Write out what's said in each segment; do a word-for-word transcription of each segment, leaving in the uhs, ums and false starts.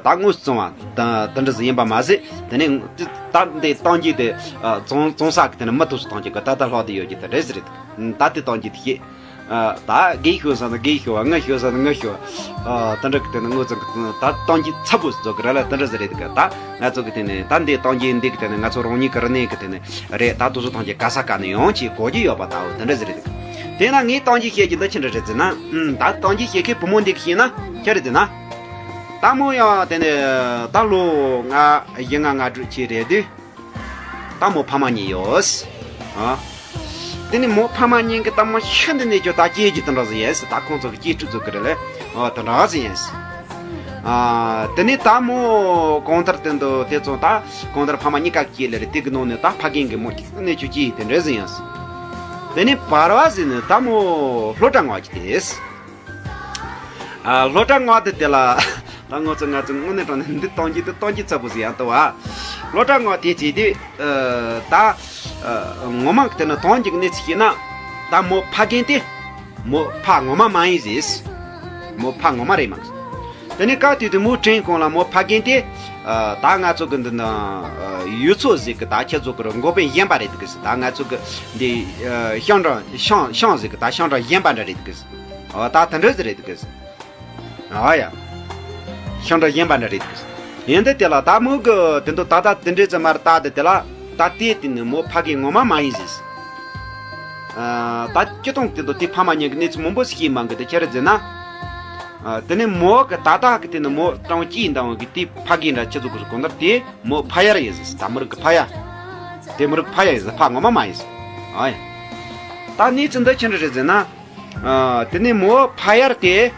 ད་དངོས་སུ་བཙོང་བ་དེ་འདྲ་ཟིག་ཡིན་པ་མ་ཟད། དེ་ནས་ད་འདི་གཏོང་རྒྱུ་དེ་བཙོང་བཙོང་ས་གི་དེ་ནས་མི་ཐུབ་སུ་གཏོང་རྒྱུ་གི་ད་ལྟ་ལྷག་བསྡད་ཡོད་རྒྱུ་དེ་རེད་ཟེར་རེད། ད་དེ་གཏོང་རྒྱུ་དེ་ཤེས། ད་དགེ་ཤོས་ས་ན་དགེ་ཤོས། ངན་ཤོས་ས་ན་ངན་ཤོས། དེ་འདྲ་གི་དེ་ནས་དངོས་ཙང་གི་ད་གཏོང་རྒྱུ་ཚ་པོ་ཟིག་བཟོ་གི་རེད་ལ། དེ་འདྲ་ཟིག་རེད་གི། ད་ང་ཚོ་གི་དེ་ནས་ད་འདི་གཏོང་རྒྱུ་འདི་གི་དེ་ནས་ང་ཚོ་རང་ཉིད་གི་རིག་གནས་གི་དེ་ནས་རེད། ད་དུ་སུ་གཏོང་རྒྱུ་ག་ས་ག་ནས་ཡོང་ཅིག་གོ་རྒྱུ་ཡོད་པ་ད་འོ་དེ་འདྲ་ཟིག་རེད་གི། དེས་ན་ངས་གཏོང་རྒྱུ་བཤད་རྒྱུ་འདི་ཆི་འདྲ་རེད་ཟེར་ན། ཨུམ། ད་གཏོང་རྒྱུ་བཤད་མཁན་བུ་མོ་འདི་གི་བཤད་ན་ཆི་རེད་ཟེར་ན། ད་མོ་ཡང་དེ་ནས་ད་ལོ་ང་བཞི་ལྔ་ལྔ་དྲུག་ཅིག་རེད་དུས། ད་མོ་ཕ་མ་གཉིས་ཡོད། ཨ། དེ་ནས་མོ་ཕ་མ་གཉིས་ཀྱི་ད་མོ་ཤི་འདི་ནས་ཁྱོད་ད་སྐྱེས་རྒྱུ་དེ་འདྲ་ཟིག་ཡིན་ཟེར། ད་ཁོང་ཚོ་གི་སྐྱེས་ཕྲུག་ཚོ་གི་རེད་ལེ། ཨོ་དེ་འདྲ་ཟིག་ཡིན་ཟེར། ཨ། དེ་ནས་ད་མོ་གང་ལྟར་དེ་འདུག་དེ་ཚོ་ད་གང་ལྟར་ཕ་མ་གཉིས་ཀ་སྐྱེས་ལེ་རེད། དེ་གི་ནང་ནས་ད་ཕ་རྒན་གི་མོ་གཅིག་ནས་ཁྱོད་སྐྱེས་དེ་འདྲ་ཟིག་ཡིན་ཟེར། དེ་ནས་བར་བ་ཟིག་ནས་ད་མོ་སློབ་གྲྭ་མངགས་ཀྱི་དེ་ཟེར། ཨ། སློབ་གྲྭ་མངགས་དེ་དེ་ལ་ད་ང་ཚོ་ང་ཚོ་དངོས་གནས་དྲང་གནས་འདི་གཏོང་རྒྱུ་དེ་གཏོང་རྒྱུ་ཚ་པོ་ཟིག་ཡང་ལྟ་བ། སློབ་གྲྭ་མངགས་དེ་བྱས་དུས། ཨ། ད་ཨ། ངོ་མ་གི་དེ་ནས་གཏོང་རྒྱུ་གི་གནས་ཚུལ་བཤད་ན། ད་མོ་ཕ་རྒན་དེ་མོ་ཕ་ངོ་མ་མ་ཡིན་ཟེར། མོ་ཕ་ངོ་མ་རེད་མ་གི། དེ་ནས་སྐབས་དེ་དུས་མོ་དྲན་གོང་ལ་མོ་ཕ་རྒན་དེ། ཨ། ད་ང་ཚོ་གི་འདི་ན་ཡུལ་ཚོ་ཟིག་གི་ད་ཁྱེད་ཚོ་གི་འགོ་དཔོན་གཞོན་པ་རེད་འདུག་གི་ཟེར། ད་ང་ཚོ་གི་འདི་ཨ། ཤང་འབྲང་ཤང་ཤང་ཟིག་གི་ད་ཤང་འབྲང་གཞོན་པ་འདྲ་རེད་འདུག་གི་ཟེར། ཨ། ད་དེ་འདྲ་ཟིག་རེད་འདུག་གི་ཟེར། ཨ་ཡ། ཤང་འབྲང་གཞོན་པ་འདྲ་རེད་འདུག་གི་ཟེར། ཡིན་དུས་དེ་ལ་ད་མོ་གི་དེ་འདུག་ད་ད་དེ་འདྲ་ཟིག་མར་ད་དེ་དེ་ལ་ད་དེ་དེ་ནི་མོ་ཕ་རྒན་ངོ་མ་མ་ཡིན་ཟེར། ཨ། ད་སྤྱི་སྟོང་དེ་འདུག་དེ་ཕ་མ་གཉིས་ཀྱི་གནས་ཚུལ་མང་པོ་ཞིག་ཤེས་མ་གི་དེ་ཁྱེད་རེ་ཟེར་ན། ཨ། དེ་ནས་མོ་གི་ད་ལྟ་གི་དེ་ནི་མོ་གྲངས་ཀྱིས་འདང་བ་གི་དེ་ཕ་རྒན་འདྲ་ཁྱེད་ཚོ་གི་གོ་ནར་དེ་མོ་ཕ་ཡར་ཡིན་ཟེར། ད་མི་རིགས་གི་ཕ་ཡ། དེ་མི་རིགས་ཕ་ཡ་ཡིན་ཟེར། ཕ་ངོ་མ་མ་ཡིན་ཟེར། ཨ་ཡ། ད་གནས་ཚུལ་འདི་ཆི་འདྲ་རེད་ཟེར་ན། ཨ། དེ་ནས་མོ་ཕ་ཡར་དེ།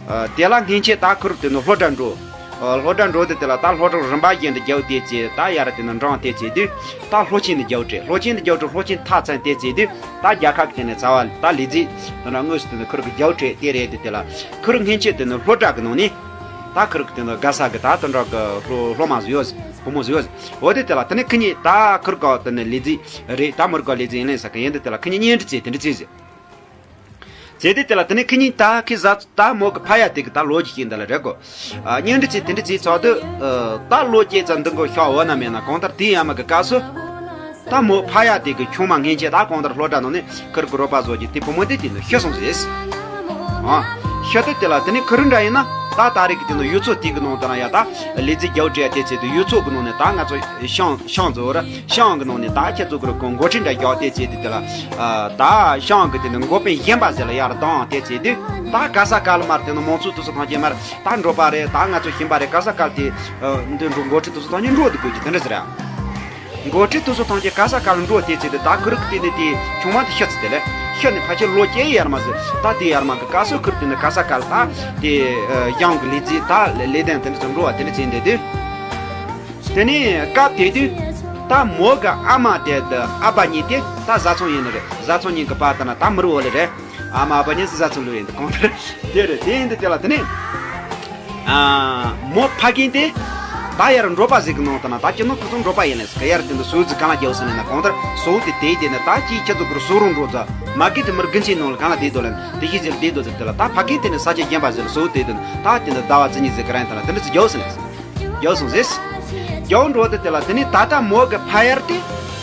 ཨ། དེ་ལ་སྔན་ཆད་ད་ཁུར་དེ་ནི་སློབ་གྲྭ་འགྲོ། ཨ། སློབ་གྲྭ་འགྲོ་དེ་དེ་ལ་ད་སློབ་གྲྭ་རིམ་པ་བཞིན་དུ་རྒྱག་དེ་བྱས། ད་ཡར་དེ་ནི་འབྲང་དེ་བྱས་དུས་ད་སློབ་ཆེན་དུ་རྒྱག་བྲེལ། སློབ་ཆེན་དུ་རྒྱག་བྲེལ། སློབ་ཆེན་མཐར་ཚང་དེ་བྱས་དུས་ད་རྒྱལ་ཁབ་ཀྱི་དེ་ནས་རྩ་བ་ད་ལས་རྫས་དེ་འདྲ་དངོས་སུ་དེ་ནི་ཁུར་གི་རྒྱག་བྲེལ་དེ་རེད། དེ་དེ་ལ་ཁུར་སྔན་ཆད་དེ་ནི་སློབ་གྲྭ་གི་ནང་ནས་ད་ཁུར་གི་དེ་ནི་དགའ་ས་གི་ད་དེ་འདྲ་གི་སློབ་སློབ་མ་ཟིག་ཡོད། བུ་མོ་ཟིག་ཡོད། འོ་དེ་དེ་ལ་དེ་ནས་ཁི་གཉིས་ད་ཁུར་གི་དེ་ནི་ལས་རྫས་རེད། ད་མི་རིགས་གི་ལས་རྫས་ཡིན་ལེ་ས་གི་ཡིན། དེ་དེ་ལ་ཁི་གཉིས་གཉེན་སྒྲིག་བྱས་དེ་འདྲ་བྱས་ཟིག་བྱས་དུས་དེ་ལ་དེ་ནས་ཁི་གཉིས་ད་ཁི་ཟ་ད་མོ་གི་ཕ་ཡ་དེ་གི་ད་ལོ་རྒྱུས་ཤིག་འདི་ལ་རེད་གོ། ཨ། གཉེན་སྒྲིག་བྱས་དེ་འདྲ་བྱས་ཚར་དུས། ཨ། ད་ལོ་སྐྱེས་ཙང་འདི་མགོ་ཤོག་འོ་ན་མེད་ན་གང་ལྟར་དེ་ཡ་མ་གི་སྐབས་སུ། ད་མོ་ཕ་ཡ་དེ་གི་ཆུང་མ་སྔན་ཆད་ད་གང་ལྟར་སློབ་གྲྭ་ནང་ནས་ཁིར་གི་རོགས་པ་བཟོ་རྒྱུ་དེ་བུ་མོ་དེ་དེ་ནས་ཤི་སོང་ཟེར། ཨ། ཤི་དུས་དེ་ལ་དེ་ནས་ཁི་རུ་འདྲ་ཡིན་ན་ད་ད་རེས་ཀྱི་དེ་ནས་ཡུལ་ཚོ་དེ་གི་ནང་དུ་ན་ཡ་ད་ལས་རྫས་རྒྱག་བྲེལ་དེ་བྱས་དུས་ཡུལ་ཚོ་གི་ནང་ནས་ད་ང་ཚོ་ཤང་ཤང་ཟེར་བ་ར། ཤང་གི་ནང་ནས་ད་ཁྱེད་ཚོ་གི་རུ་ཀོ་འགོ་ཁྲིད་འདྲ་རྒྱག་དེ་བྱས་དུས་དེ་ལ། ཨ། ད་ཤང་གི་དེ་ནས་འགོ་དཔོན་གཞོན་པ་ཟེར་ལ་ཡར་བཏང་དེ་བྱས་དུས་ད་ག་ས་ག་ལ་མར་དེ་ནས་མང་ཚོགས་དུ་སུ་ཐང་ཆེན་མར་ད་འགྲོ་པ་རེད། ད་ང་ཚོ་གཞོན་པ་རེད། ག་ས་ག་ལ་དེ་འདི་འགྲོ་འགོ་ཁྲིད་དུ་སུ་ཐང་ཆེན་འགྲོ་དུ་དགོས་ཀྱི་དེ་འདྲ་ཟེར་ཡ། འགོ་ཁྲིད་དུ་སུ་ཐང་ཆེན་ག་ས་ག་ལ་འགྲོ་དེ་བྱས་དུས་ད་ཁུ་རུ་གི་དེ་ནས་དེ་ཆུང་མ་དེ་ཤི་ཚེ་དེ་ལས་ཤི་ནས་ཕལ་ཆེར་ལོ་བརྒྱད་ཡར་མ་ཟེར། ད་དེ་ཡར་མ་གི་ག་སོ་ཁུར་དེ་ནས་ག་ས་ག་ལ་ད་དེ་ཡང་གི་ལས་རྫས་ད་ལས་དོན་དེ་འདྲ་ཚོ་འགྲོ་བ་དེ་འདྲ་བྱས་འདི་དུས། དེ་ནས་སྐབས་དེ་དུས་ད་མོ་གི་ཨ་མ་དེ་དང་ཨ་ཕ་གཉིས་དེ་ད་བཟའ་ཚང་ཡིན་ནི་རེད། བཟའ་ཚང་གཉིས་ཀྱི་བར་དུ་ན་ད་མི་རུ་འོ་ལེ་རེད། ཨ་མ་ཨ་ཕ་གཉིས་སུ་བཟའ་ཚང་ལུ་ཡིན་འདི་གང་ལྟར་དེ་རེད། དེ་ཡིན་འདི་དེ་ལ་དེ་ནས་ཨ་མོ་ཕ་རྒན་དེ་ད་ཡར་འགྲོ་པ་ཟིག་གི་ནང་དུ་ན་ད་ཅི་ནོ་ཁོ་ཚོ་འགྲོ་པ་ཡིན་ལེ་ཟེར་གི་ཡར་དེ་འདི་སོ་ཟིག་གང་ལ་རྒྱལ་སོང་ནས་ན་གང་ལྟར་སོ་དེ་དེ་དེ་ནས་ད་ཅི་ཁྱེད་ཚོ་གུར་སོ་རུང་འགྲོ་ཚ་མ་གི་དེ་མར་དགུན་ཆེན་ནང་ལ་གང་ལ་དེ་དོ་ལེ་དེ་ཤི་ཟེར་དེ་དོ་ཟེར་དེ་ལ་ད་ཕ་རྒན་དེ་ནས་ས་ཆ་རྒན་པ་ཟེར་སོ་དེ་དེ་ནས་ད་དེ་འདི་ཟླ་བ་ཙི་གཉིས་ཟིག་གི་རང་དེ་ལ་དེ་འདི་ཚོ་རྒྱལ་སོང་ལེ་ཟེར། རྒྱལ་སོང་ཟེར། རྒྱལ་འགྲོ་དེ་དེ་ལ་དེ་ནས་ད་ལྟ་མོ་གི་ཕ་ཡར་དེ།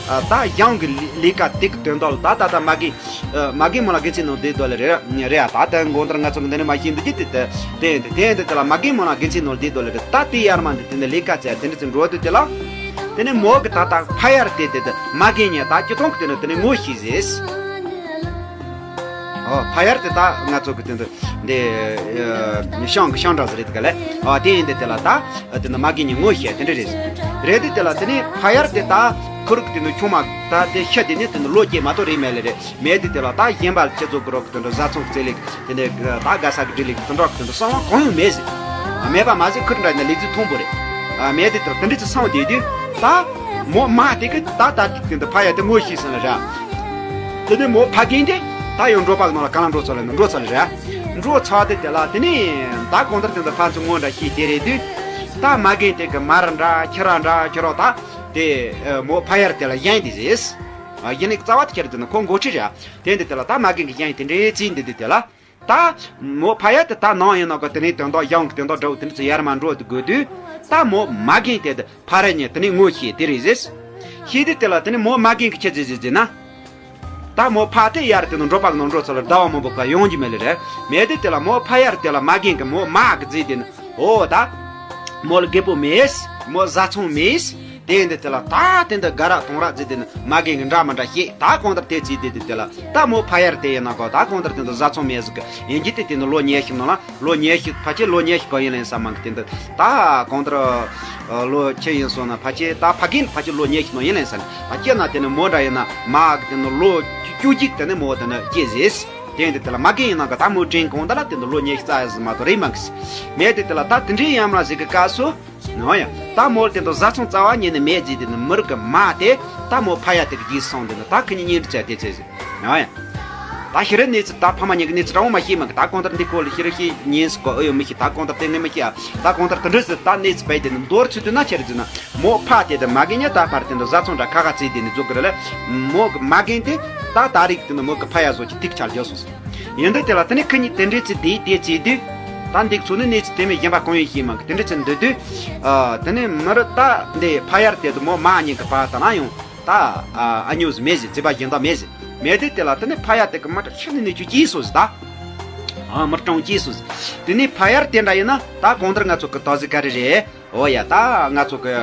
ཨ། ད་ཡང་གི་ལས་ལས་ཀ་དེ་གི་དོན་དག་ལ་ད་ད་ལྟ་མ་གི། ཨ། མ་གི་མོ་ལ་དགེ་ཚན་ནང་བསྡད་དོ་ལེ་རེད་རེད་ཨ། ད་ལྟ་མགོ་འདིར་ང་ཚོ་གི་འདི་ནས་མ་ཤེས་འདུག་ཅི་དེ་དེ་དེ་དེ་དེ་དེ་ལ་མ་གི་མོ་ལ་དགེ་ཚན་ནང་བསྡད་དོ་ལེ་རེད། ད་དེ་ཡར་མ་འདི་དེ་ནས་ལས་ཀ་བྱས་དེ་འདྲ་ཚོ་འགྲོ་དུས་དེ་ལ། དེ་ནས་མོ་གི་ད་ལྟ་ཕ་ཡར་དེ་དེ་དེ་མ་གི་ཉེ་ད་ཅི་གཏོང་གི་དེ་ནས་དེ་ནས་ངོ་ཤེས་ཟེར། ཨོ། ཕ་ཡར་དེ་ད་ང་ཚོ་གི་དེ་འདི་འདི་ཤང་གི་ཤང་འདྲ་ཟེར་རེད་ག་ལེ། ཨོ། དེ་ཡིན་དེ་དེ་ལ་ད་དེ་འདི་མ་གི་ཉིན་ངོ་ཤེས་དེ་འདྲ་རེད། རེད་དེ་དེ་ལ་དེ་ནས་ཕ་ཡར་དེ་ད་ཁུ་རུ་གི་དེ་འདི་ཆུང་མ་ད་དེ་ཤ་དེ་ནས་དེ་འདི་ལོ་སྐྱེས་མ་གཏོགས་རེད་མེད་ལེ་རེད། མེད་དེ་དེ་ལ་ད་གཞན་པ་ཁྱེད་ཚོ་གི་རོགས་གི་དེ་འདི་བཟའ་ཚང་གི་རྩེ་ལེ་གི་དེ་འདི་ད་དགའ་ས་གི་འདྲི་ལེ་གི་དེ་འདྲ་གི་དེ་འདི་གསང་བ་གང་ཡང་མེད་ཟེར། མེད་པ་མ་ཟད་ཁུ་རུ་འདྲ་ནས་ལས་རྩིས་མཐོན་པོ་རེད། ཨ། མེད་དེ་དེ་ལ་དེ་འདྲ་ཅིག་སང་དེ་དུས་ད་མོ་མ་དེ་གི་ད་ད་དེ་དེ་འདི་ཕ་ཡར་དེ་ངོ་ཤེས་ཟེར་ལ་ར། དེ་ནས་མོ་ཕ་རྒན་དེ་ད་ཡང་འགྲོ་པ་གི་ནང་ལ་ག་ལ་འགྲོ་ཚར་ལ་འགྲོ་ཚར་ལ་ར། འགྲོ་ཚར་དེ་དེ་ལ་དེ་ནས་ད་གང་ལྟར་དེ་འདི་ཕ་ཚོ་ངོ་འདྲ་ཤེས་དེ་རེད་དུས། ད་མ་རྒན་དེ་གི་མ་ར་འདྲ་ཁྱི་ར་འདྲ་ཁྱི་རོ་ད་དེ་མོ་ཕ་ཡར་དེ་ལ་གཞན་དེ་ཟེར། ཨ། གཞན་ནི་རྩ་བ་དེ་ཁྱེར་དེ་ནི་ཁོ་འགོ་ཁྲིད་ར། དེ་འདི་དེ་ལ་ད་མ་རྒན་གི་གཞན་དེ་འདྲའི་རྩིས་འདི་འདི་དེ་ལ། ད་མོ་ཕ་ཡར་དེ་ད་ནང་ཡིན་ན་གོ་དེ་ནས་དོན་དག་གཞུང་གི་དོན་དག་འདྲ་བོ་དེ་འདྲ་ཚོ་ཡར་མར་འགྲོ་དུ་དགོས་དུས། ད་མོ་མ་རྒན་དེ་དེ་ཕ་ར་ཉེ་དེ་ནས་ངོ་ཤེས་དེ་རེད་ཟེར། ཤེས་དུས་དེ་ལ་དེ་ནས་མོ་མ་རྒན་གི་ཁྱེད་ཟེར་ཟེར་ཟེར་ན། ད་མོ་ཕ་དེ་ཡར་དེ་ནས་འགྲོ་པ་གི་ནང་འགྲོ་ཚོ་ལ་ཟླ་བ་མང་པོ་ཁ་ཡོང་རྒྱུ་མེད་ལེ་རེད། མེད་དུས་དེ་ལ་མོ་ཕ་ཡར་དེ་ལ་མ་རྒན་གི་མོ་མ་གི་རྫས་དེ་ནི་ཨོ་ད་མོ་ལ་རྒད་པོ་མེད། མོ་བཟའ་ཚང་མེད། དེ་འདི་དེ་ལ་ད་དེ་འདི་དགའ་ར་གཏོང་ར་རྫས་དེ་ནི་མ་རྒན་གི་འདྲ་མི་འདྲ་ཤེས། ད་གང་ལྟར་དེ་ཚིག་དེ་དེ་དེ་ལ་ད་མོ་ཕ་ཡར་དེ་ཡིན་ན་གོ་ད་གང་ལྟར་དེ་འདི་བཟའ་ཚང་མེད་ཟིག་གི་ཡིན་གྱི་དེ་དེ་ནི་ལོ་ཉི་ཤུ་ནང་ལ། ལོ་ཉི་ཤུ་ཕལ་ཆེར་ལོ་ཉི་ཤུ་གང་ཡིན་ལེན་ས་མང་གི་དེ་འདི་ད་གང་ལྟར་ལོ་ཆེ་ཡིན་སོང་ན་ཕལ་ཆེར་ད་ཕ་རྒན་ཕལ་ཆེར་ལོ་ཉི་ཤུ་ནང་ཡིན་ལེན་ས་ནི་ད་སྐྱེ་ན་དེ་ནི་མོ་འདྲ་ཡིན་ན་མ་གི་དེ་ནི་ལོ་བཅུ་གཅིག་དེ་ནི་མོ་དེ་ནི་སྐྱེ་ཟེར། དེ་འདི་དེ་ལ་མ་རྒན་ཡིན་ན་གི་ད་མོ་དྲན་གང་ད་ལ་དེ་འདི་ལོ་ཉི་ཤུ་རྩ་ཡ་ཟིན་མ་གཏོགས་རེད་མང་གི་མེད་དེ་དེ་ལ་ད་དེ་འདྲའི་ཡམ་ལ་ཟིག་གི་སྐབས་སུ། ཨོ་ཡ། ད་མོ་དེ་འདི་བཟའ་ཚང་རྩ་བ་ཉིད་ནས་མེད་ཟེར་དེ་ནི་མི་རིགས་གི་མ་དེ་ད་མོ་ཕ་ཡ་དེ་གི་རྗེས་སོང་དེ་ནི་ད་ཁི་གཉིས་གཉེན་སྒྲིག་བྱ་དེ་ཚེ་ཟིག་ཨོ་ཡ། ད་ཤི་རི་གནས་ཚུལ་ད་ཕ་མ་གཉིས་ཀྱི་གནས་ཚུལ་དྲང་བོ་མ་ཤེས་མ་གི་ད་གང་ལྟར་འདི་སྐོར་ལ་ཤི་རི་ཤི་ཉིན་སུ་གོ་ཨོ་ཡོད་མི་ཤེས། ད་གང་ལྟར་དེ་ངས་མི་ཤེས་ཨ། ད་གང་ལྟར་དེ་འདྲ་ཟེར་ད་གནས་ཚུལ་བས་དེ་ནི་མདོར་ཚུད་དུས་ན་ཁྱེར་ཟིན་ན་མོ་ཕ་དེ་དེ་མ་གི་ཉེ་ད་ཕར་དེ་འདི་བཟའ་ཚང་འདྲ་ཁ་ཁ་ཚིག་དེ་ནི་འཛུགས་གི་རེད་ལ། མོ་གི་མ་རྒན་དེ་ད་ད་རིག་དེ་ནི་མོ་གི་ཕ་ཡ་བཟོ་གི་ཐིག་ཆར་རྒྱོ་སོང་ཟིན། ཡིན་འདི་དེ་ལ་དེ་ནི་ཁི་གཉིས་དེ་འདྲའི་ཚིག་དེ་དེ་ཚིག་དུས། ད་འདི་ཚོ་ནི་གནས་ཚུལ་དེ་མི་གཞན་པ་གང་ཡོད་ཤེས་མ་གི་དེ་འདྲའི་ཚིག་འདི་དུས། ཨ་དེ་ནི་མི་རི་ད་འདི་ཕ་ཡར་དེ་དུ་མོ་མ་གཉིས་གི་ཕ་ད་ན་ཡོང་། ད་ཨ་ཨ་ཉོས་མེད་ཟེར། རྩིས་པ་གཞན་དག་མེད་ཟེར། མེད་དེ་དེ་ལ་དེ་ནི་ཕ་ཡ་དེ་གི་མ་ཏྲ་ཤི་ནི་ནི་ཆུ་སྐྱིས་སོ་ཟེར་ད། ཨ་མི་གྲོང་སྐྱིས་སོ་ཟེར། དེ་ནི་ཕ་ཡར་དེ་འདྲ་ཡིན་ན་ད་གང་ལྟར་ང་ཚོ་གི་ད་ཟི་ག་རེ་རེད། ཨོ་ཡ། ད་ང་ཚོ་གི་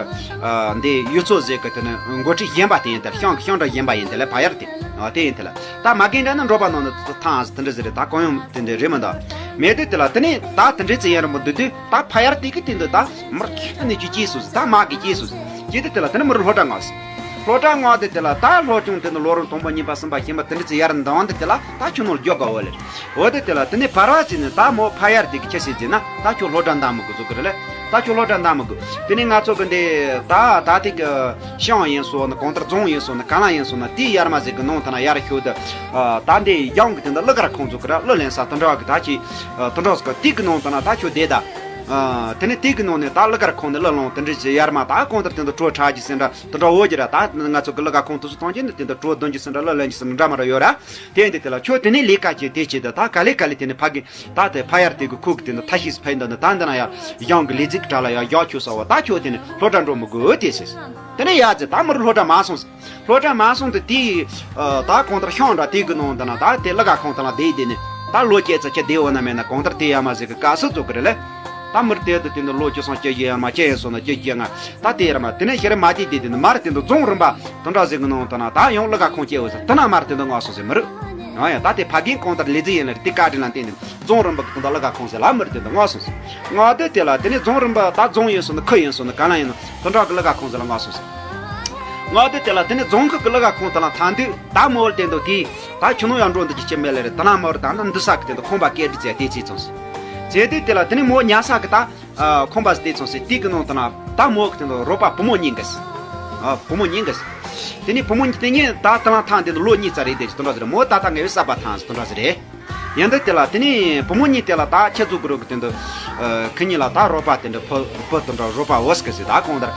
ཨ་འདི་ཡུལ་ཚོ་ཟེར་གི་དེ་ནི་འགོ་ཁྲིད་གཞན་པ་དེ་ཡིན་ད། ཤང་ཤང་འདྲ་གཞན་པ་ཡིན་དེ་ལ་ཕ་ཡར་དེ་ཨ་དེ་ཡིན་དེ་ལ། ད་མ་རྒན་འདྲ་ནི་འགྲོ་པ་ནང་ནི་ཐང་ཟེར་དེ་འདྲ་ཟེར་རེད། ད་གང་ཡོང་དེ་འདྲ་རེད་མི་འདུག་མེད་དེ་དེ་ལ་དེ་ནི་ད་དེ་འདྲའི་ཚེ་ཡན་རིང་པོ་འདུག་དུས་ད་ཕ་ཡར་དེ་གི་དེ་འདུག་ད་མི་རྒན་ནི་ཆུ་སྐྱིས་སོ་ཟེར། ད་མ་གི་སྐྱིས་སོ་ཟེར། ཅི་དེ་དེ་ལ་དེ་ནི་མི་རུ་སློབ་གྲྭ་མངགས་སོང་། སློབ་གྲྭ་མངགས་དེ་དེ་ལ་ད་སློབ་ཆུང་དེ་ནི་ལོ་རིམ་དང་པོ་གཉིས་པ་གསུམ་པ་བཞི་པ་དེ་འདྲ་ཚེ་ཡར་འདང་དེ་དེ་ལ་ད་ཁྱོད་ནོར་རྒྱོ་དགའ་བོ་ལེར། འོ་དེ་དེ་ལ་དེ་ནི་བར་བ་ཚེ་ནི་ད་མོ་ཕ་ཡར་དེ་གི་ཁྱེད་ཤེས་ཟེར་ན་ད་ཁྱོད་སློབ་གྲྭ་འདང་མི་དགོས་བཟོ་གི་རེད་ལེ། ད་ཁྱོད་སློབ་གྲྭ་འདང་མི་དགོས། དེ་ནི་ང་ཚོ་གི་འདི་ད་ད་དེ་གི་ཤང་ཡིན་སོ་ནི་གང་ལྟར་རྫོང་ཡིན་སོ་ནི་ག་ལ་ཡིན་སོ་ནི་དེའི་ཡར་མ་ཟིག་གི་ནང་དེ་ན་ཡར་ཤོད་དེ། ད་འདི་ཡང་གི་དེ་འདི་གླུ་གར་ཁང་བཟོ་གི་ར་གླུ་ལེན་ས་དེ་འདྲ་གི་ད་ཅི་དེ་འདྲ་ཟིག་གི་དེ་གི་ནང་དེ་ན་ད་ཁྱོད་བསྡད་ད། ཨ། དེ་ནས་དེ་གི་ནང་ནས་ད་གླུ་གར་ཁང་ནས་གླུ་བླངས་དེ་འདྲ་བྱས་ཡར་མ་ད་གང་ལྟར་དེ་འདྲ་བྲོ་འཁྲབ་རྒྱུ་ཟེར་འདྲ་དེ་འདྲ་འོ་རྒྱུ་ར། ད་ང་ཚོ་གི་གླུ་གར་ཁང་དུ་སུ་གཏོང་རྒྱུ་ནི་དེ་འདྲ་བྲོ་འདོན་རྒྱུ་ཟེར་འདྲ་གླུ་ལེན་རྒྱུ་ཟེར་འདྲ་འདྲ་མ་ར་ཡོད་ར། དེ་ཡིན་དུས་དེ་ལ་ཁྱོད་དེ་ནས་ལས་ཀ་བྱེད་དེ་བྱེད་དུ་ད་ག་ལེ་ག་ལེ་དེ་ནས་ཕ་གི་ད་དེ་ཕ་ཡར་དེ་གི་ཁུག་གི་དེ་འདྲ་ཐ་ཤིས་ཕན་འདི་ནི་ད་འདི་ན་ཡར་གཞུང་གི་ལས་ཚིག་གྲ་ལ་ཡར་རྒྱག་ཆོག་ས་བ། ད་ཁྱོད་དེ་ནས་སློབ་གྲྭ་འགྲོ་མི་དགོས་དེ་ཟེར། དེ་ནས་ཡར་ཚེ་ད་མི་རུ་སློབ་གྲྭ་མ་སོང་ཟེར། སློབ་གྲྭ་མ་སོང་དུས་དེའི་ད་གང་ལྟར་ཤང་འདྲ་དེ་གི་ནང་དུ་ན་ད་དེ་གླུ་གར་ཁང་དུ་ན་བསྡད་དེ་ནི་ད་ལོ་སྐྱེས་ཚ་ཁྱེད་བསྡད་འོ་ན་མེད་ན་གང་ལྟར་དེ་ཡ་མ་ཟིག་གི་དཀའ་སུ་རྫོགས་གི་རེད་ལེ། ད་མི་རུ་དེ་དུ་དེ་འདི་ལོ་བཅུ་སོང་སྐྱེ་རྒྱུ་ཡ་མ་སྐྱེ་ཡིན་སོང་ན་སྐྱེ་རྒྱུ་ཡ་ང་ད་དེ་ཡ་མ་དེ་ནས་ཤེ་རེ་མ་དེ་དེ་དེ་ནི་མ་རུ་དེ་འདི་རྫོང་རིམ་པ་དུ་འདྲ་ཟིག་གི་ནང་དུ་ན་ད་ཡང་གླུ་གར་ཁང་སྐྱེ་འོ་ཟེར་དུ་ན་མ་རུ་དེ་འདི་ངོ་སོང་ཟེར་མི་རུ། ཨ་ཡ་ད་དེ་ཕ་རྒན་གང་ལྟར་ལས་རྫི་ཡིན་ལ་དེ་བཀའ་དྲིན་ལ་བརྟེན་ནས་རྫོང་རིམ་པ་གི་དུ་འདི་གླུ་གར་ཁང་ཟེར་ལ་མི་རུ་དེ་འདི་ངོ་སོང་ཟེར། ངོ་དེ་དེ་ལ་དེ་ནས་རྫོང་རིམ་པ་ད་རྫོང་ཡིན་སོང་ན་ཁུལ་ཡིན་སོང་ན་ག་ལ་ཡིན་ན། དོན་གྲུབ་ཀྱི་གླུ་གར་ཁང་ཟེར་ལ་མངགས་སོང་ཟེར། མངགས་དུས་དེ་ལ་དེ་ནས་རྫོང་ཁུལ་གྱི་གླུ་གར་ཁང་དེ་ལ་ཐང་དུས་ད་མོ་བོར་སྟེང་དུ་དེས་ད་ཁྱོད་ནོ་ཡང་འགྲོ་འདི་ཅི་ཆེ་མེད་ལེ་རེད། ད་ན་མོ་བོར་ད་ན་འདི་ས་གི་སྟེང་དུ་ཁང་པ་སྐད་འདི་བཙལ་དེ་ཚིག་ཙང་ཟེར། བཙལ་དུས་དེ་ལ་དེ་ནས་མོ་ཉལ་ས་གི་ད་ཁང་པ་ཟེར་དེ་ཙང་ཟེར་དེ་གི་ནང་དུ་ན་ད་མོ་གི་སྟེང་དུ་རོགས་པ་བུ་མོ་གཉིས་འགས། བུ་མོ་གཉིས་འགས། དེ་ནས་བུ་མོ་གཉིས་དེ་གཉིས་ད་ད་ལ་ཐང་དེ་དུ་ལོ་གཉིས་ཙམ་རེད་དེ་ཅི་དོན་འདྲ་ཟེར་མོ་ད་ད་ངའི་བསགས་པ་ཐང་ཟེར་དོན་འདྲ་ཟེར་རེད། ཡིན་དུས་དེ་ལ་དེ་ནས་བུ་མོ་གཉིས་དེ་ལ་ད་ཁྱེད་ཚོ་གི་རོགས་ཀྱི་སྟེང་དུ། ཁི་གཉིས་ལ་ད་རོགས་པ་དེ་འདྲ་ཕུ་ཕུ་དེ་འདྲ་རོགས་པ་འོས་ཀི་ཟེར། ད་གང་ལྟར་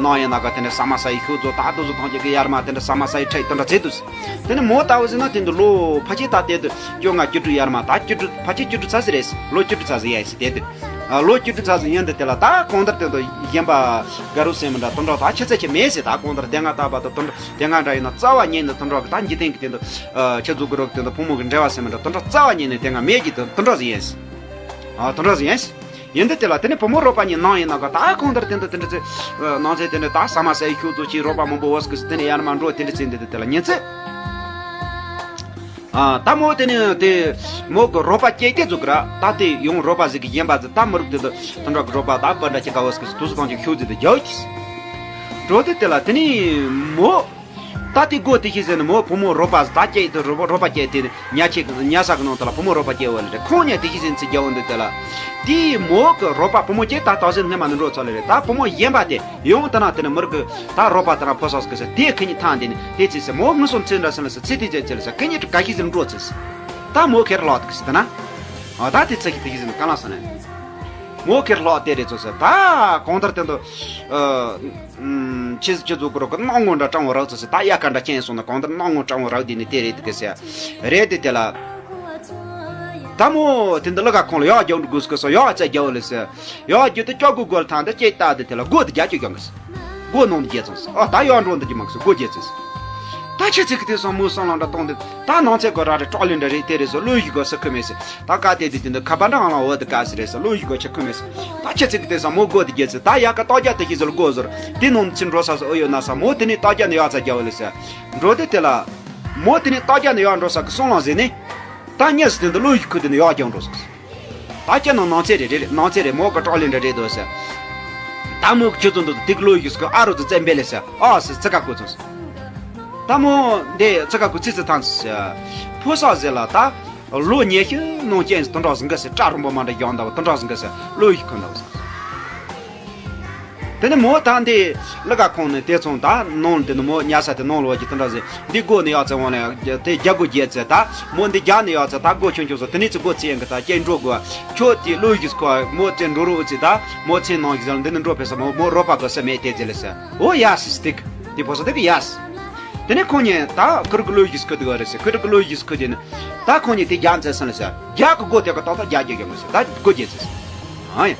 ནང་ཡིན་ན་ག་དེ་འདྲ་ཟ་མ་ཟ་ཡི་ཤུགས་རྫོགས་ད་དུ་ཟོ་ཐང་ཅིག་གི་ཡར་མ་དེ་འདྲ་ཟ་མ་ཟ་ཡི་ཁྲག་དེ་འདྲ་བྱེད་དུས། དེ་ནས་མོ་ལྟ་བུ་ཟེར་ན་དེ་འདྲ་ལོ་ཕལ་ཆེར་ད་དེ་དུ་བཅོ་ལྔ་བཅུ་དྲུག་ཡར་མ་ད་བཅུ་དྲུག་ཕལ་ཆེར་བཅུ་དྲུག་ཚ་ཟེར་རེད། ལོ་བཅུ་དྲུག་ཚ་ཟེར་ཡ་ཟེར་དེ་དུ། ལོ་བཅུ་དྲུག་ཚ་ཟེར་ཡིན་དུས་དེ་ལ་ད་གང་ལྟར་དེ་འདྲ་གཞན་པ་དགའ་རུ་སེམས་འདྲ་དེ་འདྲ་ད་ཆེ་ཚ་ཆེ་མེད་ཟེར། ད་གང་ལྟར་དེ་སྔ་ལྟ་བ་དང་དེ་འདྲ་དེ་སྔ་འདྲ་ཡིན་ན་རྩ་བ་ཉིད་ནས་དེ་འདྲ་གི་ད་འཇིག་རྟེན་གི་དེ་འདྲ། ཁྱེད་ཚོ་གི་རོགས་དེ་འདྲ་བུ་མོ་གི་འབྲེལ་བ་ཟེར་མི་འདྲ་དེ་འདྲ་རྩ་བ་ཉིད་ནས་དེ་སྔ་མེད་ཀྱི་དེ་དེ་འདྲ་ཟིག་ཡིན། ཨ་དེ་འདྲ་ཟིག་ཡིན། ཡིན་དུས་དེ་ལ་དེ་ནས་བུ་མོ་རོགས་པ་གཉིས་ནང་ཡིན་ན་ག་ད་གང་ལྟར་དེ་འདྲ་དེ་འདྲ་ཚེ། ནང་ཚེ་དེ་འདྲ་ད་ཟ་མ་ཟ་ཡི་ཤུགས་རྫོགས་ཀྱི་རོགས་པ་མང་པོ་འོས་ཀི་ཟེར་དེ་ནས་ཡར་མ་འགྲོ་དེ་འདྲ་ཚེ་འདི་དེ་དེ་ལ་ཉིན་ཚེ། ཨ་ད་མོ་དེ་ནས་དེ་མོ་གི་རོགས་པ་སྐྱེས་དེ་ཚོ་གི་ར་ད་དེ་ཡང་རོགས་པ་ཟིག་གི་ཡིན་པ་ཟིག་ད་མི་རུག་དེ་འདྲ་དེ་འདྲ་གི་རོགས་པ་ད་བུ་འདྲ་ཅིག་ག་འོས་ཀི་ཟེར་དུ་ཟོ་ཐང་ཅིག་ཤུགས་ཟིག་དེ་རྒྱག་གི་ཟེར། འགྲོ་དུས་དེ་ལ་དེ་ནས་མོ། ད་དེ་སྒོ་དེ་ཤི་ཟེར་ནས་མོ་བུ་མོ་རོགས་པ་ད་སྐྱེས་དེ་རོགས་པ་རོགས་པ་སྐྱེས་དེ་ནས་ཉ་ཆེ་ཉ་ས་གི་ནང་དུ་ལ་བུ་མོ་རོགས་པ་སྐྱེས་བ་ལ་རེད། ཁོང་ཉ་དེ་ཤི་ཟེར་ཚེ་རྒྱ་བོ་འདི་དེ་ལ། དེ་མོ་གི་རོགས་པ་བུ་མོ་སྐྱེས་ད་ཏོག་ཟེར་སྣེ་མ་ནི་འགྲོ་ཚོ་ལ་རེད། ད་བུ་མོ་གཞན་པ་དེ་ཡོང་དེ་ན་དེ་ནས་མི་རུག་གི་ད་རོགས་པ་དེ་ན་ཕོ་སོགས་ཀི་ཟེར་དེ་ཁི་གཉིས་ཐང་དེ་ནས་དེ་ཚེ་ཟེར་མོ་ངུ་སོང་ཚེ་འདྲ་ཟེར་ལ་ཟེར་ཚེ་དེ་ཚེ་ཚེ་ལ་ཟེར་ཁི་གཉིས་ག་ཤི་ཟེར་འགྲོ་ཚེ་ཟེར། ད་མོ་ཁེར་ལོག་གི་ཟེར་དེ་ན། ཨ་ད་དེ་ཚེ་ཁི་དེ་ཤི་ཟེར་ན་ག་ལ་སོང་ནས། མོ་ཁེར་ལོག་དེ་རེད་ཚོ་ཟེར། ད་གང་ལྟར་དེ་འདུག་ཨ། ཨུམ། ཁྱེད་ཁྱེད་ཚོ་གི་རོགས་ཀྱི་སྣང་ངོ་འདྲ་སྤྲང་བོ་རག་ཚོ་ཟེར། ད་དབྱར་ཁ་འདྲ་ཅན་སོང་ན་གང་ལྟར་སྣང་ངོ་སྤྲང་བོ་རག་དེ་ནི་དེ་རེད་དེ་གི་ཟེར། རེད་དེ་དེ་ལ། ད་མོ་དེ་འདི་ལ་ག་ཁོང་ལ་ཡག་རྒྱག་འགྲོ་དགོས་སྐོར་སོ་ཡག་བཙལ་རྒྱག་ལས་ཟེར། ཡག་རྒྱུ་དེ་སྐྱོ་དགོས་དགོས་ལ་ཐང་དེ་སྐྱེས་ལྟ་དེ་དེ་ལ་སྒོ་དེ་རྒྱག་ཅིག་རྒྱག་གི་ཟེར། སྒོ་ནང་དུ་རྒྱལ་ཚོང་ཟེར། ཨ་ད་ཡག་འགྲོ་འདི་ཀྱི་མང་ཟེར་སྒོ་རྒྱལ་ཚེ་ཟེར། ད་ཁྱེད་ཚིག་གི་དེ་སོང་མོ་སོང་ལང་འདྲ་གཏོང་དེ་ད་ནང་ཚེ་གོ་ར་རེ་ཀྲོག་ལེ་འདྲ་རེ་དེ་རེ་སོ་བློ་ཡི་གོ་ས་ཁུ་མེད་ཟེར། ད་ཀ་དེ་དེ་དེ་འདི་ཁ་པ་འདྲ་ཨང་ལ་འོ་དེ་ཀ་ཟེར་རེ་སོ་བློ་ཡི་གོ་ཆ་ཁུ་མེད་ཟེར། ད་ཁྱེད་ཚིག་གི་དེ་སོང་མོ་སྒོ་དེ་རྒྱལ་ཚེ། ད་ཡག་ག་ཏོག་རྒྱ་དེ་ཤི་ཟེར་སྒོ་ཟོར། དེ་ནང་ཚིག་འགྲོ་ས་སོ་ཨོ་ཡོད་ན་ས་མོ་དེ་ནི་ཏོག་རྒྱ་ནི་ཡག་ཚ་རྒྱལ་བ་ལས་ཟེར། འགྲོ་དེ་དེ་ལ། མོ་དེ་ནི་ཏོག་རྒྱ་ནི་ཡག་འགྲོ་ས་གི་སོང་ལང་ཟེར་ནི། ད་ཉེས་སུ་དེ་འདི་བློ་ཡི་ཁུ་དེ་ནི་ཡག་རྒྱང་འགྲོ་ས། ད་ཁྱེད་ནང་ནང་ཚེ་རེ་རེ་རེ་ནང་ཚེ་རེ་མོ་ག་ཀྲོག་ལེ་འདྲ་རེད་དོ་ཟེར། ད་མོ་གི་ཆུ་ཚོད་འདུག་དེ་གི་བློ་ཡི་སྐུ་ཨ་རོ་དུ་བཙན་པེ་ལེ་ཟེར་ཨ་ཟེར་ཚི་ཀ་ཀོ་ཚོ་ཟེར། ད་མོ་འདི་ཚི་ཀ་ཀོ་ཚི་ཚི་ཐང་ཟེར། ཕོ་ས་ཟེར་ལ་ད། བློ་ཉེ་ཤི་ནང་ཅན་ཟེར་དུ་འདྲ་ཟིན་ག་ཟེར་བཀྲ་རིན་པོ་མ་འདྲ་ཡང་འདའ་བ་དུ་འདྲ་ཟིན་ག་ཟེར་བློ་ཡི་ཁུ་འདའ་བ་ཟེར། དེ་ནི་མོ་ད་འདི་ལི་ག་ཁོང་ནི་དེ་ཚོང་ད་ནོང་དེ་ནི་མོ་ཉལ་ས་དེ་ནོང་ལོ་གི་དེ་འདྲ་ཟེར་འདི་སྒོ་ནི་ཡག་ཚེ་འོང་ལ་དེ་རྒྱ་སྒོ་རྒྱལ་ཚེ་ད་མོ་འདི་རྒྱ་ནི་ཡག་ཚེ་ད་སྒོ་ཆུང་ཆུང་སོ་དེ་ནི་ཚི་སྒོ་ཚེ་ཡང་གི་ད་སྐྱེ་འགྲོ་དགོས་ཁྱོད་དེ་བློ་ཡིས་ཁོ་མོ་དེ་འགྲོ་རུ་འུ་ཚི་ད་མོ་ཚེ་ནང་གི་ཟེར་འདི་ནི་འགྲོ་ཕེ་ས་མོ་མོ་རོ་པ་གོ་ས་མེད་དེ་ཟེར་ལ་ཟེར། ཨོ་ཡ་སི་སྟིག་དེ་བོ་ས་དེ་གི་ཡ་སི། དེ་ནས་ཁོང་ཉིད་ད་ཁུར་གི་བློ་ཡིས་ཁུ་དེ་ག་རེ་ཟེར་ཁུར་གི་བློ་ཡིས་ཁུ་དེ་ནི་ད་ཁོང་ཉིད་དེ་རྒྱ་མཚན་སོང་ལ་ཟེར་རྒྱ་གི་སྒོ་དེ་ག་ཏག་ཏག་རྒྱ་རྒྱ་རྒྱ་མི་ཟེར་ད་སྒོ་རྒྱལ་ཚེ་ཟེར། ཨ་ཡ།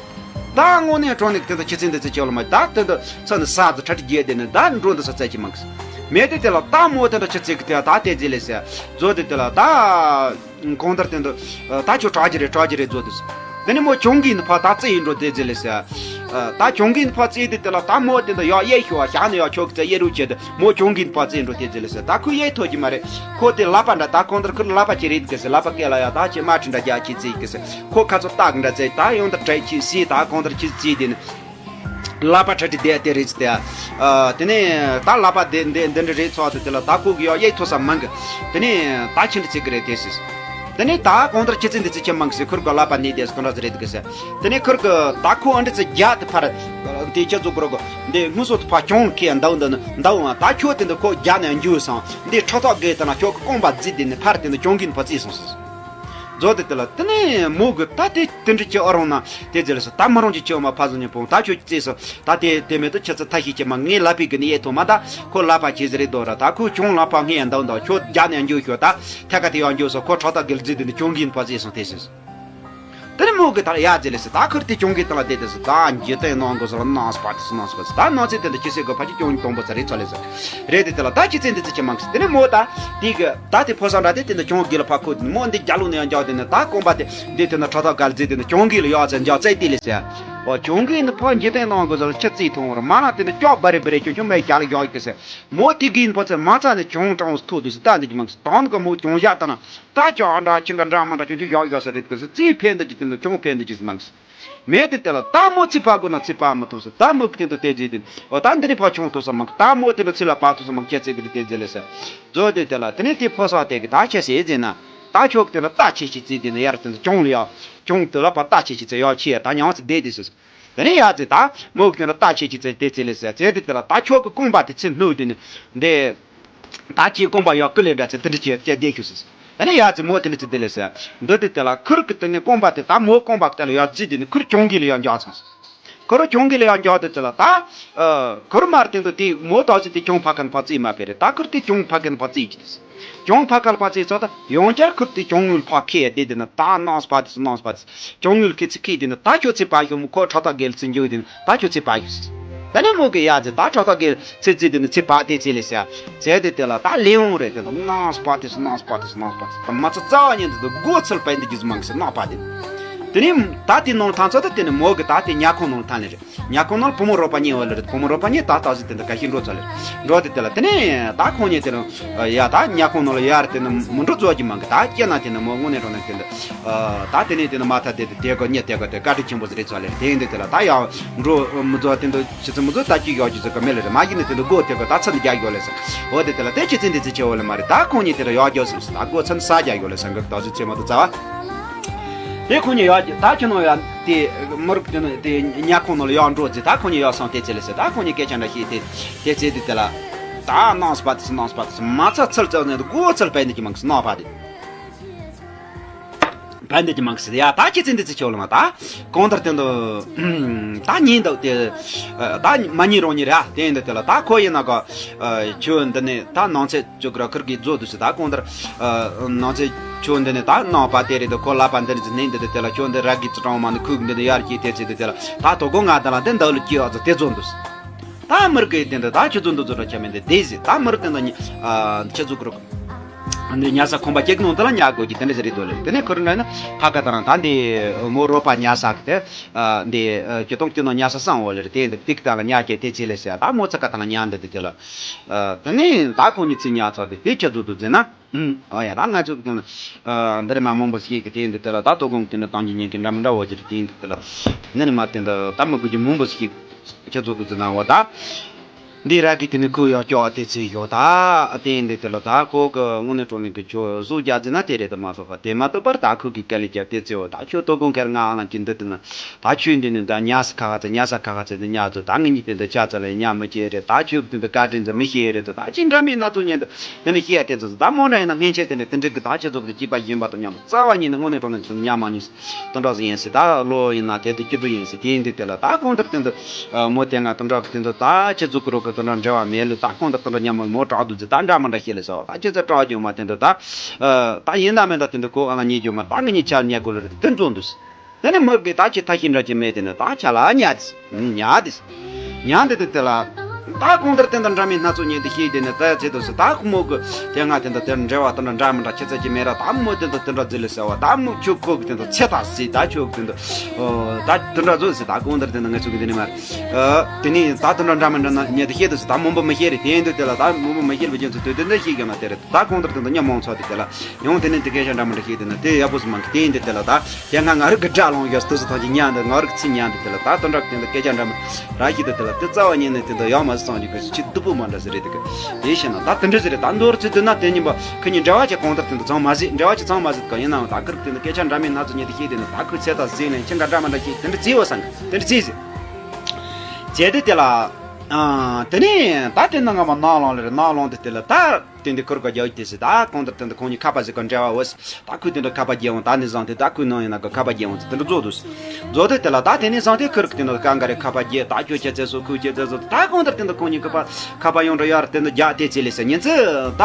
ད་དངོས་གནས་དྲང་གནས་དེ་འདྲ་ཁྱི་ཚེ་འདི་ཚེ་ཆེ་བ་ལ་མ་ད་དེ་འདྲ་ཚ་ནི་ས་འདི་ཁྲ་ཁྲི་རྒྱས་དེ་ནི་ད་འགྲོ་འདི་ས་ཚད་ཀྱི་མང་གི་མེད་དེ་དེ་ལ་ད་མོ་དེ་འདྲ་ཁྱི་ཚེ་གི་དེ་ད་དེ་རྗེས་ལས་ཟེར་མཛོ་དེ་དེ་ལ་ད་གང་ལྟར་དེ་འདྲ་ད་ཁྱོད་གྲགས་ཀྱི་རེད་གྲགས་ཀྱི་རེད་མཛོ་དེ་ཟེར། དེ་ནི་མོ་གྱོང་གིན་ཕ་ད་རྩེ་ཡིན་འགྲོ་དེ་རྗེས་ལས་ཟེར། ད་གྱོང་གིན་ཕ་རྩེ་དེ་དེ་ལ་ད་མོ་དེ་འདྲ་ཡག་གཡས་ཤོ་བ་ཞག་ནི་ཡག་ཁྱོད་ཀྱི་རྩེ་གཡས་རུ་བྱེད་དེ་མོ་གྱོང་གིན་ཕ་རྩེ་འགྲོ་དེ་རྗེས་ལས་ཟེར་ད་ཁོས་གཡས་ཐོ་གི་མ་རེད། ཁོ་དེ་ལག་པ་འདྲ་ད་གང་ལྟར་ཁོར་ལག་པ་ཅི་རེད་གི་ཟེར་ལག་པ་སྐེ་ལ་ཡ་ད་ཅི་མ་ཁྲི་འདྲ་རྒྱ་ཁྱི་རྩེ་གི་ཟེར། ཁོ་ཁ་ཚོ་སྟག་འདྲ་རྩེ་ད་ཡོང་ད་བྲེད་ཁྱི་སི་ད་གང་ལྟར་ཁྱི་རྩེ་དེ་ནི། ལག་པ་ཁྲ་ཁྲི་དེ་དེ་རེད་ཟེར། དེ་ནས་ད་ལག་པ་དེ་འདི་འདི་འདྲ་རེད་ཚོགས་དེ་དེ་ལ་ད་ཁོ་གི་ཡག་གཡས་ཐོ་ས་མང་གི། དེ་ནས་ད་ཁྱི་འདྲ་རྩེ་གི་རེད་དེ་ཟེར། དེ་ནས་ད་གང་ལྟར་ཁྱི་རྩེ་འདི་རྩེ་ཁྱི་མང་གི་ཟེར་ཁུར་གི་ལག་པ་ནི་དེ་ཟེར་གང་འདྲ་ཟེར་རེད་གི་ཟེར། དེ་ནས་ཁུར་གི་ད་ཁོ་ཨ་འདྲ་རྩེ་རྒྱ་དེ་ཕར་དེ་ཁྱི་ཚོ་གི་རོ་གི་འདི་སྔོན་སོ་དེ་ཕར་གྱོང་ཁྱི་ཡ་འདའ་འདའ་ནི་འདའ་འོང་ད་ཁྱོད་དེ་འདི་ཁོ་རྒྱ་ནས་འགྱུར་སོང་འདི་ཁྲག་ཐོག་གི་དེ་ན་ཁྱོད་ཀྱི་རྐང་པ་རྫི་དེ་ནི་ཕར་དེ་འདི་གྱོང་གིན་ཕར་རྩེ་སོང་ཟེར། མཛོ་དེ་དེ་ལ་དེ་ནས་མོ་གི་ད་དེ་དེ་འདྲ་ཁྱི་ཨ་རོང་ན་དེ་རྗེས་ལ་ཟེར་ད་མ་རོང་གི་ཁྱི་མ་ཕ་བཟོ་ཉེ་པོ་ད་ཁྱོད་ཀྱི་རྩེ་སོང་ད་དེ་དེ་མེད་དུ་ཁྱི་ཚོ་ཐ་ཤི་ཁྱི་མ་ངའི་ལ་པའི་གི་ནི་ཡེ་ཐོ་མ་ད་ཁོ་ལ་པ་ཁྱི་ཟེར་རེད་དོ་ར་ད་ཁོ་གྱོང་ལ་པ་ངའི་ཡ་འདའ་འདའ་ཁྱོད་རྒྱ་ནས་འགྱུར་ཤོག་ད་ཐད་ཀ་དེ་ཡང་འགྱུར་སོང་ཁོ་ཁྲག་ཐོག་གི་རྫི་དེ་ནི་གྱོང་གིན་ཕར་རྩེ་སོང་དེ་ཟེར། དེ་ནས་མོ་གི་ད་ཡ་རྗེས་ལས་ཟེར་ད་ཁུར་དེ་གྱོང་གི་སྟེང་ལ་བསྡད་དེ་ཟེར་ད་འཇིག་རྟེན་ནང་གི་ཟེར་ལ་ནང་སྤར་དེ་ཟེར་ནང་སྤར་ཟེར་ད་ནང་ཚེ་དེ་འདྲ་ཁྱི་སེ་གི་ཕ་ཁྱི་གྱོང་གི་དང་པོ་ཚ་རེད་ཚ་ལས་ཟེར་རེད་དེ་དེ་ལ་ད་ཁྱི་ཚེ་འདི་ཚེ་ཁྱི་མང་གི་ཟེར་དེ་ནས་མོ་ད་དེ་གི་ད་དེ་ཕོ་སང་འདྲ་དེ་དེ་འདྲ་གྱོང་གི་ལ་ཕ་ཁུ་དེ་མོ་འདི་རྒྱ་ལུ་ནས་ཡང་འཇག་དེ་ནས་ད་རྐང་པ་དེ་འདི་དེ་ན་ཁྲག་ཐོག་ག་ལ་རྫི་དེ་ནས་གྱོང་གི་ལ་ཡག་ཚེ་འཇག་ཚེ་དེ་ལས་ཟེར། ཨོ་གྱོང་གི་ནི་ཕ་འཇིག་རྟེན་ནང་གི་ཟེར་ལ་ཁྱི་རྩིས་ཐོང་བར་མ་ན་དེ་ནས་ཀྱོག་བ་རེ་བ་རེ་ཁྱོད་ཁྱོད་མའི་རྒྱ་ལ་ཡག་གི་ཟེར། མོ་དེ་གིན་ཕོ་ཚེ་མ་ཚ་ནས་གྱོང་དྲང་ཐུག་དུས་སུ་ད་འདི་ཀྱི་མང་སི་དང་གི་མོ་གྱོང་བཞག་ད་ན་ད་ཅོ་ཨ་འདྲ་ཁྱི་འདྲ་འདྲ་མ་འདྲ་ཁྱོད་ཁྱོད་ཡག་ཡག་ས་རེད་གི་སི་རྩིས་ཕན་འདི་ཀྱི་དེ་ནི་གྱོང་ཕན་འདི་ཀྱི་སི་མང་སི། མེད་དེ་དེ་ལ་ད་མོ་ཚི་ཕ་དགོས་ན་ཚི་ཕ་མི་ཐུབ་སི་ད་མོ་གི་དེ་དེ་རྗེས་དེ་ཨོ་ད་འདི་ནི་ཕ་གྱོང་ཐུབ་ས་མང་ད་མོ་དེ་ནི་ཚི་ལ་ཕ་ཐུབ་ས་མང་ཁྱེད་ཚེ་གི་དེ་རྗེས་ལས་ས་མཛོ་དེ་དེ་ལ་དེ་ནི་དེ་ཕོ་ས་དེ་གི་ད་ཁྱེད་ཟེར་ཟེར་ན་ད་ཁྱོད་གི་དེ་ལ་ད་ཁྱེད་ཀྱི་རྩིས་དེ་ནི་ཡར་དེ་ནི་གྱོང་ལ་ཡག་གྱོང་དེ་ལ་ཕ་ད་ཁྱེད་ཀྱི་རྩིས་ཡག་ཁྱེད་ད་ཉང་ཚི་བསྡད་དེ་སི། དེ་ནས་ཡ་ཙི་ད་མོ་གི་དེ་ལ་ད་ཁྱེད་ཀྱི་ཚེ་དེ་ཚེ་ལས་ཟེར་ཚེ་དེ་དེ་ལ་ད་ཁྱོད་ཀྱི་རྐང་པ་དེ་ཚེ་སྣུབ་དེ་ནི་འདི་ད་ཁྱེད་རྐང་པ་ཡག་ཀུ་ལེ་འདྲ་ཚེ་དེ་འདྲ་ཁྱེད་ཁྱེད་བསྡད་ཤུ་ཟེར། དེ་ནས་ཡ་ཙི་མོ་དེ་ནི་ཚེ་དེ་ལས་ཟེར་འདི་དེ་དེ་ལ་ཁུར་གི་དེ་ནི་རྐང་པ་དེ་ད་མོ་རྐང་པ་དེ་ལ་ཡག་རྩིས་དེ་ནི་ཁུར་གྱོང་གི་ལ་ཡག་འཇག་ཚང་ཁུར་གྱོང་གི་ལ་ཡག་འཇག་དེ་དེ་ལ་ད་ཁུར་མར་སྟེང་དུ་དེ་མོ་ད་ཚེ་དེ་གྱོང་ཕ་ཁན་ཕ་རྩིས་མ་ཕེ་རེད་ད་ཁུར་དེ་གྱོང་ཕ་ཁན་ཕ་རྩིས་ཀྱི་དེ་ཟེར། གྱོང་ཕ་ཁལ་ཕ་ཚེ་ཚོ་ད་ཡོང་ཅར་ཁུར་དེ་གྱོང་ངུལ་ཕ་ཁེ་དེ་དེ་ན་ད་ནང་སྤ་དེ་ནང་སྤ་དེ་གྱོང་ངུལ་ཁེ་ཚི་ཁེ་དེ་ན་ད་ཁྱོད་ཚེ་པ་ཤོ་མུ་ཁོ་ཁྲ་ཐག་གེལ་ཚི་འཇུ་དེ་ན་ད་ཁྱོད་ཚེ་པ་ཤོ་ཟེར། ད་ནི་མོ་གི་ཡ་ཚེ་ད་ཁྲ་ཐག་གེལ་ཚི་ཚི་དེ་ན་ཚེ་པ་དེ་ཚེ་ལེ་ཟེར་ཚེ་དེ་དེ་ལ་ད་ལེ་འོང་རེད་དེ་ན་ནང་སྤ་དེ་ནང་སྤ་དེ་ནང་སྤ་དེ་ད་མ་ཚ་རྩ་བ་ཉན་དེ་དུ་སྒོ་ཚལ་པ་ཡིན་དེ་གི་ཟི་མང་གི་ཟེར་ནང་པ་དེ། དེ་ནི་ད་དེ་ནང་ཐང་ཚོ་ད་དེ་ནི་མོ་གི་ད་དེ་ཉ་ཁོང་ནང་ཐང་ལེ་རེད། ཉ་ཁོང་ནང་བུ་མོ་རོགས་པ་གཉིས་བ་ལེ་རེད། བུ་མོ་རོགས་པ་གཉིས་ད་ད་ཟི་དེ་འདི་ག་ཤི་འགྲོ་ཚོ་ལེ་རེད། འགྲོ་དེ་དེ་ལ་དེ་ནས་ད་ཁོང་གཉིས་དེ་ནི་ཡ་ད་ཉ་ཁོང་ནང་ལ་ཡར་དེ་ནི་མི་འགྲོ་ཚོ་གི་མང་གི་ད་སྐྱེ་ན་དེ་ནི་མོ་དངོས་གནས་འགྲོ་ན་དེ་འདི་ད་དེ་ནས་དེ་ནི་མ་ཐ་དེ་དེ་དེ་གོ་ཉེ་དེ་གོ་དེ་བཀའ་དྲིན་ཆེན་པོ་ཟི་རེད་ཚོ་ལེ་རེད། དེ་ཡིན་དེ་དེ་ལ་ད་ཡ་འགྲོ་མི་ཚོ་དེ་འདི་ཆི་ཚི་མི་ཚོ་ད་ཅི་ཡོག་ཅི་ཚི་ག་མེ་ལེ་རེད། མ་གི་ནི་དེ་འདི་སྒོ་དེ་གོ་ད་ཚ་འདི་རྒྱག་ཡོ་ལེ་ས་འོ་དེ་དེ་ལ་དེ་ཆི་ཚི་འདི་ཚི་ཆེ་བོ་ལེ་མ་རེད། ད་ཁོང་གཉིས་དེ་ལ་ཡོག་ཡོ་སམ་ས་ད་སྒོ་ཚ་འདི་ས་རྒྱག་ཡོ་ལེ་ས་འགག་ད་ཟི་ཚེ་མ་དུ་ཚ་བ། དེ་ཁོ་གཉིས་ཡར་ད་ཁྱོད་ནང་ཡར་དེ་མི་རིགས་དེ་ནི་དེ་ཉ་ཁོང་ནང་ལ་ཡར་འགྲོ་ཟེར། ད་ཁོ་གཉིས་ཡར་སོང་དེ་ཚེ་ལ་ཟེར། ད་ཁོ་གཉིས་སྐད་ཆ་འདྲ་བཤད་དེ་དེ་ཚེ་དེ་དེ་ལ་ད་ནང་སྤ་དེ་སུ་ནང་སྤ་དེ་སུ་མ་ཚ་ཚལ་ཚལ་ནས་དེ་སྒོ་ཚལ་བས་འདི་ཀྱི་མང་སུ་ནང་པ་དེ་བས་འདི་ཀྱི་མང་སུ་ཡ། ད་ཁྱེད་ཚེ་འདི་ཚེ་ཆོག་ལ་མ་ད་གང་ལྟར་དེ་འདུག་ད་ཉིན་འདུག་དེ་ད་མ་ཉིན་རང་ཉིན་ར་དེ་འདི་དེ་ལ་ད་ཁོ་ཡིན་ན་ག་ཁྱོད་འདི་ནས་ད་ནང་ཚེ་ཅོ་གི་ར་ཁུར་གི་རྫོ་དུ་ཞིག་ད་གང་ལྟར་ནང་ཚེ། ཁྱོད་འདི་ནི་ད་ནང་པ་དེ་རེད་དོ། ཁོ་ལབ་པ་འདི་རེད་ཟེར་ནས་འདི་དེ་དེ་ལ་ཁྱོད་འདི་ར་གི་ཙི་ཀྲང་མ་ནི་ཁུག་འདི་ནི་ཡར་གྱིས་དེ་ཚེ་དེ་དེ་ལ་ད་དོ་གོ་ང་ད་ལ་འདི་འདི་ལ་སྐྱེ་བ་ཚོ་དེ་ཚོ་འདུག་ད་མི་རིགས་ཀྱི་དེ་འདི་ད་ཁྱོད་ཚོ་འདི་ཚོ་འདྲ་ཁྱད་མེད་འདི་དེ་ཟེར། ད་མི་རིགས་དེ་འདི་ཉི་ཨ་ཁྱེད་ཚོ་གི་རོགས་འདི་ཉལ་ས་ཁང་པ་སྐྱེ་གི་ནང་དུ་ལ་ཉལ་དགོས་ཀྱི་དེ་འདྲ་ཟེར་རེད་དོ་ལེ། དེ་ནས་ཁོ་རང་འདྲ་ན་ཁ་ཁ་ད་རང་ད་འདི་མོ་རོ་པ་ཉལ་ས་གི་དེ་འདི་སྐྱེ་སྟོང་སྐྱེ་ནང་ཉལ་ས་སང་འོ་ལེ་རེད། དེ་འདི་ཏིག་ད་ལ་ཉལ་སྐྱེ་དེ་ཚེ་ལེ་ཟེར། ད་མོ་ཚ་ཁ་ད་ལ་ཉལ་འདི་དེ་དེ་ལ་དེ་ནས་ད་ཁོ་གཉིས་ཚེ་ཉལ་ཚ་དེ་དེ་ཁྱེད་ཚོ་འདི་ཟེར་ན། ཨུམ། ཨོ་ཡ། ད་ང་ཚོ་གི་དེ་ནི་འདི་རེད་མ་མང་པོ་ཞིག་གི་དེ་འདི་དེ་ལ་ད་དོ་དགོང་གི་དེ་ནི་བཏང་རྒྱུ་ཉན་གི་འདྲ་མི་འདྲ་བོ་ཅིག་དེ་འདི་དེ་ལ་འདི་ནི་མ་དེ་འདི་ད་མི་དགོས་རྒྱུ་མང་པོ་ཞིག་ཁྱེད་ཚོ་གི་ཟེར་ན་འོ་ད་འདི་ར་གི་དེ་ནི་ཁོ་ཡོ་ཀྱོ་དེ་ཚེ་ཡོ་ད་དེ་འདི་དེ་ལ་ད་ཁོ་གི་དངོས་གནས་དྲང་གནས་གི་ཁྱོ་བཟོ་རྒྱ་ཟེར་ན་དེ་རེད་དུ་མ་གཏོགས་པ་དེ་མ་གཏོགས་པར་ད་ཁོ་གི་དཀའ་ལས་རྒྱབ་དེ་ཚེ་འོ་ད་ཁྱོད་དོ་དགོང་ཁེར་ང་ཨ་ལ་གི་འདི་དེ་ནི་ད་ཁྱོད་འདི་ནི་ད་ཉལ་ས་ཁ་ཁ་ཚེ་ཉལ་ས་ཁ་ཁ་ཚེ་འདི་ཉལ་ཚོ་ད་ངེད་གཉིས་དེ་འདི་ཆ་ཚ་ལ་ཉལ་མི་བྱེད་རེད། ད་ཁྱོད་དེ་འདི་བཀའ་དྲིན་ཚེ་མི་ཤེས་རེད་དུ་ད་ཅི་འདྲ་མིན་སྣ་ཚོགས་ཉན་དུ། དེ་ནས་ཤེས་ཡ་དེ་ཚོ་ད་མོ་འདྲ་ཡིན་ན་སྔན་ཆད་དེ་ནས་དེ་འདྲ་གི་ད་ཁྱེད་ཚོ་གི་སྐྱིད་པ་ཡིན་པ་དང་མཉམ་རྩ་བ་ཉིད་ནས་དངོས་གནས་དྲང་གནས་ཚོ་མཉམ་མ་ཉིད་དུ་འདྲ་ཟིག་ཡིན་ཟེར། ད་ལོ་ཡིན་ན་དེ་དུ་སྐྱིད་སྡུག་ཡིན་ཟེར། དེ་ཡིན་དུས་དེ་ལ་ད་གང་ལྟར་དེ་འདུ་མོ་དེ་ང་དུ་འདྲ་གི་དེ་འདུ་ད་ཁྱེད་ཚོ་གི་རོགས་གི་དུ་འདྲ་འབྲེལ་བ་མེད་ལུ་ད་གང་ལྟར་དུ་འདྲ་མཉམ་མོ་དྲག་འདུག་ཟེར། ད་འདྲ་མི་འདྲ་ཤེས་ལེ་ཟེར་བ་ད་ཁྱེད་ཚོ་དྲག་རྒྱུ་མ་དེ་འདུ་ད་ད་ཡིན་ན་མེད་ད་དེ་འདུ་ཁོ་ཨ་ང་གཉིས་རྒྱུ་མ་ད་ངེད་གཉིས་ཆར་ཉལ་དགོས་ལ་རེད་དེ་འདྲ་འདུག་ཟེར། དེ་ནས་མི་གིས་ད་ཁྱེད་ཐ་ཤི་འདྲ་ཅིག་མེད་དེ་ནས་ད་ཆ་ལ་ཉལ་དེ། ཉལ་དེ། ཉལ་དེ་དེ་དེ་ལ། ད་གང་ལྟར་དེ་འདྲ་འདྲ་མིན་སྣ་ཚོགས་ཉན་དེ་ཤེས་དེ་ནས་ད་ཚེ་དུ་སུ་ད་ཁོ་མོ་གི་དེ་ང་དེ་འདྲ་དེར་འབྲེལ་བ་དེ་འདྲ་འདྲ་མི་འདྲ་ཁྱེད་ཚོ་ཀྱི་མེད་ར། ད་མོ་དེ་འདྲ་དེ་འདྲ་ཟེར་ལེ་ཟེར་བ་ད་མོ་ཁྱོད་ཁོ་གི་དེ་འདྲ་ཚེ་ཐག་ཟེར། ད་ཁྱོད་གི་དེ་འདྲ་ད་དེ་འདྲ་བཟོ་ཟེར། ད་གང་ལྟར་དེ་འདྲ་ང་ཚོ་གི་དེ་ནས་མ་རེད། དེ་ནས་ད་དེ་འདྲ་འདྲ་མི་འདྲ་ན་ཉན་དེ་ཤེས་དུ་སུ་ད་མོ་འབུ་མི་ཤེས་རེད། དེ་འདྲ་དེ་ལ་ད་མོ་འབུ་མི་ཤེས་པའི་རྒྱུ་མཚན་དེ་དེ་འདྲ་ཤེས་གི་ན་དེ་རེད། ད་གང་ལྟར་དེ་འདྲ་ཉམས་མང་ཚོགས་དེ་དེ་ལ། ཡང་དེ་ནས་འདི་སྐད་ཆ་འདྲ་མི་འདྲ་ཞིག་དེ་ན་དེ་ཡག་པོ་ཟིག་མང་གི་དེ་ཡིན་དེ་དེ་ལ་ད་དེ་སྔ་ང་རིག་གི་དགྲ་ལོང་ཡོད་དུ་སུ་ཐང་གི་ཉན་འདི་ང་རིག་ཚིག་ཉན་འདི་དེ་ལ་ད་དོན་དག་དེ་འདི་སྐད་ཆ་འདྲ་མི་ར་ཞིག་དེ་དེ་ལ་དེ་རྩ་བ་ཉིད་ནས་དེ་འདི་ཡག་མ་ཟིག་ཚང་གི་གི་ཆི་སྡུག་པོ་མ་འདྲ་ཟིག་རེད་དེ་གི་དེ་བཤད་ན་ད་དེ་འདྲ་ཟིག་རེད། ད་མདོར་ཚིག་དེ་ན་དེ་ཉིན་པ་ཁི་ཉིན་འབྲེལ་བ་ཅིག་གང་ལྟར་དེ་འདི་ཚང་མ་ཟིག་འབྲེལ་བ་ཅིག་ཚང་མ་ཟིག་གི་ཡིན་ནའང་ད་ཁིར་དེ་འདི་སྐད་ཆ་འདྲ་མི་སྣ་ཚོ་ཉན་དེ་ཤེས་དེ་ན་ད་ཁོས་ཚེ་ད་ཟིག་ལན་ཁྱི་འདྲ་འདྲ་མི་འདྲ་ཞིག་དེ་འདྲ་ཚིག་བ་སང་གི་དེ་འདྲ་ཚིག་ཟིག་བྱས་དེ་དེ་ལ་དེ་ནས་ད་དེ་ནང་ང་མ་ནང་ལོང་ལེར་ནང་ལོང་དེ་དེ་ལ་ད། དེ་འདི་ཁུར་ག་རྒྱག་དེ་སི་ད་གང་ལྟར་དེ་འདི་ཁོང་གཉིས་ཁ་པ་ཟིག་ག་འབྲེལ་བ་འོ་སི་ད་ཁོས་དེ་འདྲ་ཁ་པ་རྒྱལ་འོང་ད་ནི་བཟང་དེ་ད་ཁོས་ནང་ཡིན་ན་ག་ཁ་པ་རྒྱལ་འོང་ཚེ་དེ་འདྲ་བཟོ་དུ་སི་བཟོ་དེ་དེ་ལ་ད་དེ་ནི་བཟང་དེ་ཁུར་གི་དེ་འདྲ་ག་འགའ་རེ་ཁ་པ་རྒྱལ་ད་ཁྱོད་ཁྱེད་ཚེ་སོ་ཁོས་ཁྱེད་ཚེ་སོ་ད་གང་ལྟར་དེ་འདྲ་ཁོང་གཉིས་ཁ་པ་ཁ་པ་ཡོང་འགྲོ་ཡར་དེ་འདྲ་རྒྱག་དེ་ཚེ་ལེ་སི་ཉིན་ཚེ་ད་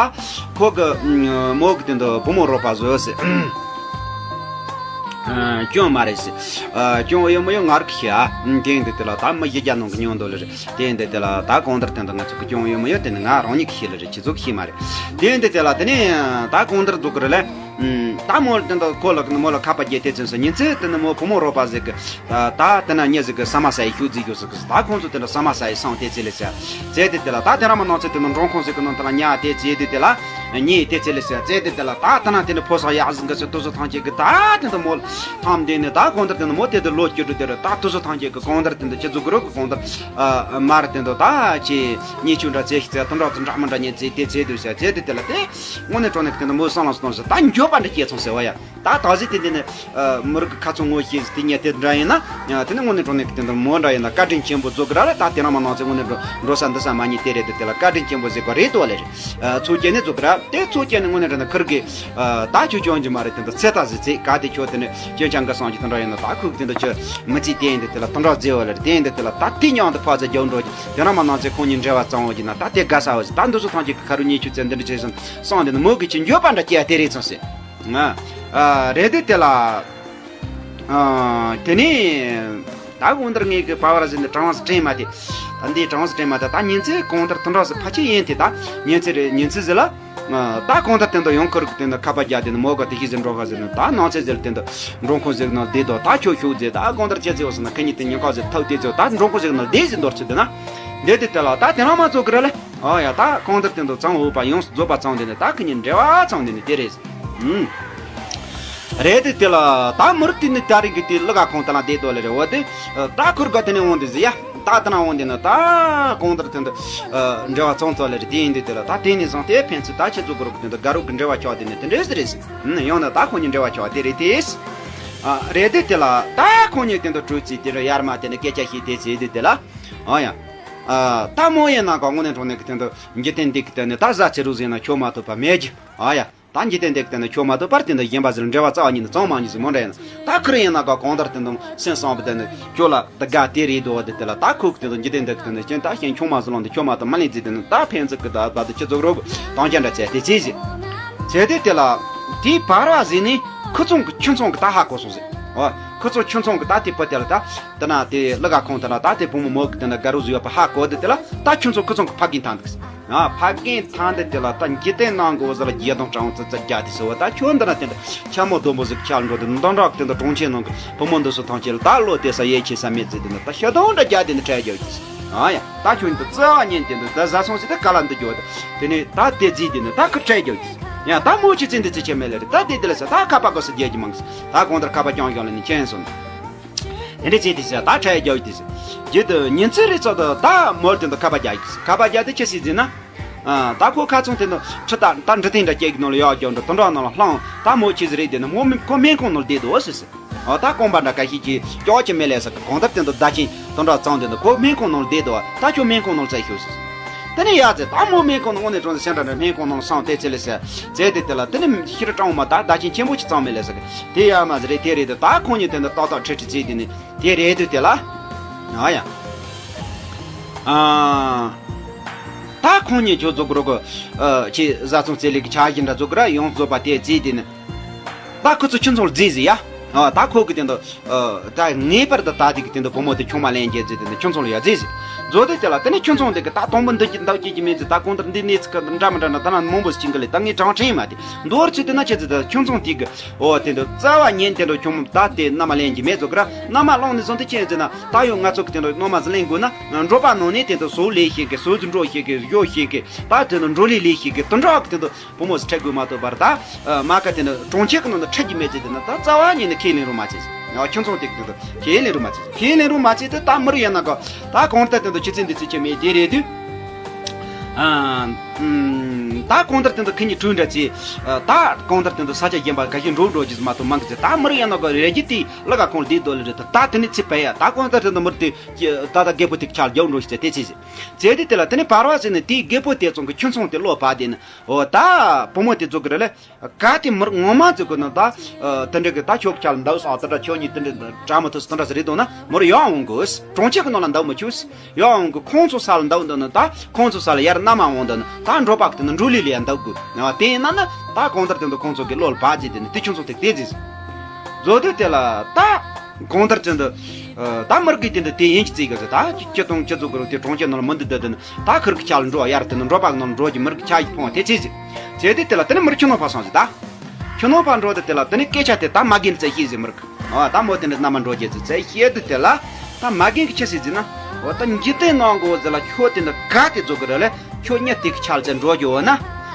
ཁོ་གི་མོ་གི་དེ་འདྲ་བུ་མོ་རོགས་པ་བཟོ་སི་སྐྱོན་མ་རེད་སི་སྐྱོན་ཡོད་མ་ཡོད་ང་རིག་ཤི་ཨ་དེ་འདི་དེ་ལ་ད་མི་ཡི་རྒྱ་ནང་གི་ཉོན་འདོད་ལེ་རེད། དེ་ཡིན་དེ་དེ་ལ་ད་གང་ལྟར་དེ་འདི་ང་ཚོ་གི་སྐྱོན་ཡོད་མ་ཡོད་དེ་ནི་ང་རང་ཉིད་ཀྱི་ཤེས་ལེ་རེད། ཁྱེད་ཚོ་གི་ཤེས་མ་རེད། དེ་ཡིན་དེ་དེ་ལ་དེ་ནི་ད་གང་ལྟར་འདུག་གི་རེད་ལེ། ད་མོ་དེ་འདི་ཁོ་ལ་གི་མོ་ལ་ཁ་པ་རྒྱས་དེ་ཚོན་སོང་ཉིན་ཚེ་དེ་ནི་མོ་བུ་མོ་རོགས་པ་ཟིག་གི་ད་དེ་ན་མྱི་ཟིག་གི་ས་མ་ས་ཡི་ཤུགས་རྫིག་ཡོད་ཟིག་གི་ད་ཁོང་ཚོ་དེ་འདྲ་ས་མ་ས་ཡི་སང་དེ་ཚེ་ལེ་ཟེར་ཚེ་དེ་དེ་ལ་ད་དེ་ར་མ་ནང་ཚེ་དེ་ནི་འབྲོང་ཁོང་ཟིག་གི་ནང་དེ་ལ་ཉལ་དེ་ཚེ་དེ་དེ་ལ་ཉེ་དེ་ཚེ་ལེ་ཟེར་ཚེ་དེ་དེ་ལ་ད་དེ་ན་དེ་ནི་ཕོ་སོག་ཡག་ཟིག་གི་ཚེ་དུ་སོ་ཐང་ཅིག་གི་ད་དེ་འདི་མོ་ལ་ཐམ་དེ་ནི་ད་གང་ལྟར་དེ་ནི་མོ་དེ་དེ་ལོ་བཅུ་དྲུག་དེ་རེད། ད་དུ་སོ་ཐང་ཅིག་གི་གང་ལྟར་དེ་འདི་ཁྱེད་ཚོ་གི་རོགས་གི་གང་ལྟར་མར་དེ་འདི་ད་ཅི་ཉེ་ཆུ་འདྲ་ཚེ་ཤི་ཚེ་དུ་འདྲ་ཚེ་འདྲ་མི་འདྲ་ཉེ་ཚེ་དེ་ཚེ་དུ་ཟེར་ཚེ་དེ་དེ་ལ་དེ་དངོས་གནས་དྲང་གནས་དེ་འདི་མོ་སང་ལ་སོང་ཟེར་ད་འགྱོད་པ་འདྲ་སྐྱེས་སོང་ཟེར་བ་ཡ། ད་ད་གཟོད་དེ་འདི་ནི་མི་རིགས་ཀྱི་ཁ་ཚོན་ངོ་ཤེས་དེ་ཉེ་དེ་འདྲ་ཡིན་ན་དེ་ནི་དངོས་གནས་དྲང་གནས་དེ་འདི་མོ་འདྲ་ཡིན་ན་བཀའ་དྲིན་ཆེན་པོ་རྫོགས་གི་ར་ལ། ད་དེ་ར་མ་ནང་ཚེ་དངོས་གནས་འགྲོ་འགྲོ་ས་འདི་ས་མ་ཉེ་དེ་རེད། དེ་དེ་ལ་བཀའ་དྲིན་ཆེན་པོ་ཟེར་བ་རེད་དོ་ལེ་རེད། ཚོ་སྐྱེ་ནི་རྫོགས་གི་ར་དེ་ཚོ་སྐྱེ་ནི་དངོས་གནས་དྲང་གནས་ཁུར་གི་ད་ཁྱོད་སྐྱོན་གྱི་མ་རེད། དེ་འདི་ཚེ་ད་ཟི་ཚེ་ག་དེ་ཁྱོད་དེ་ནི་སྐྱོན་ཆང་གི་སང་གི་དེ་འདྲ་ཡིན་ན་ད་ཁུག་དེ་འདི་ཁྱོད་མི་ཚེ་དེ་ཡིན་དེ་དེ་ལ་དེ་འདྲ་རྫི་བ་ལེ་རེད། དེ་ཡིན་དེ་དེ་ལ་ད་དེ་མྱང་དེ་ཕ་ཚ་རྒྱབ་འགྲོ་གི་དེ་ར་མ་ནང་ཚེ་ཁོང་གཉིས་འབྲེལ་བ་གཙང་བོ་གི་ན་ད་དེ་དགའ་ས་བ་ཟི་ད་འདི་ཚོ་ཐང་ཅིག་གི་ཁ་རུ་ཉེ་ཆུ་ཚེ་འདི་འདྲ་བྱས་སོང་སང་དེ་ནི་མོ་གི་ཅི་འགྱོད་པ་འདྲ་སྐྱེ་ཡ་དེ་རེད་སོང་ཟེར། ང་། ཨ། རེད་དེ་དེ་ལ། ཨ། དེ་ནས། ད་གང་ལྟར་ངས་གི་པ་བ་ར་ཟེར་ནས་གྲང་བ་སི་དྲན་མ་དེ། ད་འདི་གྲང་བ་སི་དྲན་མ་དེ་ད་ཉིན་ཚེ་གང་ལྟར་དུ་འདྲ་སི་ཕ་ཆེ་ཡིན་དེ་ད་ཉིན་ཚེ་རེད་ཉིན་ཚེ་ཟེར་ལ། ཨ། ད་གང་ལྟར་དེ་འདྲ་ཡོང་ཁུར་གི་དེ་འདྲ་ཁ་པ་རྒྱག་དེ་ནི་མོ་ག་དེ་ཤི་ཟེར་འགྲོ་ག་ཟེར་ནི་ད་ནང་ཚེ་ཟེར་དེ་འདྲ་འགྲོ་ཁོ་ཟེར་ན་བདེ་དོ་ད་ཁྱོད་ཤུགས་ཟེར་ད་གང་ལྟར་ཁྱེད་ཚེ་བ་སི་ན་ཁ་ཉིན་དེ་ཉིན་ཁ་ཟེར་ཐབས་དེ་ཚེ་ད་འགྲོ་ཁོ་ཟེར་ན་བདེ་ཟེར་འདོར་ཚེ་དེ་ན། འདི་དེ་དེ་ལ་ད་དེ་རང་མ་ཚོ་གི་ར་ལེ། ཨ་ཡ་ད་གང་ལྟར་དེ་འདྲ་གཙང་བོ་པ་ཡོངས་སུ་རྫོགས་པ་ཚང་དེ་ནི་ད་ཁི་ཉིན་འབྲེལ་བ་ཚང་དེ་ནི་དེ་རེད། ཨུམ། རེད་དེ་དེ་ལ་ད་མི་རིགས་དེ་ནི་ད་རིང་གི་དེ་ལུ་ག་གང་ལྟར་ལ་བསྡད་དོ་ལེ་རེད་བ་དེ། ད་ཁུར་ག་དེ་ནས་འོང་དེ་ཟེར་ཡ། ད་དེ་ན་འོང་དེ་ནི་ད་གང་ལྟར་དེ་འདྲ་འབྲེལ་བ་ཚང་ཚོ་ལེ་རེད། དེ་ཡིན་དེ་དེ་ལ་ད་དེ་ནས་བཟུང་དེ་ཕན་ཚུན་ད་ཁྱེད་ཚོ་གི་རོགས་དེ་འདྲ་དགའ་རོགས་ཀྱི་འབྲེལ་བ་ཆགས་དེ་ནི་དེ་འདྲས་རེད་ཟེར། ཨུམ། ཡང་ན་ད་ཁོང་གཉིས་འབྲེལ་བ་ཆགས་དེ་རེད་དེ། ཨ། རེད་དེ་དེ་ལ་ད་ཁོང་གཉིས་དེ་འདྲ་གྲོས་ཚིག་དེ་འདྲ་ཡར་མ་དེ་ནི་སྐད་ཆ་བཤད་དེ་ཟེར་དེ་དེ་ལ། ཨ་ཡ། ཨ། ད་མོ་ཡིན་ན་ག་དངོས་གནས་དྲང་གནས་ཀྱི་དོན་དུ་འཇིག་རྟེན་འདི་གི་དོན་ནི་ད་བཟའ་ཚེ་རུ་ཟིན་ན་ཆོག་མ་ཐུབ་པ་མེད་ཀྱི། ཨ་ཡ། ད་འཇིག་རྟེན་འདི་གི་དོན་ནི་ཆོག་མ་ཐུབ་པར་དེ་འདི་གཞན་པ་ཟིག་ལ་འབྲེལ་བ་རྩ་བ་ཉིད་ནས་གཙང་མ་ཉིད་ཟིག་མོ་འདྲ་ཡིན་ན། ད་ཁིར་ཡིན་ན་ག་གང་ལྟར་དེ་འདི་སེམས་བསམ་པ་དེ་ནི་ཁྱོད་ལ་ད་དགའ་དེ་རེད་དོ་བ་དེ་དེ་ལ་ད་ཁུག་དེ་འདི་འཇིག་རྟེན་འདི་གི་དོན་ནི་ཅན་ད་ཞེན་ཆུང་མ་ཟིག་ལོང་དེ་ཆོག་མ་ཐུབ་མ་ལེན་ཟིག་དེ་ནི་ད་ཕན་ཚུན་གི་ད་བ་དེ་ཁྱེད་ཚོ་རོགས་དང་ཅན་འདྲ་བྱས་དེ་ཅི་ཟིག་བྱས་དེ་དེ་ལ། དེའི་བར་བ་ཟིན་ནས་ཁུ་ཚང་གི་ཁྱུ་ཚང་གི་ད་ཧ་གོ་སོང་ཟེར། ཨོ། ཁུ་ཚང་ཁྱུ་ཚང་གི་ད་དེ་བུ་དེ་ལ་ད། དེ་ན་དེ་ལ་ག་ཁོང་དེ་ན་ད་དེ་བུ་མོ་མོ་གི་དེ་ན་དགའ་རོགས་ཟིག་ཡོད་པ་ཧ་གོ་དེ་དེ་ལ་ད་ཁྱུ་ཚང་ཁུ་ཚང་གི་ཕ་རྒན་ཐང་འདུག་ཟེར། ཨ། ཕ་རྒན་ཐང་དེ་དེ་ལ་ད་འཇིག་རྟེན་ནང་གི་འོ་ཟེར་ལ་རྒྱལ་དང་དྲང་བ་ཙི་ཙི་རྒྱ་དེ་ཟེར་བ་ད་ཁྱོད་འདི་ན་དེ་འདྲ་འཁྱམ་མོ་སྡོམ་པོ་ཟིག་ཁྱལ་འགྲོ་དེ་འདི་འདྲ་གི་དེ་འདྲ་གྲོང་ཁྱེར་ནང་གི་བུ་མོ་འདི་ཚོ་ཐང་ཆེ་ལ་ད་བློ་གཏད་ས་ཡེ་ཆེ་ས་མེད་ཟེར་དེ་འདྲ་ད་ཤ་དོང་འདྲ་རྒྱ་དེ་འདྲ་འཕྲད་རྒྱུ་གི་ཟེར། ཨ་ཡ། ད་ཁྱོད་འདི་རྩ་བ་ཉིད་དེ་འདི་ད་བཟའ་ཚང་ཞིག་ད་ག་ལ་འདི་འགྱོ་ད། དེ་ནས་ད་དེ་རྫིས་དེ་ནི་ད་ཁུ་ཁྲལ་རྒྱག་གི། ཡང་ད་མོ་ཆི་ཚེ་འདི་ཚེ་ཆེ་མེད་ལེ་རེད། ད་དེ་དེ་ལ་ས་ད་ཁ་པ་གོ་ས་རྒྱག་གི་མང་གི། ད་གང་ལྟར་ཁ་པ་ཀྱང་ཀྱང་ལ་ནི་ཁྱེན་སོང་། དེ་འདྲ་ཚེ་དེ་ས་ད་ཁྲལ་རྒྱག་གི་དེ་ས། རྒྱུ་དུ་ཉིན་ཚེ་རེ་ཚོ་ད་ད་མོར་དེ་འདི་ཁ་པ་རྒྱག་གི། ཁ་པ་རྒྱག་དེ་ཆི་སི་ཟིན་ན། ཨ། ད་ཁོ་ཁ་ཚང་དེ་འདི་ཁྲི་ད་ད་འདྲི་ཐེངས་འདྲ་སྐྱེ་གི་ནང་ལ་ཡག་ཀྱང་འདྲ་དུ་འདྲ་ནང་ལ་ལྷང་ད་མོ་ཆི་ཟིག་རེད་དེ་ནི་མོ་མི་ཁོ་སྨན་ཁང་ནང་ལ་བསྡད་འདུག་ཟེར་ཟེར། ཨོ་ད་རྐང་པ་འདྲ་ཁ་ཤས་ཀྱིས་ཀྱོག་ཀྱི་མེད་ལས་ས་གི་གང་ལྟར་དེ་འདུག་ཟླ་ཆེན་དུ་འདྲ་གཙང་དེ་འདུག་ཁོ་སྨན་ཁང་ནང་ལ་བསྡད་འདུག་ད་ཁྱོད་སྨན་ཁང་ནང་ལ་བཙལ་ཤོག་ཟེར། དེ་ནས་ཡ་ཟེར་ད་མོ་སྨན་ཁང་ནང་དངོས་གནས་དྲང་ཟེར་སེམས་ཁྲལ་འདྲ་སྨན་ཁང་ནང་སོང་དེ་ཚེ་ལས་ཟེར་ཟེར་དེ་དེ་ལ་དེ་ནས་ཤི་རི་སྤྲང་བོ་མ་ད་ཟླ་ཆེན་ཆེན་པོ་ཅིག་གཙང་མེད་ལས་ས་གི་དེ་ཡ་མ་ཟེར་རེད་དེ་རེད་དེ་ད་ཁོང་གཉིས་དེ་འདུག་ཏག་ཏག་ཁྲིད་ཁྲིད་ཚེ་དེ་ནས་དེ་རེད་དུས་དེ་ལ་ཨ་ཡ་ཨ་ད་ཁོང་གཉིས་ཁྱོད་ཚོ་གི་རོགས་གི་ཨ་ཁྱེད་བཟའ་ཚང་རྩེ་ལེ་གི་ཆ་བཞིན་འདྲ་ཚོ་གི་ར་ཡོངས་རྫོགས་པ་དེ་རྫིས་དེ་ནས། ད་ཁོ་ཚོ་ཁྱིམ་ཚང་ལ་རྫིས་ཟིག་ཡ། ཨ་ད་ཁོ་གི་དེ་འདུག་ཨ་ད་ངེས་པར་དུ་ད་དེ་གི་དེ་འདུག་བུ་མོ་དེ་ཆུང་མ་ལེན་རྒྱུ་ཟིག་དེ་འདུག་ཁྱིམ་ཚང་ལ་ཡ་རྫིས་ཟིག་མཛོ་དེ་དེ་ལ་དེ་ནས་ཁྱིམ་ཚང་དེ་གི་ད་དང་པོ་འདི་གི་འདུག་རྒྱུ་གི་མེད་ཟིག་ད་གང་ལྟར་འདི་གནས་ཚུལ་གི་འདྲ་མི་འདྲ་ན་ད་ན་མང་པོ་ཟིག་ཅིག་གི་ལས་ད་ངས་དྲང་ཕྲན་མ་དེ་མདོར་ཚིག་དེ་ན་ཆི་ཟིག་ད་ཁྱིམ་ཚང་དེ་གི་ཨོ་དེ་འདུག་རྩ་བ་ཉིད་དེ་འདུག་ཁྱིམ་ད་དེ་མནའ་མ་ལེན་རྒྱུ་མེད་ཟོ་གི་ར། མནའ་མ་བླངས་ནས་བཟུང་དེ་ཁྱེད་ཟིག་ན་ད་ཡོད་ང་ཚོ་གི་དེ་འདུག་མནའ་མ་ཟིག་ལེན་དགོས་ན་འགྲོ་པ་ནང་ནས་དེ་འདུག་ཟོག་ལས་ཤེས་གི་ཟོག་ཟིག་འགྲོ་ཤེས་གི་བཞོ་ཤེས་གི་ད་དེ་འདུག་འགྲོ་ལས་ལས་ཤེས་གི་དུ་འདྲ་གི་དེ་འདུག་བུ་མོ་ཟིག་འཁྲིད་དགོས་མ་གཏོགས་པར་ད། མ་ཁ་དེ་ནི་གྲོང་ཁྱེར་གི་ནང་དུ་འཁྲིད་ཀྱི་མེད་ཅེས་དེ་ནི་ད་རྩ་བ་ཉིད་ནས་ཁས་ལེན་རུང་མ་བྱེད། ཡང་ཁྱིམ་ཚང་དེ་གི་དེ་ཁས་ལེན་རུང་མ་བྱེད། ཁས་ལེན་རུང་མ་བྱེད་དེ་ད་མི་རུ་ཡིན་ན་གོ། ད་གང་ལྟར་དེ་འདུག་ཁྱི་ཚེ་འདི་ཚེ་ཆེ་མེད་དེ་རེད་དུས། ད་གང་ལྟར་དེ་འདུག་ཁི་གཉིས་གྲོས་འདྲ་བྱེད། ད་གང་ལྟར་དེ་འདུག་ས་ཆ་གཞན་པ་ཁ་ཤས་འགྲོ་འགྲོ་ཅེས་མ་གཏོགས་མང་གི་ཚེ་ད་མི་རུ་ཡིན་ན་གོ་རེ་རྒྱུ་དེ་ལ་ག་ཁོང་ལ་བསྡད་སྡོད་ལེ་རེད། ད་དེ་ནི་ཚེ་བས་ཡ་ད་གང་ལྟར་དེ་འདུག་མི་རུ་དེ་ད་ད་རྒད་པོ་དེ་ཆ་རྒྱག་འགྲོ་ཞིག་ཚེ་དེ་ཚེ་ཟེར། ཚེ་དེ་དེ་ལ་དེ་ནི་བར་བ་ཟེར་ནི་དེའི་རྒད་པོ་དེ་ཚོ་གི་ཁྱིམ་ཚང་དེ་བློ་བག་དེ་ནི། འོ་ད་བུ་མོ་དེ་ཚོ་གི་རེད་ལ། ག་དེ་མི་ངོ་མ་ཚོ་གི་ནི་ད། དེ་འདྲ་གི་ད་ཁྱོད་ཁྱ་ལ་འདུག་སོང་དེ་འདྲ་ཁྱོད་གཉིས་དེ་འདྲ་དྲ་མི་ཐུབ་སོང་དེ་འདྲ་ཟེར་རེད་འདུག་ན་མོར་ཡོང་འོང་དགོས། གྲོང་ཁྱེར་གི་ནང་ལ་འདུག་མི་ཆུག་ཡོང་འོང་གི་ཁོང་ཚོ་ས་ལ་འདུག་འདུག་ན་ད་ཁོང་ཚོ་ས་ལ་ཡར་མནའ་མ་འོང་འདུག་ན་ད་འགྲོ་པ་གི་དེ་ནི་འགྲོ་ལི་ལི་ཡ་འདུག་དགོས། དེ་ཡིན་ན་ནི་ད་གང་ལྟར་དེ་འདུག་ཁོང་ཚོ་གི་བློ་ལ་བག་ཅི་དེ་ནི་དེ་ཁྱོད་ཚོ་དེ་དེ་ཟེར། མཛོ་དེ་དེ་ལ་ད། གང་ལྟར་དེ་འདུག་ད་མི་རྒས་དེ་འདུག་དེ་ཡིན་གྱི་བརྩི་གི་ཟེར། ད་ཁྱི་དང་ཁྱི་ཚོ་གི་རུ་དེ་གྲོང་ཁྱེར་ནང་ལ་མི་འདུག་ད་དེ་ནི་ད་ཁིར་གི་ཆ་ལ་འགྲོ་ཡར་དེ་ནི་འགྲོ་པ་གི་ནང་ལ་འགྲོ་གི་མི་རྒས་ཆ་ཞིག་ཕོང་དེ་ཚེ་ཟེར། ཚེ་དེ་དེ་ལ་དེ་ནི་མི་རྒས་ཁྱི་ནོར་ཕ་སོང་ཟེར་ད། ཁྱི་ནོར་ཕ་འགྲོ་དེ་དེ་ལ་དེ་ནི་སྐད་ཆ་དེ་ད་མ་རྒན་བཙལ་ཤེས་ཟེར་མི་རྒས། ཨ་ད་མོ་དེ་འདྲ་མནའ་མ་འགྲོ་རྒྱུ་ཚེ་ཚེ་ཤེས་དུས་དེ་ལ་ད་མ་རྒན་གི་ཆི་ཟེར་ཟེར་ན། འོ་ད་འཇིག་རྟེན་ནང་གོ་ཟེར་ལ་ཁྱོད་དེ་འདྲ་ག་དེ་ཚོ་གི་རེད་ལ་ཁྱོད་གཉིས་དེ་གི་ཆ་ལ་ཚེ་འགྲོ་རྒྱུ་འོ་ན།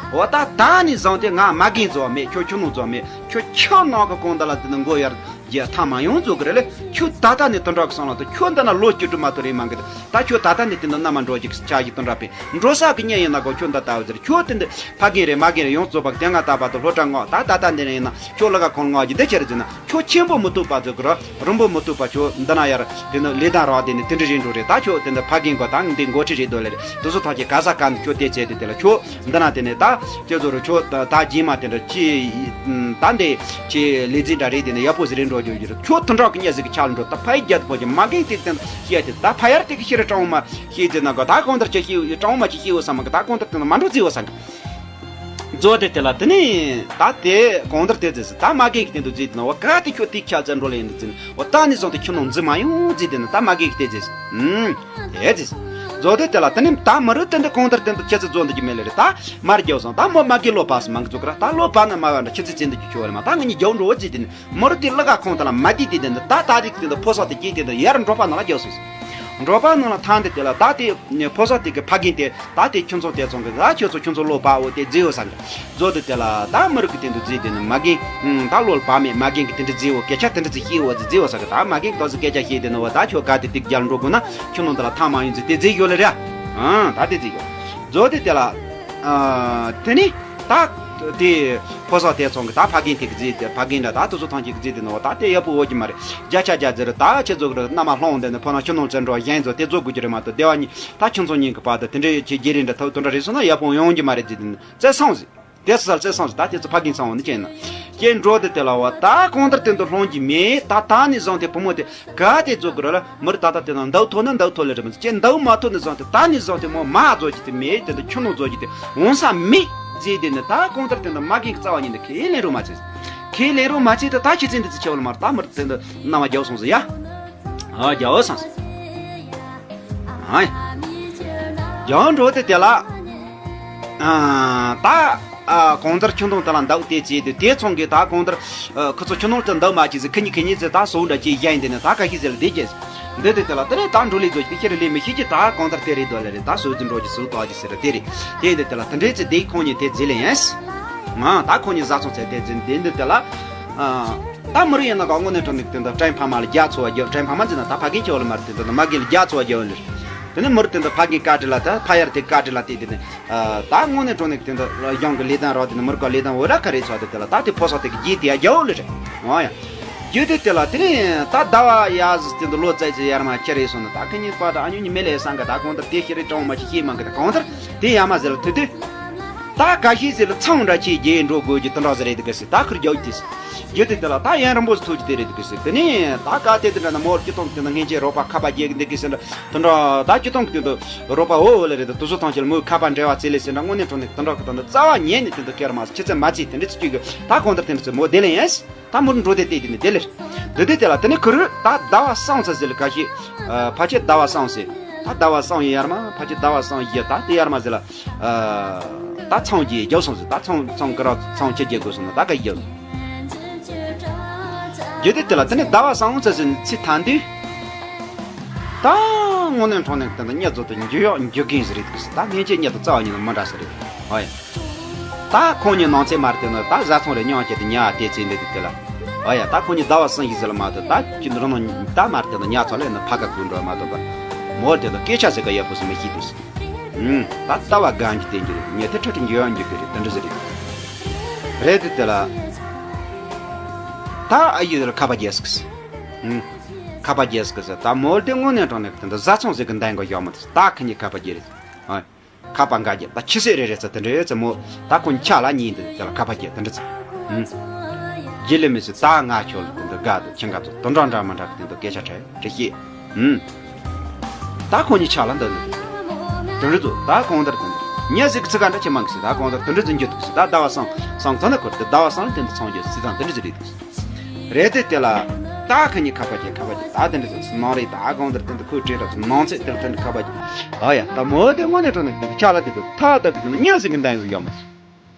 འོ་ད་ད་ནི་བཟང་དེ་ང་མ་རྒན་ཚོ་བ་མེད་ཁྱོད་ཁྱོད་ནོ་ཚོ་མེད་ཁྱོད་ཁྱོད་ནང་གི་གོང་ད་ལ་དེ་འདྲ་མགོ་ཡར་རྒྱ་ཐང་མ་ཡོང་ཚོ་གི་རེད་ལ་ཁྱོད་ད་ལྟ་ནི་དུ་འགྲོ་གི་སོང་ལ་དུ་ཁྱོད་འདི་ན་ལོ་བཅུ་དྲུག་མ་ཐུབ་རེད་མ་གི་ད་ཁྱོད་ད་ལྟ་ནི་དེ་འདྲ་མནའ་མ་འགྲོ་རྒྱུ་གི་ཆ་ཞིག་དུ་འདྲ་པས་འགྲོ་ས་གི་གཉིས་ཡིན་ན་གོ་ཁྱོད་ད་ལྟ་བ་ཟེར་ཁྱོད་དེ་འདྲ་ཕ་རྒན་རེད་མ་རྒན་རེད་ཡོངས་རྫོགས་པ་གི་དེ་ང་ད་བར་དུ་ལྷོ་བྲག་ངོགས་ད་ད་ལྟ་འདི་ནས་ཡིན་ན། ཁྱོད་ལ་ག་ཁོང་ལ་ང་གི་འདི་ཁྱེར་ཟིན་ན་ཁྱོད་ཆེན་པོ་མི་ཐུབ་པ་ཚོ་གི་ར་རིན་པོ་མི་ཐུབ་པ་ཁྱོད་འདི་ན་ཡར་དེ་ནི་ལས་དང་རག་དེ་ནི་དེ་འདྲ་རེད་འགྲོ་རེད། ད་ཁྱོད་དེ་འདི་ཕ་རྒན་གོ་ད་འདི་འགོ་ཁྲིད་རེད་དོ་ལེ་རེད་དུ་སུ་ཐག་གི་ག་ས་ག་འདི་ཁྱོད་དེ་བྱས་དེ་དེ་ལ་ཁྱོད་འདི་ན་དེ་ནི་ད་ཁྱེད་ཚོ་རུ་ཁྱོད་ད་ད་རྗེས་མ་དེ་འདྲ་ཅི་ད་འདི་ཅི་ལས་འཛིན་འདྲ་རེད་དེ་ནི་ཡག་པོ་ཟིག་རེད་འགྲོ་རྒྱུ་ཡོད་རེད། ཁྱོད་དུ་འགྲོ་གི་ཉེ་ཟིག་གི་ཆ་ལ་འགྲོ་ད་ཕ་ཡི་རྒྱ་དུ་པོ་ཅི་མ་རྒན་དེ་དེ་འདི་བཤད་དེ་ད་ཕ་ཡར་དེ་གི་ཤེས་རེད་སྤྲང་བོ་མ་ཤེས་ཟེར་ན་གོ་ད་གང་ལྟར་ཅི་ཤེས་སྤྲང་བོ་མ་ཅི་ཤེས་འོ་ས་མ་གི་ད་གང་ལྟར་དེ་ནི་མ་འགྲོ་རྩིས་འོ་ས་གི་མཛོ་དེ་དེ་ལ་དེ་ནི་ད་དེ་གང་ལྟར་དེ་ཟེར་ཟེར་ད་མ་རྒན་གི་སྟེང་དུ་བརྫིས་དེ་ན་འོ་ག་དེ་ཁྱོད་དེ་ཁྱ་ཚ་འགྲོ་ལེ་ཡིན་འདི་ཟེར་ན་འོ་ད་ནི་བཟང་དེ་ཁྱོད་ནང་འཛུལ་མ་ཡོང་བརྫིས་དེ་ན་ད་མ་རྒན་གི་དེ་ཟེར་ཟེར་ཨུམ་དེ་ཟེར་ཟེར་མཛོ་དེ་དེ་ལ་དེ་ནི་ད་མི་རུ་དེ་འདི་གང་ལྟར་དེ་འདི་ཁྱེད་ཚོ་བཟོ་འདི་གི་མེད་ལེ་རེད། ད་མར་རྒྱབ་སོང་ད་མོ་མ་རྒན་བློ་བག་སོང་མང་གི་འཛུགས་ར་ད་བློ་བག་ན་མ་བ་འདྲ་ཁྱེད་ཚོ་བརྫིས་འདི་གི་ཁྱོད་ལ་མ་ད་ང་གཉིས་རྒྱབ་འགྲོ་བརྫིས་དེ་ནི་མི་རུ་དེ་ལ་ག་ཁོང་ད་ལ་མ་བསྡད་དེ་དེ་འདི་ད་ད་རིག་དེ་འདི་ཕོ་སོག་དེ་སྐྱེས་དེ་འདི་ཡར་འགྲོ་པ་ན་ལ་རྒྱབ་སོང་ཟེར། འགྲོ་པ་ནང་ལ་ཐང་དེ་དེ་ལ་ད་དེ་ཕོ་གསར་དེ་གི་ཕ་རྒན་དེ་ད་དེ་ཁྱོད་ཚོ་དེ་ཚོང་གི་ད་ཁྱོད་ཚོ་ཁྱོད་ཚོ་བློ་བག་འོ་དེ་རྫི་འོ་ས་གི་མཛོ་དེ་དེ་ལ་ད་མི་རིགས་གི་དེ་འདུ་རྫི་དེ་ནི་མ་རྒན་ད་བློ་བག་མེད་མ་རྒན་གི་དེ་འདྲ་རྫི་འོ་སྐད་ཆ་དེ་འདྲ་ཚིག་ཤེས་འོ་རྫི་རྫི་འོ་ས་གི་ད་མ་རྒན་གི་ད་ཚོ་སྐད་ཆ་ཤེས་དེ་ནི་འོ་ད་ཁྱོད་ག་དེ་ཏིག་རྒྱལ་འགྲོ་དགོས་ན་ཁྱོད་ནང་དེ་ལ་ཐང་མ་ཡོང་རྫི་དེ་རྫི་ཡོད་ལེ་རེད། ཨང་ད་དེ་རྫི་ཡོད་མཛོ་དེ་དེ་ལ་དེ་ནི་ད་དེ་ཕོ་གསར་དེ་ཚོང་གི་ད་ཕ་རྒན་དེ་གི་རྫི་དེ་ཕ་རྒན་འདྲ་ད་དེ་ཚོ་ཐང་ཅིག་གི་རྫི་དེ་ནི་འོ་ད་དེ་ཡག་པོ་འོ་གི་མ་རེད། བརྒྱ་ཆ་བརྒྱ་རྫི་རེད། ད་ཁྱེད་ཚོ་གི་རེད་མནའ་མ་སློང་དེ་ནི་ཕོ་ན་ཁྱོད་ནང་བཙན་འགྲོ་གཞན་ཚོ་དེ་ཚོ་དགོས་ཀྱི་རེད་མ་གཏོགས་སྡེ་བ་གཉིས། ད་ཁྱིམ་ཚང་གཉིས་ཀྱི་བར་དུ་དེ་འདྲའི་ཆེ་རྒྱས་རིང་འདྲ་ཐོག་དེ་འདྲ་རེད་སོང་ན་ཡག་པོ་ཡོང་གི་མ་རེད་ཟེར་དེ་ནི་བཙན་སོང་ཟིག་དེ་སོ་སར་བཙན་སོང་ཟིག་ད་དེ་ཚོ་ཕ་རྒན་ཚང་བ་ནི་ཅན་ན་ཅན་འགྲོ་དེ་དེ་ལ་བ་ད་གང་ལྟར་དེ་འདུ་སློང་གི་མེད། ད་ད་ནི་བཟང་དེ་བུ་མོ་དེ་ག་དེ་ཚོ་གི་རོ་ལ་མི་རི་ད་ད་དེ་ན་འདའུ་ཐོ་ན་འདའུ་ཐོ་ལེ་རེད་མི་ཅན་འདའུ་མ་ཐོ་ནི་བཟང་དེ་ད་ནི་བཟང་དེ་མོ་མ་བཟོ་གི་དེ་མེད་དེ་འདུ་ཁྱོད་ནོ་བཟོ་གི་དེ་འོང་ས་མེད། རྗེས་དེ་ནི་ད་གང་ལྟར་དེ་འདི་མ་རྒན་གྱི་རྩ་བ་ཉིད་ནས་ཁས་ལེན་རོགས་མ་བྱེད། ཁས་ལེན་རོགས་མ་བྱེད་དུ་ད་ཁྱེད་ཚོས་འདི་ཚོ་ཆེ་བ་ལ་མར་ད་མར་དེ་འདི་རྣ་བ་རྒྱག་སོང་ཟེར་ཡ། ཨ་རྒྱག་སོང་ཟེར། ཨ་རྒྱག་འགྲོ་དེ་དེ་ལ། ཨ་ད་ཨ་གང་ལྟར་ཁྱོད་དང་དེ་ལ་འདུག་དེ་བྱས་དུས་དེ་ཚང་གི་ད་གང་ལྟར་ཨ་ཁོ་ཚོ་ཁྱོད་ནང་དུ་འདུག་མ་བྱེད་ཟེར། ཁི་གཉིས་ཁི་གཉིས་ཟེར་ད་སོ་འདྲ་ཅིག་གཞན་དེ་ནི་ད་ཁ་ཤས་ཟེར་ལ་བསྡད་རྒྱུ། འདི་དེ་དེ་ལ་དེ་ནས་ད་འགྲོ་ལས་བཟོ་ཞིག་ཁྱེད་རེ་ལས་མི་ཤེས་ཀྱི་ད་གང་ལྟར་དེ་རེད་དོ་ལ་རེད། ད་སོ་ཟིན་འགྲོ་གི་སུ་དོ་གི་ཟེར་དེ་རེད། དེ་ཡིན་དེ་དེ་ལ་དེ་འདྲས་ཚེ་དེའི་ཁོང་གཉིས་དེ་རྗེས་ལས་ཡིན། ང་ད་ཁོང་གཉིས་བཟའ་ཚང་ཚེ་དེ་འཛིན་དེ་འདི་དེ་ལ། ཨ་ད་མི་རུ་ཡིན་ན་ག་དངོས་གནས་དྲང་གནས་དེ་འདི་བྲན་ཕ་མ་ལ་རྒྱ་ཚོ་བ་རྒྱ། བྲན་ཕ་མ་འཛིན་ན་ད་ཕ་རྒན་ཆེ་བ་ལ་མ་རེད། དེ་འདི་ནི་མ་རྒན་ལ་རྒྱ་ཚོ་བ་རྒྱ་བ་ལེར། དེ་ནི་མི་རུ་དེ་འདི་ཕ་རྒན་བཀའ་དྲིན་ལ་ད་ཕ་ཡར་དེ་བཀའ་དྲིན་ལ་དེ་དེ་ནི། ཨ་ད་དངོས་གནས་དྲང་གནས་དེ་འདི་གཞུང་གི་ལས་དོན་རོགས་དེ་ནི་མི་རུ་ག་ལས་དོན་འོ་ར་ག་རེ་ཚོ་དེ་དེ་ལ་ད་དེ་ཕོ་སོགས་དེ་གི་རྗེས་དེ་ཡ་རྒྱ་བ་ལེར། འོ་ཡ། རྒྱུ་དེ་དེ་ལ་དེ་ནས་ད་ཟླ་བ་ཡ་ཟི་དེ་འདི་ལོ་ཙཱ་ཙི་ཡར་མ་ཁྱེར་རེ་སོང་ན་ད་ཁི་གཉིས་པ་ད་ཨ་ཉུ་གཉིས་མེ་ལས་སང་ག་ད་གང་ལྟར་དེ་ཤི་རེ་གྲོང་མ་ཤི་ཤི་མང་གི་ད་གང་ལྟར་དེ་ཡ་མ་ཟེར་ལ་དུ་དུ། ད་ག་ཤི་ཟེར་ལ་ཚང་འདྲ་ཆེ་རྒྱས་འགྲོ་དགོས་ཀྱི་དུ་འདྲ་ཟེར་རེད་དུ་གི་སི་ད་ཁུར་རྒྱག་དེ་སི། རྒྱུ་དེ་དེ་ལ་ད་ཡན་རིན་པོ་ཆེ་ཐུག་ཀྱི་དེ་རེད་དུ་གི་སི། དེ་ནས་ད་ག་དེ་དེ་འདྲ་ན་མོར་སྐྱི་སྟོང་དེ་ན་སྔན་ཆད་རོགས་པ་ཁ་པ་རྒྱག་གི་འདི་གི་སི་འདྲ་དུ་འདྲ་ད་སྐྱི་སྟོང་གི་དེ་འདུ་རོགས་པ་འོ་འོ་ལ་རེད་དུ་དུ་སུ་ཐང་ཆེ་ལ་མོའི་ཁ་པ་འབྲེལ་བ་ཚེ་ལས་སི་འདྲ་དངོས་གནས་དྲང་གནས་དུ་འདྲ་གི་དུ་འདྲ་རྩ་བ་ཉིད་ནས་དེ་འདུ་ཁེར་མ་སི་ཁྱི་ཚེ་མ་ཚེ་དེ་འདྲ་ཚི་སྐྱུ་གི་ད་གང་ལྟར་དེ་འདྲ་ཚི་མོ་དེ་ལས་ཡིན་སི། ད་མུར་འགྲོ་དེ་དེ་དེ་ནི་དེ་ལེར། འདི་དེ་དེ་ལ་དེ་ནི་ཁུ་རུ་ད་ཟླ་བ་སང་ཚ་ཟེར་ལ་ཁ་ཤས། ཨ་ཕ་ཆེ་ཟླ་བ་སང་ཟེར། ད་ཟླ་བ་སང་ཡི་ཡར་མ་ཕ་ཆེ་ཟླ་བ་སང་ཡི་ད་དེ་ཡར་མ་ཟེར་ལ། ཨ་ད་ཚང་གི་རྒྱབ་སོང་ཟེར། ད་ཚང་ཚང་ཀི་ར་ཚང་ཆེ་རྒྱབ་དགོས་སོང་ན་ད་ག་རྒྱབ་སོང་། རྒྱུ་དེ་དེ་ལ་དེ་ནི་ཟླ་བ་སང་ཚ་ཟེར་ཚི་ཐན་དུས། ད་དངོས་གནས་དྲང་གནས་དེ་འདི་གཉིས་ཚོ་དེ་འཇུ་ཡག་འཇུ་གིན་ཟེར་རེད་གི་སི། ད་སྔན་ཆད་གཉིས་དེ་རྩ་བ་ཉིད་ནས་མི་འདྲ་ས་རེད། ཨོ་ཡ། ད་ཁོང་གཉིས་ནང་ཚེ་མར་དེ་ནི་ད་བཟའ་ཚང་རེ་མཉམ་བྱས་ཏེ་ཉལ་དེ་ཚེ་འདི་དེ་དེ་ལ། ཨོ་ཡ། ད་ཁོང་གཉིས་ཟླ་བ་སང་ཞིག་ཟེར་ལ་མ་གཏོགས་ད་ཅི་འདི་རང་ནང་ད་མར་དེ་ནི་ཉལ་ཚང་ལས་ནི་ཕ་ག་ཁུ་འགྲོ་མ་གཏོགས་པ། མོ་དེ་དེ་སྐད་ཆ་ཟེར་ག་ཡག་པོ་སི་མི་ཤེས་དུས་སི། ཨུམ། ད་ལྟ་བ་གང་གི་བསྟན་གྱི་རེད། ཉལ་དེ་ཁྲ་ཁྲི་འཇུ་ཡག་འཇུ་གི་རེད། དེ་འདྲ་ཟེར་རེད། རེད་དེ་དེ་ལ། ད་ཨ་ཡི་དེ་ལ་ཁ་པ་རྒྱས་སི་གི་སི། ཨུམ། ཁ་པ་རྒྱས་སི་གི་སི། ད་མོ་དེ་དངོས་གནས་དྲང་གནས་དེ་འདི་བཟའ་ཚང་ཟེར་གི་འདན་གོ་ཡོག་མ་དེ་སི། ད་ཁི་གཉིས་ཁ་པ་རྒྱས་རེད། ཨ། ཁ་པ་འགའ་རྒྱབ་ད་ཁྱི་སེ་རེ་རེ་ཚ་དེ་འདྲ་ཡོད་ཚ་མོ། ད་ཁོ་ཆ་ལ་ཉིན་དེ་དེ་ལ་ཁ་པ་རྒྱབ་དེ་འདྲ་ཚ། ཨུམ། རྒྱུ་ལས་མི་སྲིད་ད་ང་ཁྱོད་ལ་དེ་འདྲ་དགའ་དུ་ཁྱི་འགའ་ཚོ་དེ་འདྲ་འདྲ་མི་འདྲ་གི་དེ་འདྲ་སྐད་ཆ་དྲི་དྲི་ཤེས། ཨུམ། ད་ཁོ་གཉིས་ཆ་ལ་འདི་འདི་དེ་འདྲ་ཚོ་ད་གང་ལྟར་དེ་འདྲ་ཉ་ཟིག་ཚི་ག་འདྲ་ཆེ་མང་གི་སྲིད། ད་གང་ལྟར་དེ་འདྲ་ཚི་འགྱུར་དུ་སྲིད། ད་ཟླ་བ་སང་སང་ཚ་ན་ཁོར་དེ་ཟླ་བ་སང་ལ་དེ་འདྲ་ཚང་རྒྱུ་སྲིད་དང་དེ་འདྲ་ཚི་རེད་དུ་སྲིད། རེད་དེ་དེ་ལ། ད་ཁ་ཉིན་ཁ་པ་ཅན་ཁ་པ་ཅན་ད་དེ་འདྲ་ཚོ་ནང་རེད། ད་གང་ལྟར་དེ་འདྲ་ཁོའི་བྲེལ་རབས་ཚོ་ནང་ཚེ་དེ་ལ་དེ་འདྲ་ཁ་པ་ཅན། ཨ་ཡ་ད་མོ་དེ་དངོས་གནས་དྲང་གནས་དེ་ཆ་ལ་དེ་དུ་ཐ་ད་དེ་དེ་ཉ་ཟིག་གི་འདང་ཟིག་ཡོད་མ་སོང་།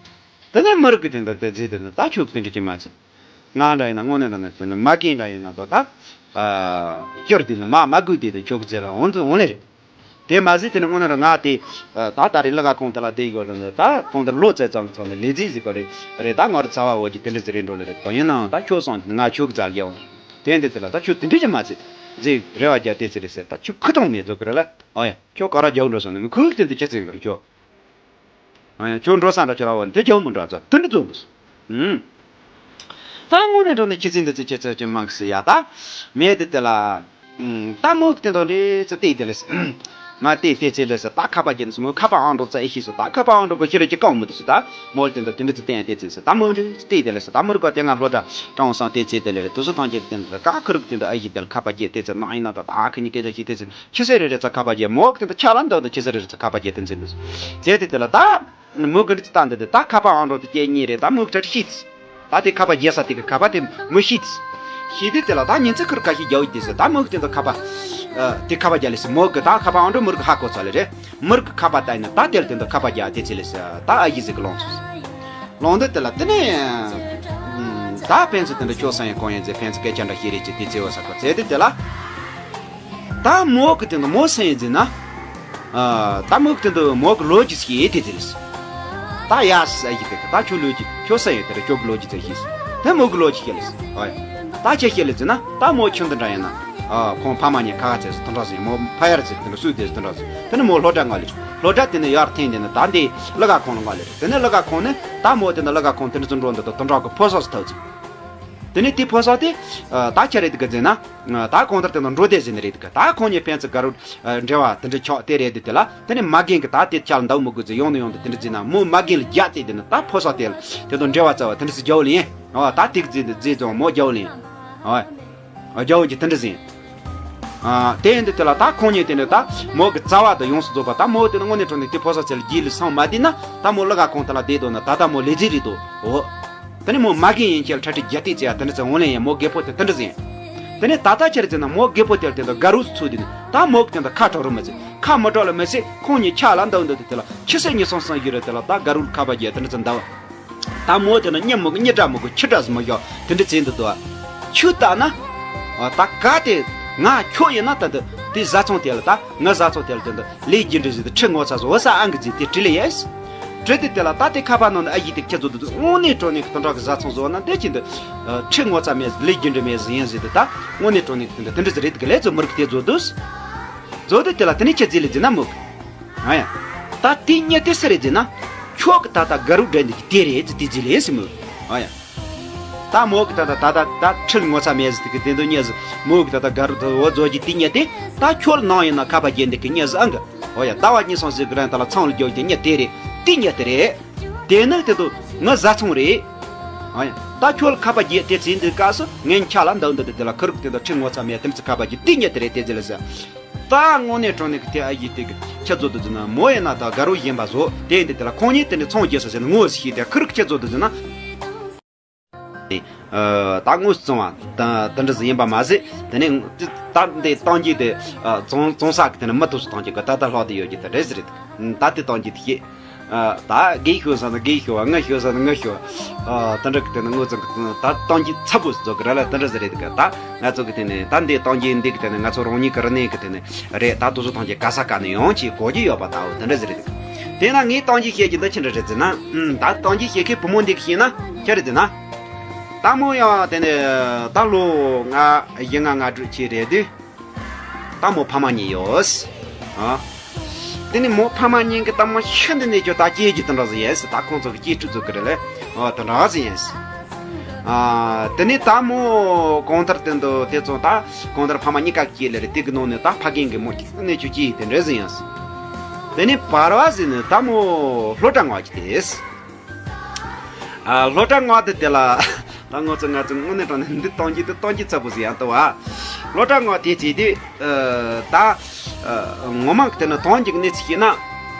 དེ་ནས་མི་རིགས་ཀྱི་དེ་འདྲ་དེ་རྗེས་དེ་ནི་ད་ཁྱོད་དེ་འདྲ་ཅི་མ་ཟིག་ང་འདྲ་ཡིན་ན་དངོས་གནས་དྲང་གནས་དེ་ནི་མ་སྐྱེས་འདྲ་ཡིན་ན་དོ་ད། སྐྱོར་དེ་ནི་མ་མ་དགོས་དེ་དེ་ཁྱོད་ཀྱི་རྗེས་ལ་འོང་དུ་འོང་ལེ་རེད། དེ་མ་ཟད་དེ་ནི་དངོས་གནས་ང་དེ། ད་ད་རེས་ལ་ག་གོང་དེ་ལ་བསྡད་ཡོད་རེད། ད་གོང་དེར་ལོ་ཙེ་ཙམ་ཚོགས་ནས་ལས་རྩིས་ཟིག་ག་རེད་རེད། ད་ང་རུ་ཚ་བ་འོ་གི་དེ་འདྲ་ཟིག་རེད་འགྲོ་ལེ་རེད། དོ་ཡིན་ནའང་ད་ཁྱོད་སོང་ང་ཁྱོད་ཀྱི་རྩ་རྒྱག་འོང་། དེ་འདི་དེ་ལ་ད་ཁྱོད་དེ་འདྲ་ཅི་མ་ཚད་ཟིག་རེ་བ་རྒྱ་དེ་ཚེ་རེད་ཟེར། ད་ཁྱོད་ཁུ་ཐོང་མེད་ཚོ་གི་རེད་ལ། ཨོ་ཡ་ཁྱོད་ག་ར་རྒྱག་འགྲོ་སོང་ནས་ཁུ་དེ་འདི་ཅི་ཚེ་གི་རེད་ཁྱོད། ཨོ་ཡ་ཁྱོད་འགྲོ་ས་འདྲ་ཁྱོད་ར་བ་འདི་རྒྱག་མི་འདྲ་ཚ་དེ་འདྲ་ཚོ་མི་སོང་། ད་དངོས་གནས་དྲང་གནས་ཁྱི་ཚེ་འདི་ཚེ་ཁྱེད་ཚོ་ཅི་མང་སི་ཡ་ད། མེད་དེ་དེ་ལ། ད་མོ་གི་དེ་དང་རེ་ཚེ་བལྟས་དེ་ལས། ང་བལྟས་བལྟས་ཚེ་ལས་སི་ད་ཁ་པ་རྒྱན་སི་མོ་ཁ་པ་ཨང་འགྲོ་ཙ་ཨེ་ཤེས་སོ། ད་ཁ་པ་ཨང་འགྲོ་པོ་ཁྱེད་ར་ཅི་གང་མི་འདུག་སི་ད། མོ་དེ་དང་དེ་འདྲ་ཚེ་བལྟས་བལྟས་ཚེ་སི་ད་མོ་རེ་ཚེ་བལྟས་དེ་ལས་སི་ད་མོ་རུ་ག་དེ་ང་ལོ་འདྲ་དྲང་སང་བལྟས་ཚེ་དེ་ལས་རེ་དུ་སི་ཐང་ཁྱེད་དེ་འདྲ་ཀ་ཁུ་རུ་གི་དེ་འདྲ་ཨེ་ཤེས་དེ་ལ་ཁ་པ་རྒྱན་བལྟས་ཚེ་ནང་ཡིན་ན་ད་ད་ཁི་གཉིས་བལྟས་ཚེ་ཤེས་བལྟས་ཚེ་ཁྱི་ཚེ་རེ་རེ་ཚེ་ཁ་པ་རྒྱན་མོ་གི་དེ་འདྲ་ཆ་ལ་འདུག་ད་ཁྱི་ཚེ་རེ་རེ་ཚེ་ཁ་པ་རྒྱན་བལྟས་ཚེ་འདུག་ཟེར་དེ་དེ་ལ་ད། མོ་གི་འདྲི་ཙི་ད་འདི་དེ་ད་ཁ་པ་ཨང་འགྲོ་དེ་སྐྱེ་གཉིས་རེད། ད་མོ་གི་གྲ་ཤིས། ད་དེ་ཁ་པ་རྒྱལ་ས་དེ་གི་ཁ་པ་དེ་མོ་ཤིས། ཤི་དེ་དེ་ལ་ད་ཉིན་ཚེ་ཁུར་ཁ་ཤས་རྒྱལ་བ་དེ་ཟེར། ད་མོ་གི་དེ་འདི་ཁ་པ། དེ་ཁ་པ་རྒྱལ་ལེ་ཟེར། མོ་གི་ད་ཁ་པ་ཨང་འགྲོ་མོ་གི་ཧ་གོ་ཚ་ལེ་རེད། མོ་གི་ཁ་པ་ད་ཡིན་ན་ད་དེ་ལ་དེ་འདི་ཁ་པ་རྒྱལ་དེ་ཚེ་ལེ་ཟེར། ད་ཨ་ཡི་ཟིག་གི་ལོང་སོང་། ལོང་དེ་དེ་ལ་དེ་ནས། ད་ཕན་ཚུན་དེ་འདྲ་ཁྱོད་སང་ཡང་གོང་ཡང་ཟེར། ཕན་ཚུན་སྐད་ཆ་འདྲ་ཤེས་རེད་ཅེས་དེ་ཚེ་བ་ས་གོ་ཚེ་དེ་དེ་ལ། ད་མོ་གི་དེ་ནི་མོ་སེམས་ཡིན་ཟིན་ན། ཨ། ད་མོ་གི་དེ་འདི་མོ་གི་ལོ་གཅིག་ཤེས་དེ་དེ་རེད། ད་ཡ་ཟེར་ཡི་དེ་ད་ཁྱོད་ལོ་གཅིག་ཁྱོད་སེམས་ཡོད་དེ་རེད། ཁྱོད་གི་ལོ་གཅིག་ཚེ་ཤེས། དེ་མོ་གི་ལོ་གཅིག་ཤེས་ལེ། ཨོ་ཡ། ད་ཁྱེད་ཤེས་ལེ་ཟིན་ན་ད་མོ་ཁྱོད་འདི་འདྲ་ཡིན་ན། ཨ། ཁོང་ཕ་མ་གཉིས་ཁ་ཁ་ཚེ་སུ་དེ་འདྲ་ཟིན། མོ་ཕ་ཡར་ཚེ་དེ་འདྲ་སུས་དེ་སུ་དེ་འདྲ་ཟིན། དེ་ནི་མོ་སློབ་གྲྭ་ང་ལེ། སློབ་གྲྭ་དེ་ནི་ཡར་འཐེན་དེ་ནི་ད་འདི་གླུ་ག་ཁང་ལ་ང་ལེ། དེ་ནི་གླུ་ག་ཁང་ནི་ད་མོ་དེ་ནི་གླུ་ག་ཁང་དེ་འདྲ་ཚུར་འགྲོ་འདི་དང་དེ་འདྲ་གི་ཕོ་སོགས་སུ་ཐུག་ཚེ། དེ་ནས་དེ་ཕོ་སོགས་དེ། ད་ཁྱེད་རེད་གི་ཟེར་ན། ད་གང་ལྟར་དེ་ནང་འགྲོ་བསྡད་ཟིན་ནི་རེད་གི། ད་ཁོང་གཉིས་ཕན་ཚུན་དགའ་རབ། འབྲེལ་བ་དེ་འདྲ་ཆགས་དེ་རེད་དེ་དེ་ལ་དེ་ནས་མ་རྒན་གི་ད་དེ་ཆགས་ལ་འདའ་མི་དགོས་ཟེར། ཡོང་ནས་ཡོང་དུ་དེ་འདྲ་ཟིན་ན་མོ་མ་རྒན་ལ་རྒྱ་བཙལ་དེ་ནི་ད་ཕོ་སོགས་དེ་ལ་དེ་དང་འབྲེལ་བ་བཙལ་བ་དེ་འདྲ་ཟིག་རྒྱག་ལེ་ཡིན། ཨ་ད་དེ་གི་ཟིན་དེ་ཟིན་ཙང་མོ་རྒྱག་ལེ་ཡིན། ཨ་རྒྱག་གི་དེ་འདྲ་ཟིན། ཨ། དེ་ཡིན་དུས་དེ་ལ་ད་ཁོང་གཉིས་དེ་ནས་ད་མོ་གི་རྩ་བ་དང་ཡོངས་སུ་རྫོགས་པ་ད་མོ་དེ་ནི་དངོས་གནས་དྲང་གནས་དེ་ཕོ་གསར་ཚེ་ལ་རྗེས་ལུས་སོང་མ་བསྡད་ན། ད་མོ་ལ་ག་ཁོང་དེ་ལ་བསྡད་དོ་ན་ད་ལྟ་མོ་ལས་རྫས་རེད་དོ། འོ། དེ་ནི་མོ་མ་རྒན་ཡིན་ཁྱེད་ལ་ཁྲ་ཁྲི་རྒྱ་སྟེགས་ཚེ་ཡ་དེ་འདྲ་ཚེ་འོང་ལེན་ཡ་མོ་རྒད་པོ་དེ་དེ་འདྲ་ཟིན། དེ་ནས་ད་ལྟ་ཁྱེད་རེ་ཟེར་ན་མོ་རྒད་པོ་དེ་ལ་དེ་འདྲ་དགའ་རོགས་སུ་ཚུགས་དེ་ནི་ད་མོ་གི་དེ་འདྲ་ཁ་གྲག་རོགས་མ་ཚེ་ཁ་མི་གྲག་ལ་མ་ཚེ་ཁོང་གཉིས་ཆ་ལ་འདང་འདོད་དེ་དེ་ལ་ཁྱི་སེ་གཉིས་སོང་སང་ཡོད་རེད། དེ་ལ་ད་དགའ་རོགས་ཁ་པ་རྒྱ་དེ་འདྲ་ཚེ་འདང་། ད་མོ་དེ་ན་གཉིད་མི་དགོས། གཉིད་དྲག་མི་དགོས། ཁྱི་དྲག་ཟིག་མི་ཤོག་དེ་འདྲ་བྱས་འདུག་དོ། ཁྱོད་ལྟ་ན། ཨ། ད་ག་དེ་ང་ཁྱོད་ཡིན་ན་ད་འདི་དེ་བཟའ་ཚང་དེ་ལ་ད་ང་བཟའ་ཚང་དེ་ལ་ད་འདི་ལས་རྒྱུ་འབྲས་ཟིག་དེ་ཁྲི་ངོ་ཚ་བཟོ་བ་ས་ཨང་གི་ཟིག་དེ་དྲི་ལེ་ཡས། དྲི་དེ་དེ་ལ་ད་དེ་ཁ་པར་ནང་ནས་ཨ་ཡིག་དེ་ཁྱི་བཟོ་དུ་དངོས་གནས་དྲང་གནས་ཀྱི་དོན་དག་གི་བཟའ་ཚང་བཟོ་བ་ན་འདི་ཁྱི་འདི། ཨ། ཁྲི་ངོ་ཚ་མེད་ལས་རྒྱུ་འབྲས་མེད་ཟིག་ཡིན་ཟིག་དེ་ད་དངོས་གནས་དྲང་གནས་ཀྱི་དེ་འདྲ་དེ་འདྲ་ཟིག་རེད་གི་ལས་ཚོ་མི་རིགས་དེ་བཟོ་དུས། བཟོ་དུས་དེ་ལ་དེ་ནས་ཁྱི་རྫི་ལས་རྫི་ན་མོ་གི། ཨ་ཡ། ད་དེ་གཉིད་དེ་སུ་རེད་ཟེར་ན། ཁྱོད་ཀྱི་ད་ལྟ་དགའ་རོགས་འདྲ་འདི་གི་དེ་རེད་ཟེར་དེ་ཟེར་ལེ་ཟེར་མོ། ཨ་ཡ། ད་མོ་གི་ད་ལྟ་ད་ལྟ་ད་ཁྲིལ་ངོ་ཚ་མེད་ཟེར་དེ་གི་དེ་འདུག་ཉེ་ཟེར་མོ་གི་ད་ལྟ་དགའ་རོགས་ད་འོ་བཟོ་གི་དེ་གཉིད་དེ་ད་ཁྱོད་ནང་ཡིན་ན་ཁ་པ་རྒྱན་འདི་གི་ཉེ་ཟེར་ཨང་གི། ཨོ་ཡ། ཟླ་བ་གཉིས་སོང་ཟེར་གི་རང་ད་ལ་ཚང་ལ་རྒྱོ་གི་དེ་གཉིད་དེ་རེད། དེ་གཉིད་དེ་རེད། དེ་ནི་དེ་དུ་ང་བཟའ་ཚང་རེད། ཨ་ཡ། ད་ཁྱོད་ཁ་པ་རྒྱན་དེ་ཚེ་འདི་སྐབས་སུ་ངན་ཆ་ལ་འདང་འདི་དེ་ལ་ཁུ་རུག་དེ་ད་ཁྲིལ་ངོ་ཚ་མེད་དེ་ཚེ་ཁ་པ་རྒྱན་དེ་གཉིད་དེ་རེད་དེ་ཟེར་ལ་ཟེར། ད་དངོས་གནས་དྲང་གནས་ཀྱི་དེ་ཨ་ཡི་དེ་གི་ཁྱི་ཚོ་དུ་ཟིན་ན་མོ་ཡིན་ན་ད་དགའ་རོགས་ཡིན་པ་བཟོ། དེ་ཡིན་དེ་དེ་ལ་ཁོང་གཉིས་དེ་འདྲ་ཚོང་རྒྱག་ས་ཟེར་ན་ངོ་ཤེས་དེ་ཁུ་རུ་ཁྱི་ཚོ་དུ་ཟིན་ན། ཨ། ད་དངོས་སུ་བཙོང་བ་ད་དེ་འདྲ་ཟིན་ཡིན་པ་མ་ཟད་དེ་ནས་ད་འདི་གཏོང་རྒྱུ་དེ། ཨ། བཙོང་བཙོང་ས་གི་དེ་ནས་མི་དུ་སུ་གཏོང་རྒྱུ་གི་ད་ལྟ་ལྷག་དེ་ཡོད་རྒྱུ་དེ་རེད་ཟེར་རེད། ད་དེ་གཏོང་རྒྱུ་དེ་ཤེས། ཨ། ད་རྒན་ཤོར་ས་ན་རྒན་ཤོར་བ། ངུ་ཤོར་ས་ན་ངུ་ཤོར་བ། ཨ། དེ་འདྲ་གི་དེ་ནས་དངོས་བཙོང་གི་ད་གཏོང་རྒྱུ་ཚབ་པོ་ཟོ་གི་ར་ལ་དེ་འདྲ་ཟེར་རེད་གི། ད་ང་ཚོ་གི་དེ་ནས་ད་འདི་གཏོང་རྒྱུ་འདི་གི་དེ་ནས་ང་ཚོ་རང་ཉིད་ཀྱི་རིག་གནས་གི་དེ་ནས་རེད། ད་དུ་སུ་གཏོང་རྒྱུ་ག་ས་ག་ནས་ཡོང་ཅིག་གོ་རྒྱུ་ཡོད་པ་ད་འོ་དེ་འདྲ་ཟེར་རེད་གི། དེ་ན་ངས་གཏོང་རྒྱུ་བཤད་རྒྱུ་འདི་ཅི་འདྲ་རེད་ཟེར་ན། ཨུམ། ད་གཏོང་རྒྱུ་བཤད་མཁན་བུ་མོ་འདི་གི་བཤད་ན་ཅི་རེད་ཟེར་ན། ད་མོ་ཡང་དེ་ནས་ད་ལོ་ང་བཞི་ལྔ་ལྔ་དྲུག་ཅིག་རེད་དུས། ད་མོ་ཕ་མ་གཉིས་ཡོད། ཨ། དེ་ནི་མོ་ཕ་མ་གཉིས་ཀྱི་ད་མོ་ཤི་འདི་ནས་ཁྱོད་ད་སྐྱེས་རྒྱུ་དེ་འདྲ་ཟིག་ཡིན་ཟེར། ད་ཁོང་ཚོ་གི་སྐྱེས་ཕྲུག་ཚོ་གི་རེད་ལེ། ཨོ་དེ་འདྲ་ཟིག་ཡིན་ཟེར། ཨ། དེ་ནི་ད་མོ་གང་ལྟར་དེ་འདུག་དེ་ཚོ་ད་གང་ལྟར་ཕ་མ་གཉིས་ཀ་སྐྱེས་ལེ་རེད། དེ་གི་ནང་ནས་ད་ཕ་རྒན་གི་མོ་གཅིག་ནས་ཁྱོད་སྐྱེས་དེ་འདྲ་ཟིག་ཡིན་ཟེར། དེ་ནི་བར་བ་ཟིག་ནི་ད་མོ་སློབ་གྲྭ་ངོ་གཅིག་དེ་ཟེར། ཨ། སློབ་གྲྭ་ངོ་དེ་དེ་ལ་ད་ངོ་ཚོ་ང་ཚོ་དངོས་གནས་དྲང་གནས་འདི་གཏོང་རྒྱུ་དེ་གཏོང་རྒྱུ་ཚ་པོ་ཟིག་ཡང་ལྟ་བ། སློབ་གྲྭ་ངོ་དེ་བྱས་དུས། ཨ། ད། ཨ། ངོ་མ་གི་དེ་ནི་གཏོང་རྒྱུ་གི་གནས་ཚུལ་བཤད་ན།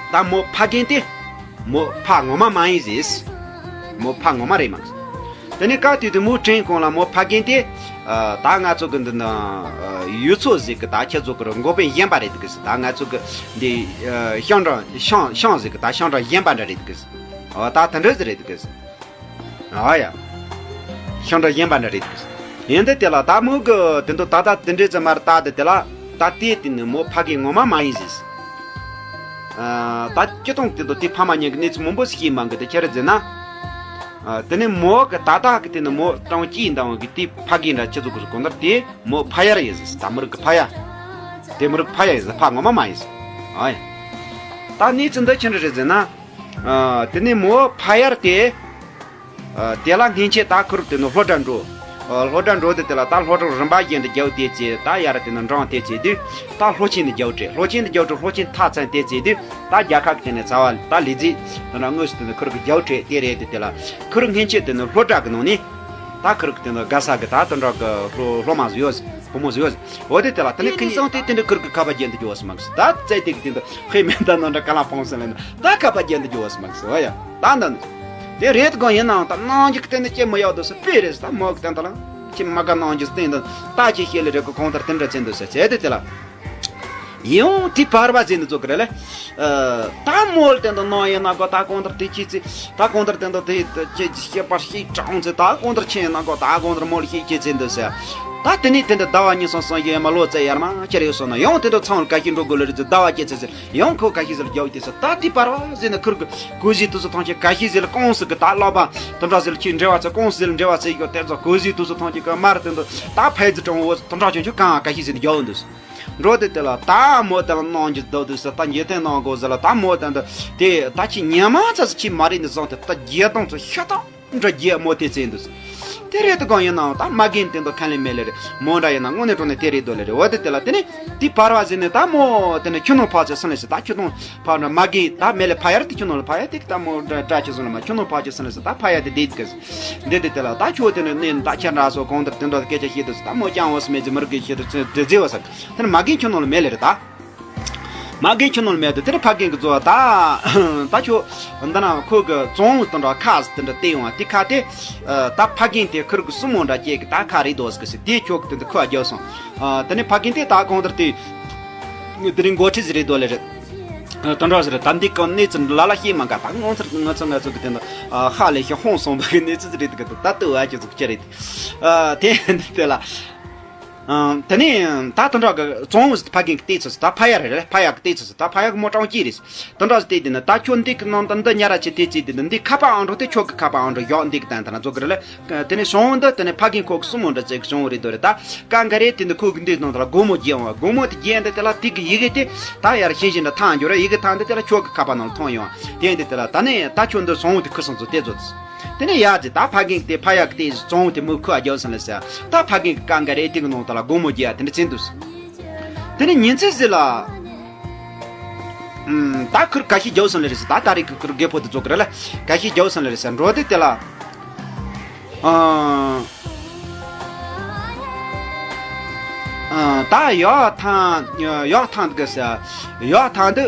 ད་མོ་ཕ་རྒན་དེ་མོ་ཕ་ངོ་མ་མ་ཡིན་ཟེར། མོ་ཕ་ངོ་མ་རེད་མ་གི། དེ་ནས་སྐབས་དེ་དུས་མོ་དྲན་གོང་ལ་མོ་ཕ་རྒན་དེ། ཨ། ད་ང་ཚོ་གི་འདི་ན། ཨ། ཡུལ་ཚོ་ཟིག་གི་ད་ཁྱེད་ཚོ་གི་འགོ་དཔོན་གཞོན་པ་རེད་གི་ཟེར། ད་ང་ཚོ་གི་འདི། ཨ། ཤང་འབྲང་ཤང་ཤང་ཟིག་གི་ད་ཤང་འབྲང་གཞོན་པ་འདྲ་རེད་གི་ཟེར། ཨ། ད་དེ་འདྲ་ཟིག་རེད་གི་ཟེར། ཨ་ཡ། ཤང་འབྲང་གཞོན་པ་འདྲ་རེད་གི་ཟེར། ཡིན་དེ་དེ་ལ་ད་མོ་གི་དེ་འདུག་ད་ད་དེ་འདྲའི་ཙམ་མར་ད་དེ་དེ་ལ་ད་དེ་དེ་ནི་མོ་ཕ་རྒན་ངོ་མ་མ་ཡིན་ཟེར། ཨ། ད་སྤྱི་བཏང་དེ་འདུག་དེ་ཕ་མ་གཉིས་ཀྱི་གནས་ཚུལ་མང་པོ་ཞིག་ཤེས་མང་གི་དེ་ཁྱེད་རེ་ཟེར་ན། ཨ། དེ་ནས་མོ་གི་ད་ལྟ་གི་དེ་ནི་མོ་གྲོང་ཁྱེར་འདང་བ་གི་དེ་ཕ་རྒན་འདྲ་ཁྱེད་ཚོ་གི་གོ་ནར་དེ་མོ་ཕ་ཡར་ཡིན་ཟེར། ད་མོ་རིགས་གི་ཕ་ཡ། དེ་མོ་རིགས་ཕ་ཡ་ཡིན་ཟེར། ཕ་ངོ་མ་མ་ཡིན་ཟེར། ཨ་ཡ། ད་གནས་ཚུལ་འདི་ཁྱེད་རེ་ཟེར་ན། ཨ། དེ་ནས་མོ་ཕ་ཡར་དེ། ཨ། དེ་ལ་སྔན་ཆད་ད་ཁུར་དེ་ནི་སློབ་གྲྭ་འགྲོ། ཨ། སློབ་གྲྭ་འགྲོ་དེ་དེ་ལ་ད་སློབ་གྲྭ་རིམ་པ་བཞིན་དུ་རྒྱག་དེ་ཚེ་ད་ཡར་དེ་ནི་འབྲང་དེ་ཚེ་དུས་ད་སློབ་ཆེན་དུ་རྒྱག་བྲེལ། སློབ་ཆེན་དུ་རྒྱག་བྲེལ། སློབ་ཆེན་མཐར་ཕྱིན་དེ་ཚེ་དུས་ད་རྒྱལ་ཁབ་ཀྱི་དེ་ནི་རྩ་བ་ད་ལས་རྫས་དེ་ན་དངོས་སུ་དེ་ནི་ཁུར་གི་རྒྱག་བྲེལ་དེ་རེད་དེ། དེ་ལ་ཁུར་སྔན་ཆད་དེ་ནི་སློབ་གྲྭ་གི་ནང་ནས་ད་ཁུར་གི་དེ་ནི་དགའ་ས་གི་ད་དོན་གྲོགས་གི་སློབ་སློབ་མ་ཟིག་ཡོད་ཟིག་བུ་མོ་ཟིག་ཡོད་ཟིག་འོ་དེ་དེ་ལ་དེ་ནི་ཁི་ཉིན་སང་དེ་དེ་འདྲ་ཁུར་གི་ཁ་པར་རྒྱན་དུ་འགྱོ་བ་སི་མ་གི་ཟིག་ད་བཙལ་དེ་གི་དེ་འདྲ་ཧེ་མེད་ད་ནང་འདྲ་ག་ལ་ཕོངས་སི་ལེ་ན་ད་ཁ་པར་རྒྱན་དུ་འགྱོ་བ་སི་མ་གི་ཟིག་འོ་ཡ་ད་འདི་ནི་དེ་རེད་གོ། ཡིན་ནའང་ད་གནང་རྒྱུ་གི་དེ་ནི་ཅི་མི་ཡག་འདུག་ཟེར་དཔེ་རེད་ཟེར། ད་མོ་གི་དེ་འདྲ་ལ་ཅི་མ་ག་གནང་རྒྱུ་སྟེང་དུ་ད་ཅི་ཤེས་ལེ་རེད་གོ། གང་ལྟར་དེ་འདྲ་ཚེ་འདུག་ཟེར་བྱས་དེ་དེ་ལ། ཡང་དེ་བར་བ་ཟེར་ནི་ཚོ་གི་རེད་ལེ། ཨ། ད་མོལ་དེ་འདི་ནང་ཡིན་ན་གོ། ད་གང་ལྟར་དེ་ཅི་ཚེ་ད་གང་ལྟར་དེ་འདི་དེ་ཅི་བཤད་པ་ཞིག་དྲང་ཚེ་ད་གང་ལྟར་ཆེ་ཡིན་ན་གོ། ད་གང་ལྟར་མོལ་ཞིག་ཅི་ཚེ་འདུག་ཟེར། ད་དེ་ནས་དེ་འདི་ཟླ་བ་གཉིས་སོང་སང་ཡོད་མ་ལོ་ཙེ་ཡར་མ་ཁྱེར་ཡོད་སོང་ན་ཡང་དེ་འདི་ཚང་ལ་ག་ཤི་འགྲོ་དགོས་ལེ་རེད་ཚེ་ཟླ་བ་སྐྱེ་ཚེ་ཟེར་ཡང་ཁོ་ག་ཤི་ཟེར་རྒྱག་དེ་ཟེར། ད་དེ་བར་བ་ཟེར་ནི་ཁུར་གི་གོ་ཟི་དུ་སུ་ཐང་ཆེ་ག་ཤི་ཟེར་ལ་ཀོང་སི་གི་ད་ལོ་པ་དུ་འདྲ་ཟེར་ལ་ཁྱི་འབྲེལ་བ་ཚེ་ཀོང་སི་ཟེར་ལ་འབྲེལ་བ་ཚེ་ཡོད་དེ་ཚོ་གོ་ཟི་དུ་སུ་ཐང་ཆེ་གི་མར་དེ་འདི་ད་ཕའི་ཙི་ཀྲོང་བོ་དུ་འདྲ་ཆུང་ཆུང་གང་ག་ཤི་ཟེར་ནི་རྒྱག་འདུག་འགྲོ་དེ་དེ་ལ་ད་མོ་དེ་ལ་གནང་རྒྱུ་བདག་འདུག་ཟེར། ད་འཇིག་རྟེན་གནང་དགོས་ཟེར་ལ་ད་མོ་དེ་འདི་དེ་ད་ཁྱི་ཉི་མ་ཚ་ཟེར་ཁྱི་མ་རེད་འདི་བཟང་དེ་ད་རྒྱལ་དང་ཚོ་ཤ་ཐག་འདྲ་རྒྱལ་མོ་དེ་བཙན་འདུག་དེ་རེད་དུ་གང་ཡིན་ནའང་ད་མ་རྒན་དེ་འདུག་ཁ་ལེན་མེད་ལེ་རེད། མོ་འདྲ་ཡིན་ན་དངོས་གནས་དྲང་གནས་དེ་རེད་འདུག་ལེ་རེད། འོ་དེ་དེ་ལ་དེ་ནས་དེ་བར་བ་ཟིན་ནས་ད་མོ་དེ་ནས་ཁྱོད་ནང་ཕར་ཚེ་སོང་ལེ་ཟེར། ད་ཁྱོད་ནང་ཕར་འདྲ་མ་རྒན་ད་མེད་ལེ་ཕ་ཡར་དེ་ཁྱོད་ནང་ལ་ཕ་ཡར་དེ་ད་མོ་འདྲ་འདྲ་ཁྱོད་སོང་ལ་མ་ཁྱོད་ནང་ཕར་ཚེ་སོང་ལེ་ཟེར། ད་ཕ་ཡར་དེ་བསྡད་གི་འདི་དེ་དེ་ལ་ད་ཁྱོད་དེ་ནས་ནས་ད་ཁྱེད་འདྲ་སོ་གང་ལྟར་དེ་འདྲ་སྐད་ཆ་བཤད་འདུག་ཟེར། ད་མོ་ཀྱང་འོ་སི་མེད་ཟེར་མི་རུ་གི་བཤད་འདུག་ཟེར་དེ་བརྗེ་བ་ཟེར། དེ་ནས་མ་རྒན་ཁྱོད་ནང་ལ་མེད་ལེ་རེད་ད། མ་རྒན་ཁྱོད་ནང་ལ་མེད་དུ་དེ་ནས་ཕ་རྒན་གྱི་བཟོ་བ་ད། ད་ཁྱོད་འདི་ན་ཁོ་གི་བཙོང་བ་དེ་འདྲ་ཁ་ཟེར་དེ་འདྲ་བལྟས་ཡོང་བ་དེ་ཁ་དེ། ད་ཕ་རྒན་དེ་ཁུར་གི་སྲུ་མོ་འདྲ་སྐྱེས་གི་ད་ཁ་རེད་འདུག་ཟེར་གི་ཟེར་དེ་ཁྱོད་གི་དེ་འདི་ཁུ་བ་རྒྱབ་སོང་། དེ་ནས་ཕ་རྒན་དེ་ད་གང་ལྟར་དེ། དེ་རིང་འགོ་ཁྲིད་ཟིག་རེད་འདུག་ལེ་རེད། དེ་འདྲ་ཟེར་ད་འདི་གང་གནས་ཚུལ་ལ་ལ་ཤེས་མ་ག་ད་ངོ་མཚར་ང་ཚོ་ང་ཚོ་གི་དེ་འདྲ་ཧ་ལས་ཤི་ཧོང་སོང་བ་གི་གནས་ཚུལ་ཟིག་རེད་འདུག་གི་ད་ལྟ་བ་ཅི་ཟིག་ཅི་རེད། དེ་འདི་དེ་ལ། དེ་ནས་ད་དེ་འདྲ་གི་བཙོང་བ་ཕ་རྒན་གི་བལྟས་ཚོད་ད་ཕ་ཡ་རེད་ཕ་ཡ་གི་བལྟས་ཚོད་ད་ཕ་ཡ་གི་མོ་ཀྲང་སྐྱིད་རེད། དེ་འདྲ་བལྟས་དེ་ནི་ད་ཁྱོད་འདི་གི་ནང་ད་འདི་ཉ་ར་ཆེ་དེ་ཚེ་དེ་ནི་འདི་ཁ་པ་ཨང་འགྲོ་དེ་ཁྱོད་གི་ཁ་པ་ཨང་འགྲོ་ཡག་འདི་གི་ད་ད་ན་ཚོ་གི་རེད་ལ། དེ་ནས་བྱུང་འདི་དེ་ནས་ཕ་རྒན་ཁོ་གི་སྲུ་མོ་འདྲ་ཚེ་གི་བྱུང་རེད་དོ་རེད་ད། ཀ་འགའ་རེ་དེ་ནི་ཁོ་གི་འདི་ནང་ད་ལ་སྒོར་མོ་རྒྱས་འོང་བ་སྒོར་མོ་དེ་རྒྱས་འདི་དེ་ལ་དེ་གི་ཡི་གེ་དེ་ད་ཡར་ཤེས་བཞིན་འདྲ་ཐང་འགྱུར་ཡི་གེ་ཐང་འདི་དེ་ལ་ཁྱོད་གི་ཁ་པ་ནང་ལ་ཐོང་ཡོང་དེ་འདི་དེ་ལ་ད་ནས་ད་ཁྱོད་འདི་བྱུང་དེ་ཁུ་སང་ཚོ་དེ་ཚོ། དེ་ནས་ཡ་ཅི་ད་ཕ་རྒན་དེ་ཕ་ཡག་དེ་བཙོང་དེ་མོ་ཁུ་ཨ་རྒྱབ་སོང་ལེ་ཟེར། ད་ཕ་རྒན་གི་ཀ་འགའ་རེ་དེ་གི་ནང་ད་ལ་སྒོར་མོ་རྒྱག་དེ་འདྲ་བཙན་འདུག་དེ་ནས་ཉིན་ཚེ་ཟི་ལ། ད་ཁུར་ཁ་ཤས་རྒྱབ་སོང་ལེ་རེད་ཟེར། ད་ད་རེས་ཁུར་ཁུར་རྒད་པོ་དེ་ཚོ་གི་རེད་ལ་ཁ་ཤས་རྒྱབ་སོང་ལེ་རེད་ཟེར་འགྲོ་དེ་དེ་ལ། ཨ། ཨ། ད་ཡག་ཐང་ཡག་ཐང་དུ་གི་ཟེར། ཡག་ཐང་དུ་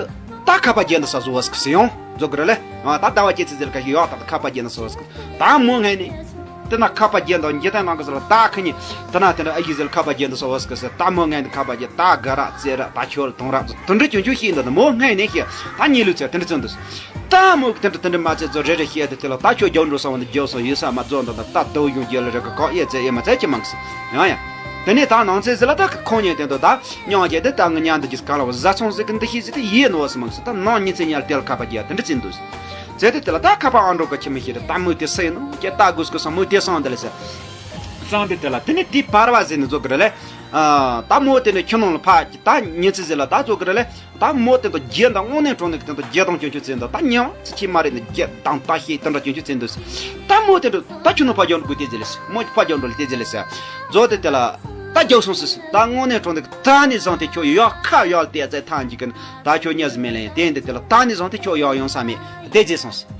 ད་ཁ་པ་རྒྱན་དུ་ས་བཟོ་བ་སྐུ་སེ་ཡོང་བཟོ་གི་རེད་ལེ། ཨ། ད་ཟླ་བ་སྐྱེ་ཚེ་ཟེར་ཁ་ཤས་ཡག་ཐང་དུ་ཁ་པ་རྒྱན་དུ་ས་བཟོ་སྐུ་ད་མོ་ངས་ནི། དེ་ན་ཁ་པ་རྒྱན་དུ་འཇིག་རྟེན་ནང་གི་ཟེར་ལ་ད་ཁ་ཉིན་དེ་ན་དེ་ན་ཨ་ཡི་ཟེར་ཁ་པ་རྒྱན་དུ་ས་བཟོ་སྐུ་ཟེར། ད་མོ་ངས་ནི་ཁ་པ་རྒྱན་ད་ག་ར་ཙེ་ར་ད་ཁྱོད་ལ་དུང་ར་དུང་འདྲི་ཅུང་ཅུང་ཤེས་འདུག་ད་མོ་ངས་ནི་ཤེས་ད་ཉིན་ལུས་ཚེ་དེ་འདྲ་ཙམ་འདུག་ད་མོ་གི་དེ་འདྲ་དེ་འདྲ་མ་ཚད་ཚོ་རེ་རེ་བཤད་དེ་དེ་ལ་ད་ཁྱོད་རྒྱབ་འགྲོ་ས་བ་འདི་རྒྱབ་སོང་ཡོད་ས་མ་རྫོགས་འདུག་ད་ད་དུ་ཡོང་རྒྱབ་ལ་རེ་གི་གོ་ཨེ་ཚེ་ཨེ་མ་ཚད་ཅི་མང་གི་ཡང་ཡང་། དེ་ནས་ད་ནང་ཚེ་ཟི་ལ་ད་ཁོང་ཉིད་དེ་འདུག་ད་སྙིང་རྗེ་དེ་ད་ང་ཉན་འདི་ཅིག་ག་ལ་བ་བཟའ་ཚང་ཟིག་གི་འདི་ཤེས་ཟིག་དེ་ཡིན་ནོ་སི་མང་གི་ད་ནང་ཉིན་ཚེ་ཉལ་དེ་ལ་ཁ་པ་རྒྱ་དེ་འདྲ་ཅི་འདུག་ཚེ་དེ་དེ་ལ་ད་ཁ་པ་ཨང་འགྲོ་གི་ཁྱི་མི་ཤེས་རེད། ད་མོ་དེ་སེ་ནོ་ཀྱེ་ད་དགོས་གི་སོང་མོ་དེ་སང་དེ་ལ་ཟེར། སང་དེ་དེ་ལ་དེ་ནས་དེ་བར་བ་ཟེར་ནས་འཛོ་གི་རེད་ལེ། ད་མོ་དེ་ནས་ཁྱི་ནང་ལ་ཕ་ད་ཉིན་ཚེ་ཟི་ལ་ད་འཛོ་གི་རེད་ལེ། ད་མོ་དེ་ད་རྒྱལ་ད་དངོས་གནས་དྲང་གནས་དེ་ད་རྒྱལ་དང་ཅུང་ཅུང་ཚེ་འདུག་ད་ཉམས་ཚེ་ཁྱི་མ་རེད་ནས་རྒྱལ་དང་ད་ཤེས་དེ་འདྲ་ཅུང་ཅུང་ཚེ་འདུག་ད་མོ་དེ་ད་ད་ཁྱི་ནང་ཕ་རྒྱང་འགྲོ་དེ་ཟེར་ལེ་ཟེར། མོ་ཕ་རྒྱང་འགྲོ་ལ་དེ་ཟེར་ལེ་ཟེར། འཛོ་དེ་དེ་ལ་ད་རྒྱག་སོང་ཟེར་ཟེར། ད་དངོས་གནས་དྲང་གནས་ད་ནི་བཟང་དེ་ཁྱོད་ཡག་ཁ་ཡག་དེ་ཚེ་ཐང་གི་ཀི་ན་ད་ཁྱོད་ཉ་ཟི་མེ་ལེན་དེ་འདི་དེ་ལ་ད་ནི་བཟང་དེ་ཁྱོད་ཡག་ཡོང་ས་མེད་དེ་ཟེར་སོང་ཟེར།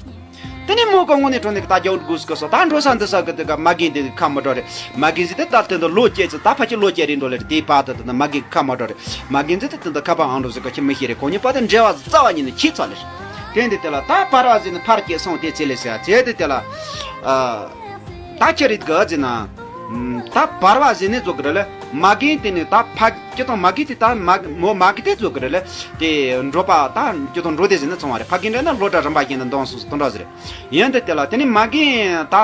དེ་ནས་མོ་ག་དངོས་གནས་དྲང་གནས་ཀྱི་ད་རྒྱག་དགོས་སྐབས་སུ་ད་འགྲོ་ས་འདི་ས་གི་དེ་ག་མ་རྒན་དེ་ཁ་མི་འགྲོ་རེད། མ་རྒན་ཟི་དེ་ད་དེ་འདི་ལོ་སྐྱེས་ཚེ་ད་ཕ་ཁྱི་ལོ་སྐྱེས་རིང་འགྲོ་ལེ་རེད། དེའི་བར་དུ་དེ་འདི་མ་རྒན་ཁ་མ་འགྲོ་རེད། མ་རྒན་ཟི་དེ་དེ་འདི་ཁ་པ་ཨང་འགྲོ་ཟི་ག་ཁྱི་མི་ཤེས་རེད། ཁོ་གཉིས་བར་དུ་འབྲེལ་བ་རྩ་བ་ཉིད་ནས་ཁྱི་ཚ་ལེ་རེད། དེ་འདི་དེ་ལ་ད་བར་བ་ཟི་ནི་ཕར་སྐྱེས་སོང་དེ་ཚེ་ལེ་ཟེར་ཚེ་དེ་དེ་ལ། ད་ཁྱི་རིགས་ག་ཟི་ན། ད་བར་བ་ཟི་ནི་འཛོ་གི་རེད་ལེ། མ་རྒན་དེ་ནི་ད་ཕ་སྐྱི་དང་མ་རྒན་དེ་ད་མ་མོ་མ་རྒན་དེ་འཛོ་གི་རེད་ལེ། དེ་འགྲོ་པ་ད་སྐྱི་དང་འགྲོ་དེ་ཟི་ནི་ཚང་བ་རེད། ཕ་རྒན་རེད་ན་ལོ་གྲྭ་རིམ་པ་བཞིན་དུ་འདོན་སོང་སོ་དོན་འདྲ་ཟི་རེད། ཡིན་དེ་དེ་ལ་དེ་ནི་མ་རྒན་ད་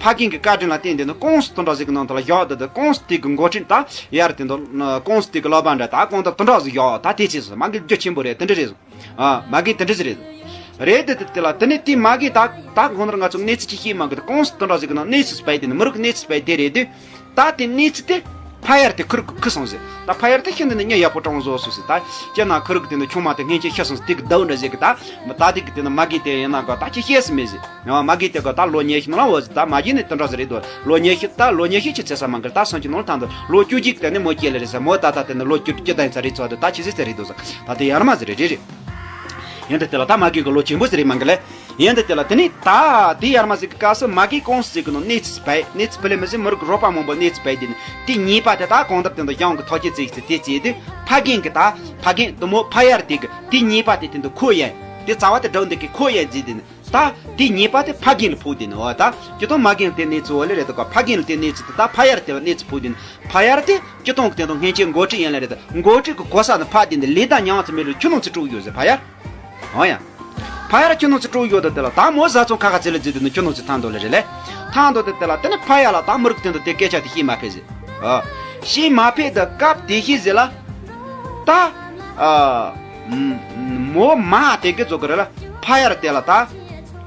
ཕ་རྒན་གི་བཀའ་དྲིན་ལ་བརྟེན་དེ་ནི་ཀོང་སི་དོན་འདྲ་ཟི་གི་ནང་དུ་ལ་བཞག་དེ་དེ་ཀོང་སི་དེ་གི་འགོ་ཁྲིད་ད་ཡར་དེ་འདུག་ཀོང་སི་དེ་གི་ལོ་པ་འདྲ་ད་ཀོང་ད་དོན་འདྲ་ཟི་བཞག་ད་དེ་ཚེ་སོ་མ་རྒན་རྒྱུ་ཆེན་པོ་རེད་དེ་འདྲ་རེད་སོ། ཨ། མ་རྒན་དེ་འདྲ་ཟི་རེད། རེད་དེ་དེ་དེ་ལ་དེ་ནས་དེ་མ་རྒན་ད་ད་ཁོང་རང་ང་ཚོ་གནས་ཚུལ་ཅི་ཤེས་མ་གི་ད་ཀོང་སི་དོན་འདྲ་ཟི་གི་ནང་གནས་ཚུལ་སྤེལ་དེ་ནི་མི་རིགས་གནས་ཚུལ་སྤེལ་དེ་རེད་དེ། ད་དེ་གནས་ཚུལ་དེ་ཕ་ཡར་དེ་ཁུར་ཁུ་སོང་ཟེར། ད་ཕ་ཡར་དེ་ཤིན་ཏུ་ནས་ཉ་ཡག་པོ་དྲང་བཟོ་སོང་ཟེར། ད་སྤྱིར་ན་ཁུ་རིག་དེ་ནི་ཆུང་མ་དེ་སྔན་ཆད་ཤི་སོང་ཟེར། དེ་གི་ཟླ་བ་འདྲ་ཟེར་གི་ད་ད་དེ་གི་དེ་ནི་མ་རྒན་དེ་ཡིན་ན་ག་ད་ཅི་ཤེས་སི་མེད་ཟེར། ཡང་མ་རྒན་དེ་ག་ད་ལོ་ཉི་ཤུ་ནང་ལ་འོ་ཟེར། ད་མ་རྒན་ནི་དེ་འདྲ་ཟི་རེད་དོ། ལོ་ཉི་ཤུ་ད་ལོ་ཉི་ཤུ་ཅི་ཚེ་ས་མ་གི་ད་སང་ཆུ་ནང་ལ་ཐང་དུ་ལོ་བཅུ་གཅིག་དེ་ནི་མོ་སྐྱེས་ལེ་རེད་ཟེར། མོ་ད་ད་དེ་ནི་ལོ་བཅུ་བཅུ་དང་ཚ་རེད་ཚོ་དེ་ད་ཆི་ཟེར་ཚེ་རེད་དོ་ཟེར། ད་དེ་ཡར་མ་ཟི་རེད་རེད་རེད། ཡིན་དེ་དེ་ལ་ད་མ་རྒན་གི་ལོ་ཆེན་པོ་ཟི་རེད་མ་གི་ལེ། ཡིན་དེ་དེ་ལ་དེ་ནི་ད་དེ་ཡར་མ་ཟི་གི་སྐབས་སུ་མ་རྒན་ཀོང་སི་གི་ནང་གནས་ཚུལ་སྤེལ་གནས་ཚུལ་སྤེལ་ལེ་མི་ཟི་མི་རིགས་རོགས་པ་མང་པོ་གནས་ཚུལ་སྤེལ་དེ་ནི་དེ་གཉིས་པ་དེ་ད་གང་ལྟར་དེ་འདུག་ཡང་གི་ཐག་གཅོད་ཚིག་ཚེ་དེ་ཚེ་དེ་ཕ་རྒན་གི་ད་ཕ་རྒན་དུ་མོ་ཕ་ཡར་དེ་གི་དེ་གཉིས་པ་དེ་དེ་འདུག་ཁོ་ཡན་དེ་རྩ་བ་དེ་འགྲོ་འདུག་གི་ཁོ་ཡན་ཟི་དེ་ནི། ད་དེ་གཉིས་པ་དེ་ཕ་རྒན་ལ་ཕོག་དེ་ནི་འོ་ད་སྤྱི་དང་མ་རྒན་དེ་གནས་ཚུལ་འོ་ལེ་རེད་དོ་ག་ཕ་རྒན་ལ་དེ་གནས་ཚུལ་དེ་ད་ཕ་ཡར་དེ་ལ་གནས་ཚུལ་ཕོག་དེ་ནི་ཕ་ཡར་དེ་སྤྱི་དང་གི་དེ་དང་སྔན་ཆད་འགོ་ཁྲིད་ཡིན་ལེ་རེད་དོ། འགོ་ཁྲིད་གི་གོ་ས་ནི་ཕ་དེ་འདི་ལས་ད་ཉང་ཚེ་མེད་ལ་ཁྱོད་ནང་ཚེ་དཀྲུག་ཡོད་ཟེར་ཕ་ཡར། འོ་ཡ། ཕ་ཡར་ཁྱོད་ནང་ཚེ་དཀྲུག་ཡོད་དོ་དེ་ལ་ད་མོ་བཟའ་ཚང་ཁ་ཁ་ཚེ་ལ་ཟི་དེ་ནི་ཁྱོད་ནང་ཚེ་ཐང་དོ་ལེ་རེད་ལེ། ཐང་དོ་དེ་དེ་ལ་དེ་ནི་ཕ་ཡར་ལ་ད་མི་རིགས་དེ་འདི་དེ་སྐད་ཆ་དེ་ཤེས་མ་ཕེ་ཟེར། ཨ། ཤེས་མ་ཕེ་ད་སྐབས་དེ་ཤེས་ཟེར་ལ། ད། ཨ། མོ་མ་དེ་གི་ཚོ་གི་རེད་ལ་ཕ་ཡར་དེ་ལ་ད།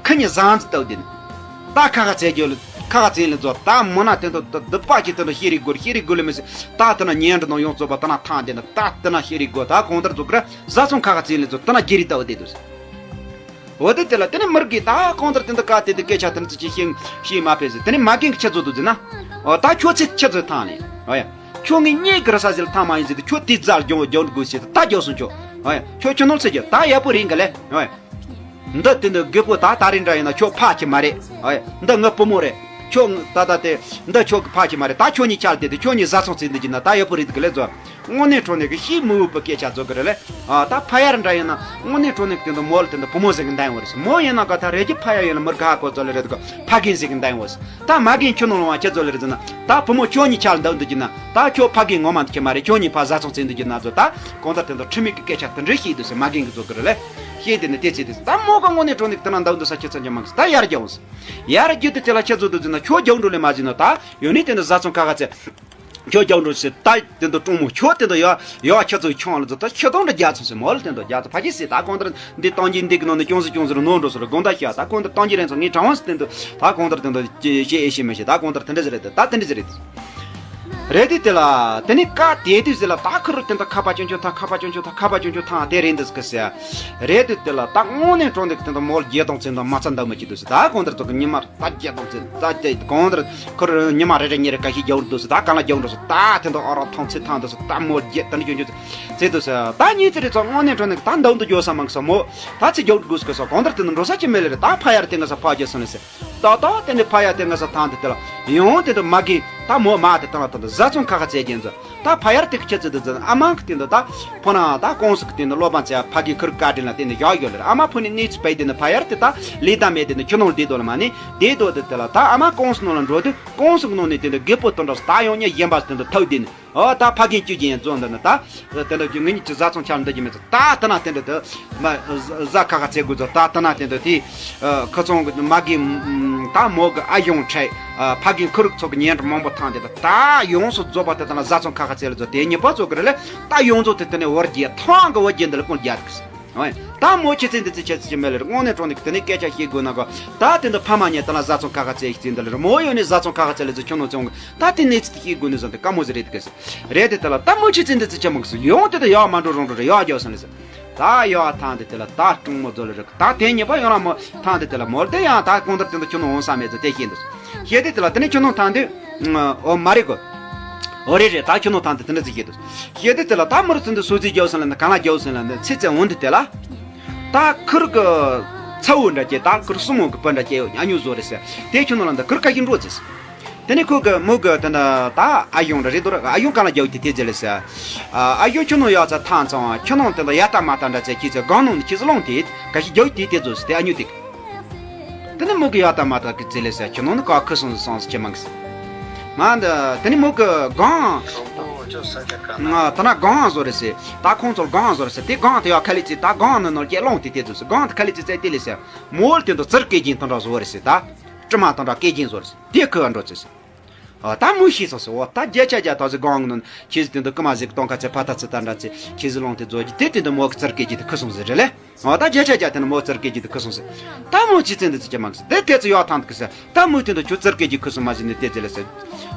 ཁི་ཉི་བཟང་ཚི་ཏོ་དེ་ནི། ད་ཁ་ཁ་ཚེ་རྒྱུ་ལ་ཁ་ཁ་ཚེ་ལ་ཚོ་ད་མོ་ན་དེ་ཚོ་ད་དུ་པ་ཅི་དེ་ཚོ་ཤེས་རིག་དགོས་ཤེས་རིག་དགོས་ལ་མི་སྲིད། ད་དེ་ན་ཉན་འདྲི་ནང་ཡོང་ཚོ་པ་ད་ན་ཐང་དེ་ན་ད་དེ་ན་ཤེས་རིག་དགོས་ད་གང་ལྟར་ཚོ་གི་རེད་བཟའ་ཚང་ཁ་ཁ་ཚེ་ལ་ཚོ་ད་ན་རྒྱུ་རིག་ཏོ་དེ་དུ། འོ་དེ་དེ་ལ་དེ་ནས་མི་རྒས་ད་གང་ལྟར་དེ་འདི་ཀ་དེ་དེ་སྐད་ཆ་དེ་འདི་ཅི་ཤེས་ཤེས་མ་ཕེ་ཟེར། དེ་ནས་མ་རྒན་གྱི་ཁྱེད་ཚོ་དུ་ཟེར་ན། འོ་ད་ཁྱོད་ཚེ་ཁྱེད་ཚོའི་ཐང་ནས། འོ་ཡ། ཁྱོད་ངའི་གཉེན་གྱི་རེ་ས་ཟེར་ཐང་མ་ཡིན་ཟེར་དུ་ཁྱོད་དེ་རྩ་རྒྱང་རྒྱང་དགོས་ཟེར་དུ་ད་རྒྱག་སོང་ཁྱོད། འོ་ཡ། ཁྱོད་ཁྱོད་ནོར་ཚེ་རྒྱག་ད་ཡག་པོ་རེད་ག་ལེ། འོ་ཡ། འདི་དེ་འདི་རྒད་པོ་ད་ད་རེས་འདྲ་ཡིན་ན་ཁྱོད་ཕ་གི་མ་རེད། འོ་ཡ། འདི་ངའི་བུ་མོ་རེད། ཁྱོད་ད་ད་དེ་འདི་ཁྱོད་ཀྱི་ཕ་གི་མ་རེད། ད་ཁྱོད་གཉིས་ཆ་ལ་དེ་དེ་ཁྱོད་གཉིས་བཟའ་ཚང་བརྩིས་འདི་གྱི་ན་ད་ཡག་པོ་རེད་ག་ལེ་ཚོ། དངོས་གནས་དྲང་གནས་ཀྱི་ཤི་མི་འོས་པའི་སྐད་ཆ་བཟོ་གི་རེད་ལེ། ཨ་ད་ཕ་ཡར་འདྲ་ཡིན་ན་དངོས་གནས་དྲང་གནས་ཀྱི་དེ་འདི་མོ་ལ་དེ་འདི་བུ་མོ་ཟེར་གི་འདའ་ཡོང་བ་རེད། མོ་ཡིན་ན་ག་ད་རེད་ཀྱི་ཕ་ཡར་ཡིན་ལ་མི་དགའ་གོ་ཚོ་ལ་རེད་གོ། ཕ་རྒན་ཟེར་གི་འདའ་ཡོང་བ་རེད། ད་མ་རྒན་ཁྱོད་ནང་ལ་བ་ཁྱེད་ཚོ་ལ་རེད་ཟེར་ན་ད་བུ་མོ་ཁྱོད་གཉིས་ཆ་ལ་འདུག་འདི་གྱི་ན་ད་ཁྱོད་ཕ་རྒན་ངོ་མ་འདི་ཁྱེད་མ་རེད། ཁྱོད་གཉིས་ཕ་བཟའ་ཚང་བརྩིས་འདི་གྱི་ན་ཚོ། ད་གང་ལྟར་དེ་འདི་ཁྲིམས་མེད་ཀྱི་སྐད་ཆ་དེ་འདྲ་བཤད་འདུག་ཟེར། མ་རྒན་གྱི་ཚོ་གི་རེད་ལེ། བཤད་དེ་ནི་དེ་ཚེ་དེ་ད་མོ་ག་དངོས་གནས་དྲང་གནས་ཀྱི་དེ་ན་འདུག་འདུག་ས་ཁྱེད་ཚོ་འཇོག་མ་གི་ད་ཡར་རྒྱག་འོང་ཟེར། ཡར་རྒྱུ་དེ་དེ་ལ་ཁྱེད་ཚོ་དུ་ཟེར་ན་ཁྱོད་རྒྱག་འགྲོ་ལེ་མ་ཟེར་ན་ད་ཡོད་ནི་དེ་འདི་བཟའ་ཚང་ཁ་ཁ་ཚེ། ཁྱོད་རྒྱག་འགྲོ་ཟེར་ད་དེ་འདི་དྲང་མོ་ཁྱོད་དེ་འདི་ཡ་ཡ་ཁྱེད་ཚོའི་ཆུང་ལ་ཟེར་ད་ཁྱེད་དང་འདྲ་རྒྱ་ཚོ་ཟེར་མོ་ལ་དེ་འདི་རྒྱ་ཚོ་ཕ་ཁྱི་ཟེར། ད་གང་ལྟར་འདི་སྟོང་གི་འདི་གི་ནང་ནས་ཅུང་ཟད་ཅུང་ཟད་རུ་ནོར་འགྲོ་ཟེར་དགོངས་དག་ཞུ། ད་གང་ལྟར་སྟོང་གི་རེན་ཚོ་ངས་དྲང་བ་ཟེར་དེ་འདི་ད་གང་ལྟར་དེ་འདི་ཅི་ཤེས་ཨེ་ཤེས་མི་ཤེས། ད་གང་ལྟར་དེ་འདྲ་ཟེར་རེད། ད་དེ་འདྲ་ཟེར་རེད། རེད་དེ་དེ་ལ་དེ་ནས་ཀ་དེ་དུས་ཟེར་ལ་ད་ཁུ་རུ་དེ་འདི་ཁ་པ་ཅུང་ཅུང་ཐང་ཁ་པ་ཅུང་ཅུང་ཐང་ཁ་པ་ཅུང་ཅུང་ཐང་དེ་རེད་འདི་ཟེར་གི་ཟེར། རེད་དེ་དེ་ལ་ད་དངོས་གནས་དྲང་གནས་དེ་འདི་མོ་ལ་རྒྱལ་དང་ཚེ་འདི་མ་ཚ་འདབ་མི་ཅི་འདུག་ཟེར། ད་གང་ལྟར་ཚོ་གི་ཉི་མ་ད་རྒྱལ་དང་ཚེ་ད་དེ་གང་ལྟར་ཁུ་རུ་ཉི་མ་རེ་རེ་གཉིས་རེ་ག་ཤི་རྒྱག་འདུག་ཟེར། ད་གང་ལ་རྒྱག་འགྲོ་ཟེར། ད་དེ་འདི་ཨ་རོག་ཐང་ཚེ་ཐང་འདུག་ཟེར། ད་མོ་རྒྱལ་དེ་འདི་ཅུང་ཅུང་ཚེ་འདུག་ཟེར། ད་ཉིན་ཚེ་རེ་ཚོ་དངོས་གནས་དྲང་གནས་ད་འདབ་འདུག་རྒྱོ་ས་མང་གི་ས་མོ་ད་ཚེ་རྒྱག་དགོས་གི་ས་གང་ལྟར་དེ་འདི་འགྲོ་ས་ཅི་མེད་ལེ་རེད། ད་ཕ་ཡར་དེ་ང་ས་ཕ་རྒྱ་སོང་ལེ་ཟེར། ཏག་ཏག་དེ་འདྲ་ཕ་ཡ་དེ་ང་ས་ཐང་དེ་དེ་ལ་ཡང་དེ་འདྲ་མ་གི་ད་མོ་མ་དེ་ཐང་ལ་ཐང་དེ་བཟའ་ཚང་ཁ་ཁ་བཙལ་གྱིན་ཚོ། ད་ཕ་ཡར་དེ་ཁྱེད་ཚོ་དེ་ཚོ་ཨ་མ་གི་དེ་འདྲ་ད་ཕོ་ན་ད་ཀོང་སུ་གི་དེ་འདྲ་སློབ་པ་ཚེ་ཕ་གི་ཁུར་བཀའ་དྲིན་ལ་དེ་འདྲ་བཞག་ཡོད་ལེ། ཨ་མ་ཕོ་ནི་གནས་ཚུལ་བས་དེ་འདྲ་ཕ་ཡར་དེ་ད་ལི་ད་མེད་དེ་འདྲ་ཁྱོད་ནང་ལ་བསྡད་དོ་ལ་མ་ནི་བསྡད་དོ་དེ་དེ་ལ་ད་ཨ་མ་ཀོང་སུ་ནང་ལ་འགྲོ་དུས་ཀོང་སུ་གི་ནང་ནས་དེ་འདྲ་རྒད་པོ་དོན་འདྲ་ད་ཡང་ཉེ་གཞན་པ་དེ་འདྲ་ཐོག་དེ་ནི། ཨོ་ད་ཕ་རྒན་བཅུ་རྒྱན་ཡན་རྫོང་འདི་ནི་ད། དེ་འདྲ་ཀྱི་ངེད་གཉིས་ཀྱི་བཟའ་ཚང་ཆ་ལ་འདི་ཀྱི་མེད་ཚོ་ད་དེ་ན་དེ་འདྲ་དེ། མ་བཟའ་ཁ་ཁ་བཙལ་དགོས་ཚོ་ད་དེ་ན་དེ་འདྲ་དེ། ཁུ་ཚང་གི་མ་གི་ད་མོ་གི་ཨ་ཡོང་ཁྲལ། ཕ་རྒན་ཁུ་རུག་ཚོ་གི་ཉན་ར་མང་པོ་ཐང་དེ་ད་ད་ཡོངས་སུ་རྫོགས་པ་དེ་ད་ན་བཟའ་ཚང་ཁ་ཁ་བཙལ་ཚོ་དེ་ཉིད་པ་ཚོ་གི་རེ་ལེ། ད་ཡོངས་རྫོགས་དེ་དེ་ནས་བར་རྒྱལ་ཐང་གི་བར་རྒྱལ་འདི་ལ་ཀུན་རྒྱལ་གི་ཟེར། ཨོ། ད་མོ་ཁྱེད་ཚོས་འདི་ཚོ་ཁྱེད་ཚོས་ཀྱི་མེད་ལེར་དངོས་གནས་དྲང་གནས་ཀྱི་དེ་ནས་སྐད་ཆ་བཤད་དགོས་ན་གོ། ད་དེ་འདི་ཕ་མ་ཉལ་དེ་ལ་བཟའ་ཚང་ཁ་ཁ་བཙལ་ཞིག་བཙལ་འདི་ལེར་མོ་ཡོད་ནས་བཟའ་ཚང་ཁ་ཁ་བཙལ་ལེ་ཚོ་ཁྱོད་ནོ་ཚོང་གི་ད་དེ་གནས་ཚུལ་དེ་བཤད་དགོས་ནས་བཟོ་འདི་དཀའ་མོ་ཟིག་རེད་དེ་གི་ཟེར། རེད་དེ་དེ་ལ་ད་མོ་ཁྱེད་ཚོས་འདི་ཚོ་ཁྱེད་མོ་གི་ཟེར་ཡོང་དེ་ད་ཡག་མ་འགྲོ་རུང་འགྲོ་རེད་ཡག་རྒྱག་སོང་ལེ་ཟེར། ད་ཡག་ཐང་དེ་དེ་ལ་ད་སྤྲང་མོ་ཚོ་ལེ་རེད་ད་དེ་ཉིད་པ་ཡོང་ལ་མོ་ཐང་དེ་དེ་ལ་མོ་དེ་ཡང་ད་གང་ལྟར་དེ་འདི་ཁྱོད་ནོ་འོང་ས་མེད་ཚོ་དེ་བཤད་འདི་ཟེར། བཤད་དེ་དེ་ལ་དེ་ནས་ཁྱོད་ནོ་ཐང་དེ། ཨོ་མ་རེད་གོ། ཨོ་རེད་རེད་ད་ཁྱོད་ནོ་ཐང་དེ་དེ་འདྲ་ཟིག་བཤད་འདུག་བཤད་དེ་དེ་ལ་ད་མོ་རུ་ཚོ་འདི་སོ་ཚིག་རྒྱག་སོང་ལ་འདི་གང་ལ་རྒྱག་སོང་ལ་འདི་ཚེ་ཚེ་འོང་འདི་དེ་ལ། ད་ཁུར་གི་ཚ་བོ་འདྲ་ཅེ་ད་ཁུར་སྲུ་མོ་གི་བུ་འདྲ་ཅེ་ཡོད་ཉ་ཉུ་བཟོ་རེད་ཟེར། དེ་ཁྱོད་ནོ་ལ་འདི་ཁུར་ཁ་ཤས་འགྲོ་ཚེ་ཟེར། དེ་ནས་ཁོ་གི་མོ་གི་དེ་འདྲ་ད་ཨ་ཡོང་འདྲ་རེད་འདུག་ར་ཨ་ཡོང་གང་ལ་རྒྱག་དེ་དེ་ཟེར་ལེ་ཟེར། ཨ་ཡོང་ཁྱོད་ནོ་ཡག་ཚ་ཐང་ཚང་ཁྱོད་ནོ་དེ་འདྲ་ཡ་ད་མ་ད་འདྲ་ཚེ་ཁྱི་ཚེ་གང་ནོ་ནི་ཁྱི་ཚེ་ལོང་དེ་ག་ཤི་རྒྱག་དེ་དེ་བཟོ་ཟེར་དེ་ཨ་ཉུ་དེ། དེ་ནི་མོ་གི་ཡག་ད་མ་ད་གི་ཚེ་ལེ་ཟེར་ཁྱོད་ནོ་ནི་ག་ཁུ་སོང་ཟེར་སོང་ཟེར་ཁྱི་མང་གི་ཟེར། མ་འདི་དེ་ནི་མོ་གི་གང་། ང་ད་ན་གང་བཟོ་རེད་ཟེར། ད་ཁོང་ཚོར་གང་བཟོ་རེད་ཟེར། དེ་གང་དེ་ཡག་ཁ་ལི་ཚེ་ད་གང་ནི་ནོར་སྐྱེ་ལོང་དེ་དེ་བཟོ་ཟེར། གང་དེ་ཁ་ལི་ཚེ་ཚེ་དེ་ལེ་ཟེར། མོ་ལ་དེ་འདྲ་ཙིར་སྐད་ཅིག་དང་འདྲ་བཟོ་རེད་ཟེར། ད་དཀྲི་མ་དང་འདྲ་སྐད་ཅིག་བཟོ་རེད་ཟེར། དེ་ཁུ་བ་འགྲོ་ཚེ་ཟེར། ཨ་ད་མོ་ཤེས་སོང་ཟེར། འོ་ད་བརྒྱ་ཆ་བརྒྱ་ད་ཟེར་གང་ནི་ཁྱེད་ཟེར་དེ་འདྲ་རྐུ་མ་ཟིག་གཏོང་ཁ་ཚེ་ཕ་ད་ཚེ་ད་འདྲ་ཚེ་ཁྱེད་ཟེར་ལོང་དེ་བཟོ་རྒྱུ་དེ་དེ་འདྲ་མོ་གི་ཙིར་སྐད་ཅིག་དེ་ཁུ་སོང་ཟེར་རེད་ལེ། འོ་ད་བརྒྱ་ཆ་བརྒྱ་དེ་ནི་མོ་ཙིར་སྐད་ཅིག་དེ་ཁུ་སོང་ཟེར། ད་མོ་ཅི་ཚེ་འདི་ཚེ་ཅི་མང་ཟེར། དེ་དེ་ཚེ་ཡག་ཐང་དུ་ཟེར། ད་མོ་དེ་འདྲ་ཁྱོད་ཙིར་སྐད་ཅིག་ཁུ་སོང་མ་ཟེར་ནས་དེ་ཚེ་ལེ་ཟེར།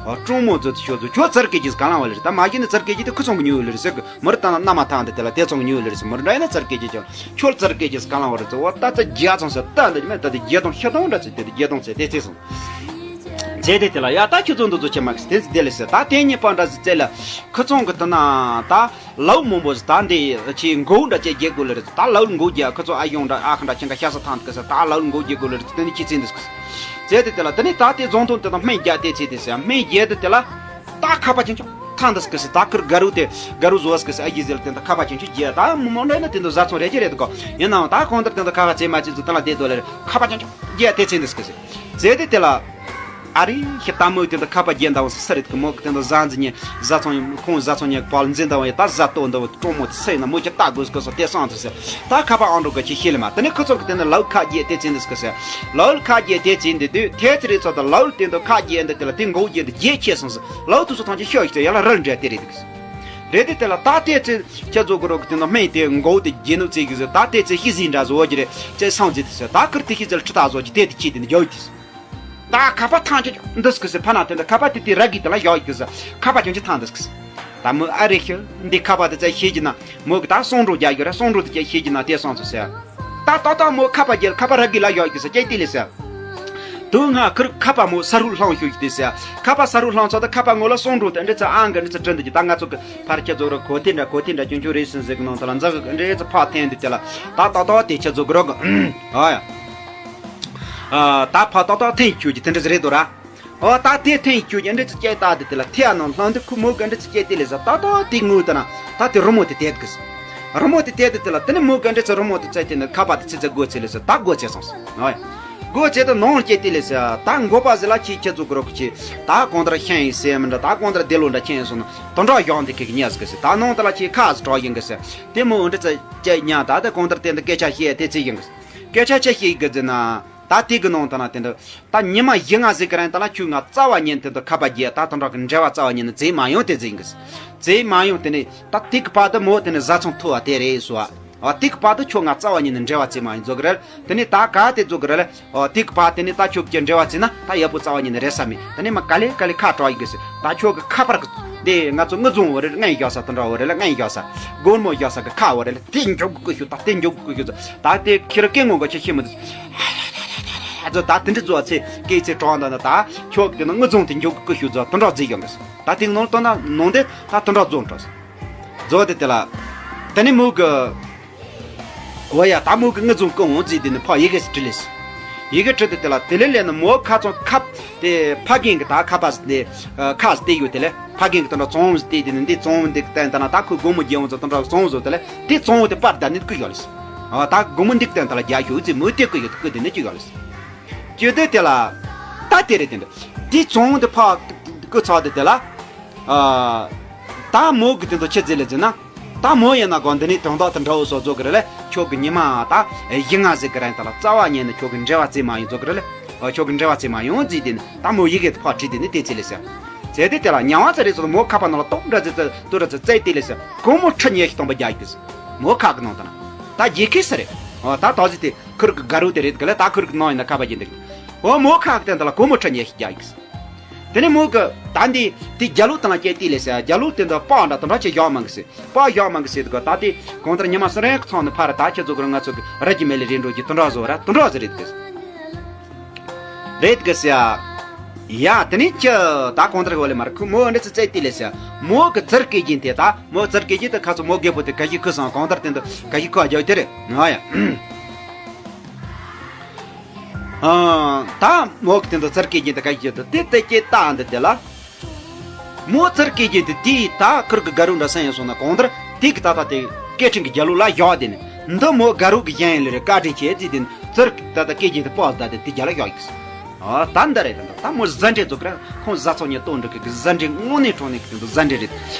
ཨ་སྤྲང་མོ་ཚོ་ཁྱོད་ཚོ་ཁྱོད་ཙིར་སྐད་ཅིག་གང་ལ་བ་ལེ་རེད། ད་མ་གཞི་ནི་ཙིར་སྐད་ཅིག་དེ་ཁུ་སོང་གི་ཉོས་ཡོད་ལེ་རེད་ཟེར་གི་མོ་རེ་ད་ན་མ་ཐང་དེ་དེ་ལ་དེ་ཚོང་གི་ཉོས་ཡོད་ལེ་རེད་ཟེར། མོ་རེ་འདྲ་ཡིན་ན་ཙིར་སྐད་ཅིག་ཁྱོད་ཁྱོད་ཙིར་སྐད་ཅིག་གང་ལ་བ་རེད་ཟེར། འོ་ད་ཚེ་བརྒྱ་ཚང་ཟེར་ད་འདི་མེད་ད་དེ་བརྒྱ་དང་ཤ་དང་འདྲ་ཚེ་དེ་དེ་བརྒྱ་དང་ཚེ་དེ་ཚེ་སོང་། ཚེ་དེ་དེ་ལ་ཡ་ད་ཁྱོད་ཚོ་འདི་ཚོ་ཁྱེད་མ་གི་དེ་ཚེ་དེ་ལེ་ཟེར། ད་དེ་གཉིས་པ་འདྲ་ཟེར་ཚེ་ལ་ཁུ་ཚོང་གི་དེ་ན་ད། ལའུ་མང་པོ་ཟེར་ད་འདི་ཁྱི་མགོ་འདྲ་ཅེ་རྒྱལ་དགོས་ལེ་རེད། ད་ལའུ་མགོ་རྒྱལ་ཁུ་ཚོ་ཨ་ཡོང་འདྲ་ཨ་ཁ་འདྲ་ཁྱི་འདྲ་ཤ་ས་ཐང་གི་ཟེར། ད་ལའུ་མགོ་རྒྱལ་དགོས་ལེ་རེད། དེ་ནི་ཁྱི་ཚིག་འདི་ཟེར། ཟེར་དེ་དེ་ལ་དེ་ནི་ད་དེ་རྫོང་ཐོན་དེ་དང་སྨན་རྒྱག་དེ་ཚེ་དེ་ཟེར། སྨན་རྒྱག་དེ་དེ་ལ་ད་ཁ་པ་ཆེན་ཆུང་ཐང་འདི་ཟེར་གི་ཟེར། ད་ཁུར་དགའ་རུ་དེ་དགའ་རུ་བཟོ་ཟེར་གི་ཟེར། ཨ་ཡི་ཟེར་ལ་དེ་ད་ཁ་པ་ཆེན་ཆུང་རྒྱལ་ད་མི་མང་འདྲ་ཡིན་ན་དེ་འདི་བཟའ་ཚང་རེ་རྒྱལ་རེད་དགོ། ཡིན་ནའང་ད་གང་ལྟར་དེ་འདི་ཁ་ཁ་ཚེ་མ་ཚེ་ཚོ་དེ་ལ་བསྡད་དོ་ལེ་རེད། ཁ་པ་ཆེན་ཆུང་རྒྱལ་དེ་ཚེ་འདི་ཟེར་གི་ཟེར། ཟེར་དེ་དེ་ལ། ཨ་རི་ཤི་ད་མོ་དེ་འདི་ཁ་པ་རྒྱལ་འདའ་བ་སི་རེད་གི་མོ་གི་དེ་འདི་བཟའ་འཛིན་ཉེ་བཟའ་ཚང་ཁོང་བཟའ་ཚང་ཉེ་པར་འཛིན་འདའ་བ་ཡི་ད་བཟའ་ཏོ་འདའ་བ་སྤྲང་མོ་དེ་སི་ཡིན་ན་མོ་ཅི་ལྟ་དགོས་གི་སོ་དེ་སང་དུ་ཟེར། ད་ཁ་པ་ཨང་འགྲོ་གི་ཁྱི་ཤི་ལེ་མ་དེ་ནི་ཁུ་ཚོ་གི་དེ་ནི་ལའུ་ཁ་རྒྱལ་དེ་ཚེ་འདི་གི་ཟེར། ལའུ་ཁ་རྒྱལ་དེ་ཚེ་འདི་དུས་དེ་ཚེ་རེད་ཚོ་ད་ལའུ་དེ་འདི་ཁ་རྒྱལ་འདི་དེ་ལ་དེ་མགོ་རྒྱལ་འདི་རྒྱལ་ཆེ་སོང་ཟེར། ལའུ་དུ་སོ་ཐང་ཅི་ཤོ་ཡི་ཚེ་ཡ་ལ་རལ་འདྲ་དེ་རེད་གི་ཟེར། རེད་དེ་དེ་ལ་ད་དེ་ཚེ་ཁྱེད་ཚོ་གི་རོག་གི་དེ་ནི་སྨན་དེ་མགོ་དེ་རྒྱལ་ནུ་ཚེ་གི་ཟེར། ད་དེ་ཚེ་ཤི་ཟིན་འདྲ་བཟོ་གི་རེད་ཅེས་སང་ཚེ་དེ་ཟེར། ད་ཁུར་དེ་ཤི་ཚེ་ལ་ཁྲི་ཐག་བཟོ་གི་དེ་དེ་ཁྱི་དེ་ནི་རྒྱལ་དེ་ཟེར། ད་ཁ་པ་ཐང་ཆད་འདི་སྐུ་སེ་ཕ་ན་དེ་འདི་ཁ་པ་དེ་དེ་ར་གི་དེ་ལ་ཡག་གི་ཟེར། ཁ་པ་ཆུང་ཆུང་ཐང་འདི་སྐུ་སེ། ད་མོ་ཨ་རེ་ཤི་འདི་ཁ་པ་དེ་ཚ་ཤེས་ཀྱི་ན་མོ་གི་ད་སོང་འགྲོ་རྒྱག་གི་ར་སོང་འགྲོ་དེ་ཅག་ཤེས་ཀྱི་ན་དེ་སོང་ཚུ་ཟེར། ད་ཏག་ཏག་མོ་ཁ་པ་རྒྱལ་ཁ་པ་ར་གི་ལ་ཡོད་གི་ས་ཅེ་ཏི་ལེ་ས། དུ་ང་ཁུར་ཁ་པ་མོ་ས་རུ་ལྷང་ཤོད་ཀྱི་དེ་ས། ཁ་པ་ས་རུ་ལྷང་ཚོ་ད་ཁ་པ་ངོ་ལ་སོང་འགྲོ་དེ་འདྲི་ཚ་ཨང་གི་འདྲི་ཚ་དྲན་དུ་གི་ད་ང་ཚོ་གི་ཕར་ཁྱེད་ཚོ་ར་གོ་ཐེ་འདྲ་གོ་ཐེ་འདྲ་ཅུང་ཅུང་རེད་ཟིན་ཟིག་གི་ནང་ད་ལ་འཛག་གི་འདྲི་ཚ་ཕ་ཐེན་དུ་དེ་ལ་ད་ཏག་ཏག་དེ་ཁྱེད་ཚོ་གི་རོག་གི་ཨ་ཡ། ད་ཕ་ཏག་ཏག་ཐེན་ཁྱོད་ཀྱི་དེ་འདྲི་ཚ་རེད་དོ་ར། ཨོ་ད་དེ་ཐེན་ཁྱོད་ཀྱི་འདྲི་ཚ་སྐྱེ་ད་དེ་དེ་ལ་ཐེ་ཨ་ནང་ལྷང་དུ་ཁུ་མོ་གི་འདྲི་ཚ་སྐྱེ་དེ་ལེ་ས་ཏག་ཏག་དེ་ངུ་ད་ན་ད་དེ་རི་མོ་དེ་དེད་གི་ས། རི་མོ་དེ་དེད་དེ་དེ་ལ་དེ་ནི་མོ་གི་འདྲི་ཚ་རི་མོ་དེ་ཚ་དེ་ནི་ཁ་པ་དེ་ཚི་ཚ་སྒོ་ཚེ་ལེ་ས་ད་སྒོ་ཚེ་སོང་ས། ཨོ་ཡ། སྒོ་ཚེ་ད་ནང་སྐྱེ་དེ་ལེ་ས་ད་མགོ་པ་ཟི་ལ་ཁྱི་ཁྱེད་ཚོ་གི་རོག་ཁྱི་ད་གང་ལྟར་ཤན་ཡིན་སེ་མི་འདྲ་ད་གང་ལྟར་དེ་ལོ་འདྲ་ཁྱེད་ཡིན་སོང་ན་དོན་དག་གཞོན་དེ་ཁེག་ཉལ་ཟི་གི་ས་ད་ནང་དེ་ལ་ཁྱི་ཁ་ཟི་གྲོགས་ཡིན་གི་ས། དེ་མོ་འདྲི་ཚ་སྐྱེ་ཉ་ད་དེ་གང་ལྟར་དེ་འདི་སྐད་ཆ་བཤད་དེ་ཚི་ཡིན་གི་ས། སྐད་ཆ་ཆ་ཤེས་གི་ཟེར་ན། ད་དེ་གི་ནང་དུ་ན་དེ་འདྲ། ད་ཉི་མ་བཞི་ལྔ་ཟིག་གི་རིང་དུ་ན་ཁྱོད་ང་རྩ་བ་ཉིད་དེ་འདྲ་ཁ་པ་རྒྱལ་ད་དེ་འདྲ་གི་འབྲེལ་བ་རྩ་བ་ཉིད་ནས་བྱེད་མ་ཡོང་དེ་ཟིན་གི། བྱེད་མ་ཡོང་དེ་ནས་ད་དེ་གི་བར་དུ་མོ་དེ་ནས་བཟའ་ཚང་ཐུ་བ་དེ་རེད་སོ། ཨ་དེ་གི་བར་དུ་ཁྱོད་ང་རྩ་བ་ཉིད་ནས་འབྲེལ་བ་བྱེད་མ་ཡོང་བཟོ་གི་རེད། དེ་ནས་ད་ག་དེ་བཟོ་གི་རེད་ལ། ཨ་དེ་གི་བར་དེ་ནས་ད་ཁྱོད་ཀྱི་འབྲེལ་བ་བྱེད་ན་ད་ཡག་པོ་རྩ་བ་ཉིད་ནས་རེད་ས་མེད། དེ་ནས་མ་ག་ལེ་ག་ལེ་ཁ་གྲག་ཡི་གི་ཟེར། ད་ཁྱོད་གི་ཁ་པར་གི་དེ་ང་ཚོ་དངུལ་རྫོང་བ་རེད་ལ་ངན་བཞག་ས་དེ་འདྲ་བ་རེད་ལ་ངན་བཞག་ས། སྒོར་མོ་བཞག་ས་གི་ཁ་བ་རེད་ལ་དེ་མགྱོགས་གི་ཤུ་ད་དེ་མགྱོགས་གི་ཤུ་ད་ད་དེ་ཁྱེར་སྐད་ངོ་ག་ཆེ་ཤེས་མི་འདུག་ཨ་ཚོ་ད་དེ་འདྲ་བཟོ་བ་ཚེ་སྐད་ཚེ་གྲོགས་འདི་ན་ད་ཁྱོད་དེ་ན་དངུལ་རྫོང་དེ་མགྱོགས་གི་ཤུ་བཟོ་དེ་འདྲ་བརྩི་ཡོང་གི་ད་དེ་ནང་ལྟ་ན་ནང་དེ་ད་དེ་འདྲ་བཟོ་འགྲོ་ས་བཟོ་དེ་དེ་ལ་དེ་ནི་མུ་གི་འོ་ཡ་ད་མུ་གི་དངུལ་རྫོང་ཀུན་འོང་བརྩི་དེ་ནི་ཕ་ཡི་གེ་སི་བྲི་ལེ་སི་ཡི་གེ་བྲི་དེ་དེ་ལ་དེ་ལས་ལས་ནི་མོ་ཁ་ཚོང་ཁབ་དེ་ཕ་རྒན་གི་ད་ཁ་པ་སི་དེ་ཁ་སི་དེ་ཡོད་དེ་ལས་ཕ་རྒན་གི་དེ་འདྲ་བཙོང་བ་སི་དེ་དེ་ནི་འདི་བཙོང་བ་འདི་བསྟན་ད་ན་ད་ཁོས་སྒོར་མོ་རྒྱལ་བ་ཚོ་དེ་འདྲ་བཙོང་བ་བཟོ་དེ་ལས། དེ་གཙང་བོ་དེ་པར་བརྡར་ནས་བརྐུས་ཡོད་ལེ། ཨ་ད་སྒོར་མོ་འདི་སྟོན་ད་ལ་རྒྱག་ཤོག་ཟེར་མོས་དེ་བརྐུས་ཡོད་དེ་བརྐུས་དེ་ནས་བཅུག་ཡོད་ལེ། བཅུག་དེ་དེ་ལ་ད་དེ་རེད་དེ་འདྲ། དེ་གཙང་བོ་དེ་ཕར་བརྐུས་ཚར་དེ་དེ་ལ། ཨ་ད་མོ་གི་དེ་ཚོ་ཆི་ཟེར་ལེ་ཟེར་ན། ད་མོ་ཡིན་ན་གོ་འདི་ནས་དོན་དག་དེ་འདྲ་བོ་སོགས་བཟོ་གི་རེད་ལེ། ཁྱོད་ཀྱི་ཉི་མ་ད་ཡིན་ང་ཟེར་གི་རེད་ད་ལ་རྩ་བ་ཉིད་ནས་ཁྱོད་ཀྱི་འབྲེལ་བ་བརྩི་མ་ཡོང་བཟོ་གི་རེད་ལེ། ཨ་ཁྱོད་ཀྱི་འབྲེལ་བ་བརྩི་མ་ཡོང་ཟེར་དེ་ནས་ད་མོ་ཡི་གེ་དེ་ཕར་བྲིས་དེ་ནས་དེ་ཚེ་ལེ་ཟེར། ཟེར་དེ་དེ་ལ་ཉ་བ་ཚ་རེད་ཚོ་མོ་ཁ་པ་ནང་ལ་ཏོག་འདྲ་ཚེ་ཚེ་ཏུ་ར་ཚེ་ཚེ་དེ་ལེ་ཟེར། སྒོར་མོ་ཁྲི་ཉི་ཤུ་སྟོང་པ་རྒྱག་གི་ཟེར། མོ་ཁ་གི་ནང་དུ་ན། ད་རྒྱལ་ཁེ་ས་རེད། ཨོ་ད་ཏོག་ཙི་དེ་ཁུར་གི་དགའ་རུ་དེ་རེད་གི་ལ་ད་ཁུར་གི་ནང་ཡིན་ན་ཁ་པ་རྒྱན་དེ་རེད། ཨོ་མོ་ཁ་གི་སྟེང་དུ་ལ་སྒོར་མོ་ཁྲི་ཉི་ཤུ་རྒྱག་གི་ཟེར། དེ་ནས་མོ་གི་ད་འདི་དེ་རྒྱ་ལུགས་དང་ལ་སྐྱེ་དེ་ལེ་ཟེར། རྒྱ་ལུགས་དེ་འདི་པགས་འདྲ་དང་འདྲ་ཆེ་བཞག་མང་གི་ཟེར། པགས་བཞག་མང་གི་ཟེར་དུ་གི་ད་དེ་གང་ལྟར་ཉི་མ་སུ་རེན་གི་ཚང་ནས་ཕར་ད་ཁྱེད་ཚོ་གི་ང་ཚོ་གི་ར་གི་མེ་ལི་རེད་འགྲོ་གི་དུ་འདྲ་བཟོ་ར་དུ་འདྲ་ཟེར་རེད་གི་ཟེར། རེད་གི་ཟེར། ཡ་དེ་ནས་ཁྱི་ད་གང་ལྟར་གི་བ་ལེ་མར་ཁུ་མོ་འདྲི་ཚེ་ཚེ་དེ་ལེ་ཟེར། མོ་གི་ཚུར་སྐད་རྒྱན་དེ་ད་མོ་ཚུར་སྐད་རྒྱན་དེ་ཁ་ཚོ་མོ་རྒད་པོ་དེ་ག་ཞིག་ཁུ་སང་གང་ལྟར་དེ་འདུག་ག་ཞིག་ཁུ་ཨ་རྒྱ་དེ་རེད་ང་ཡ། ཨ་ད་མོ་གི་དེ་འདུག་ཚུར་སྐད་རྒྱན་དེ་ག་ཞིག་རྒྱ་དེ་དེ་སྐད་ད་འདི་དེ་ལ། མོ་ཚུར་སྐད་རྒྱན་དེ་དེ་ད་ཁུར་གི་དགའ་རུ་འདྲ་སེང་ཡང་སོང་ན་གང་ལྟར་དེ་གི་ད་ད་དེ་སྐད་འཕྲིན་གི་རྒྱ་ལུགས་ལ་བཞག་དེ་ནི་འདི་མོ་དགའ་རུ་གི་གཞན་ཡིན་ལེ་རེད་བཀའ་དྲིན་ཆེ་ཟེར་དེ་ནི་ཚུར་ད་ད་སྐད་རྒྱན་དེ་པོ་ད་དེ་དེ་རྒྱ་ལ་བཞག་ཡིག་ཨ་ད་འདི་རེད་ད་ད་མོ་བཟའ་འབྲེལ་འཛུགས་ར་ཁོང་བཟའ་ཚང་ཉིད་སྟོན་འགྲིག་གི་བཟའ་འབྲེལ་དངོས་གནས་དྲང་གནས་གི་དེ་འདུག་བཟའ་འབྲེལ་རེད།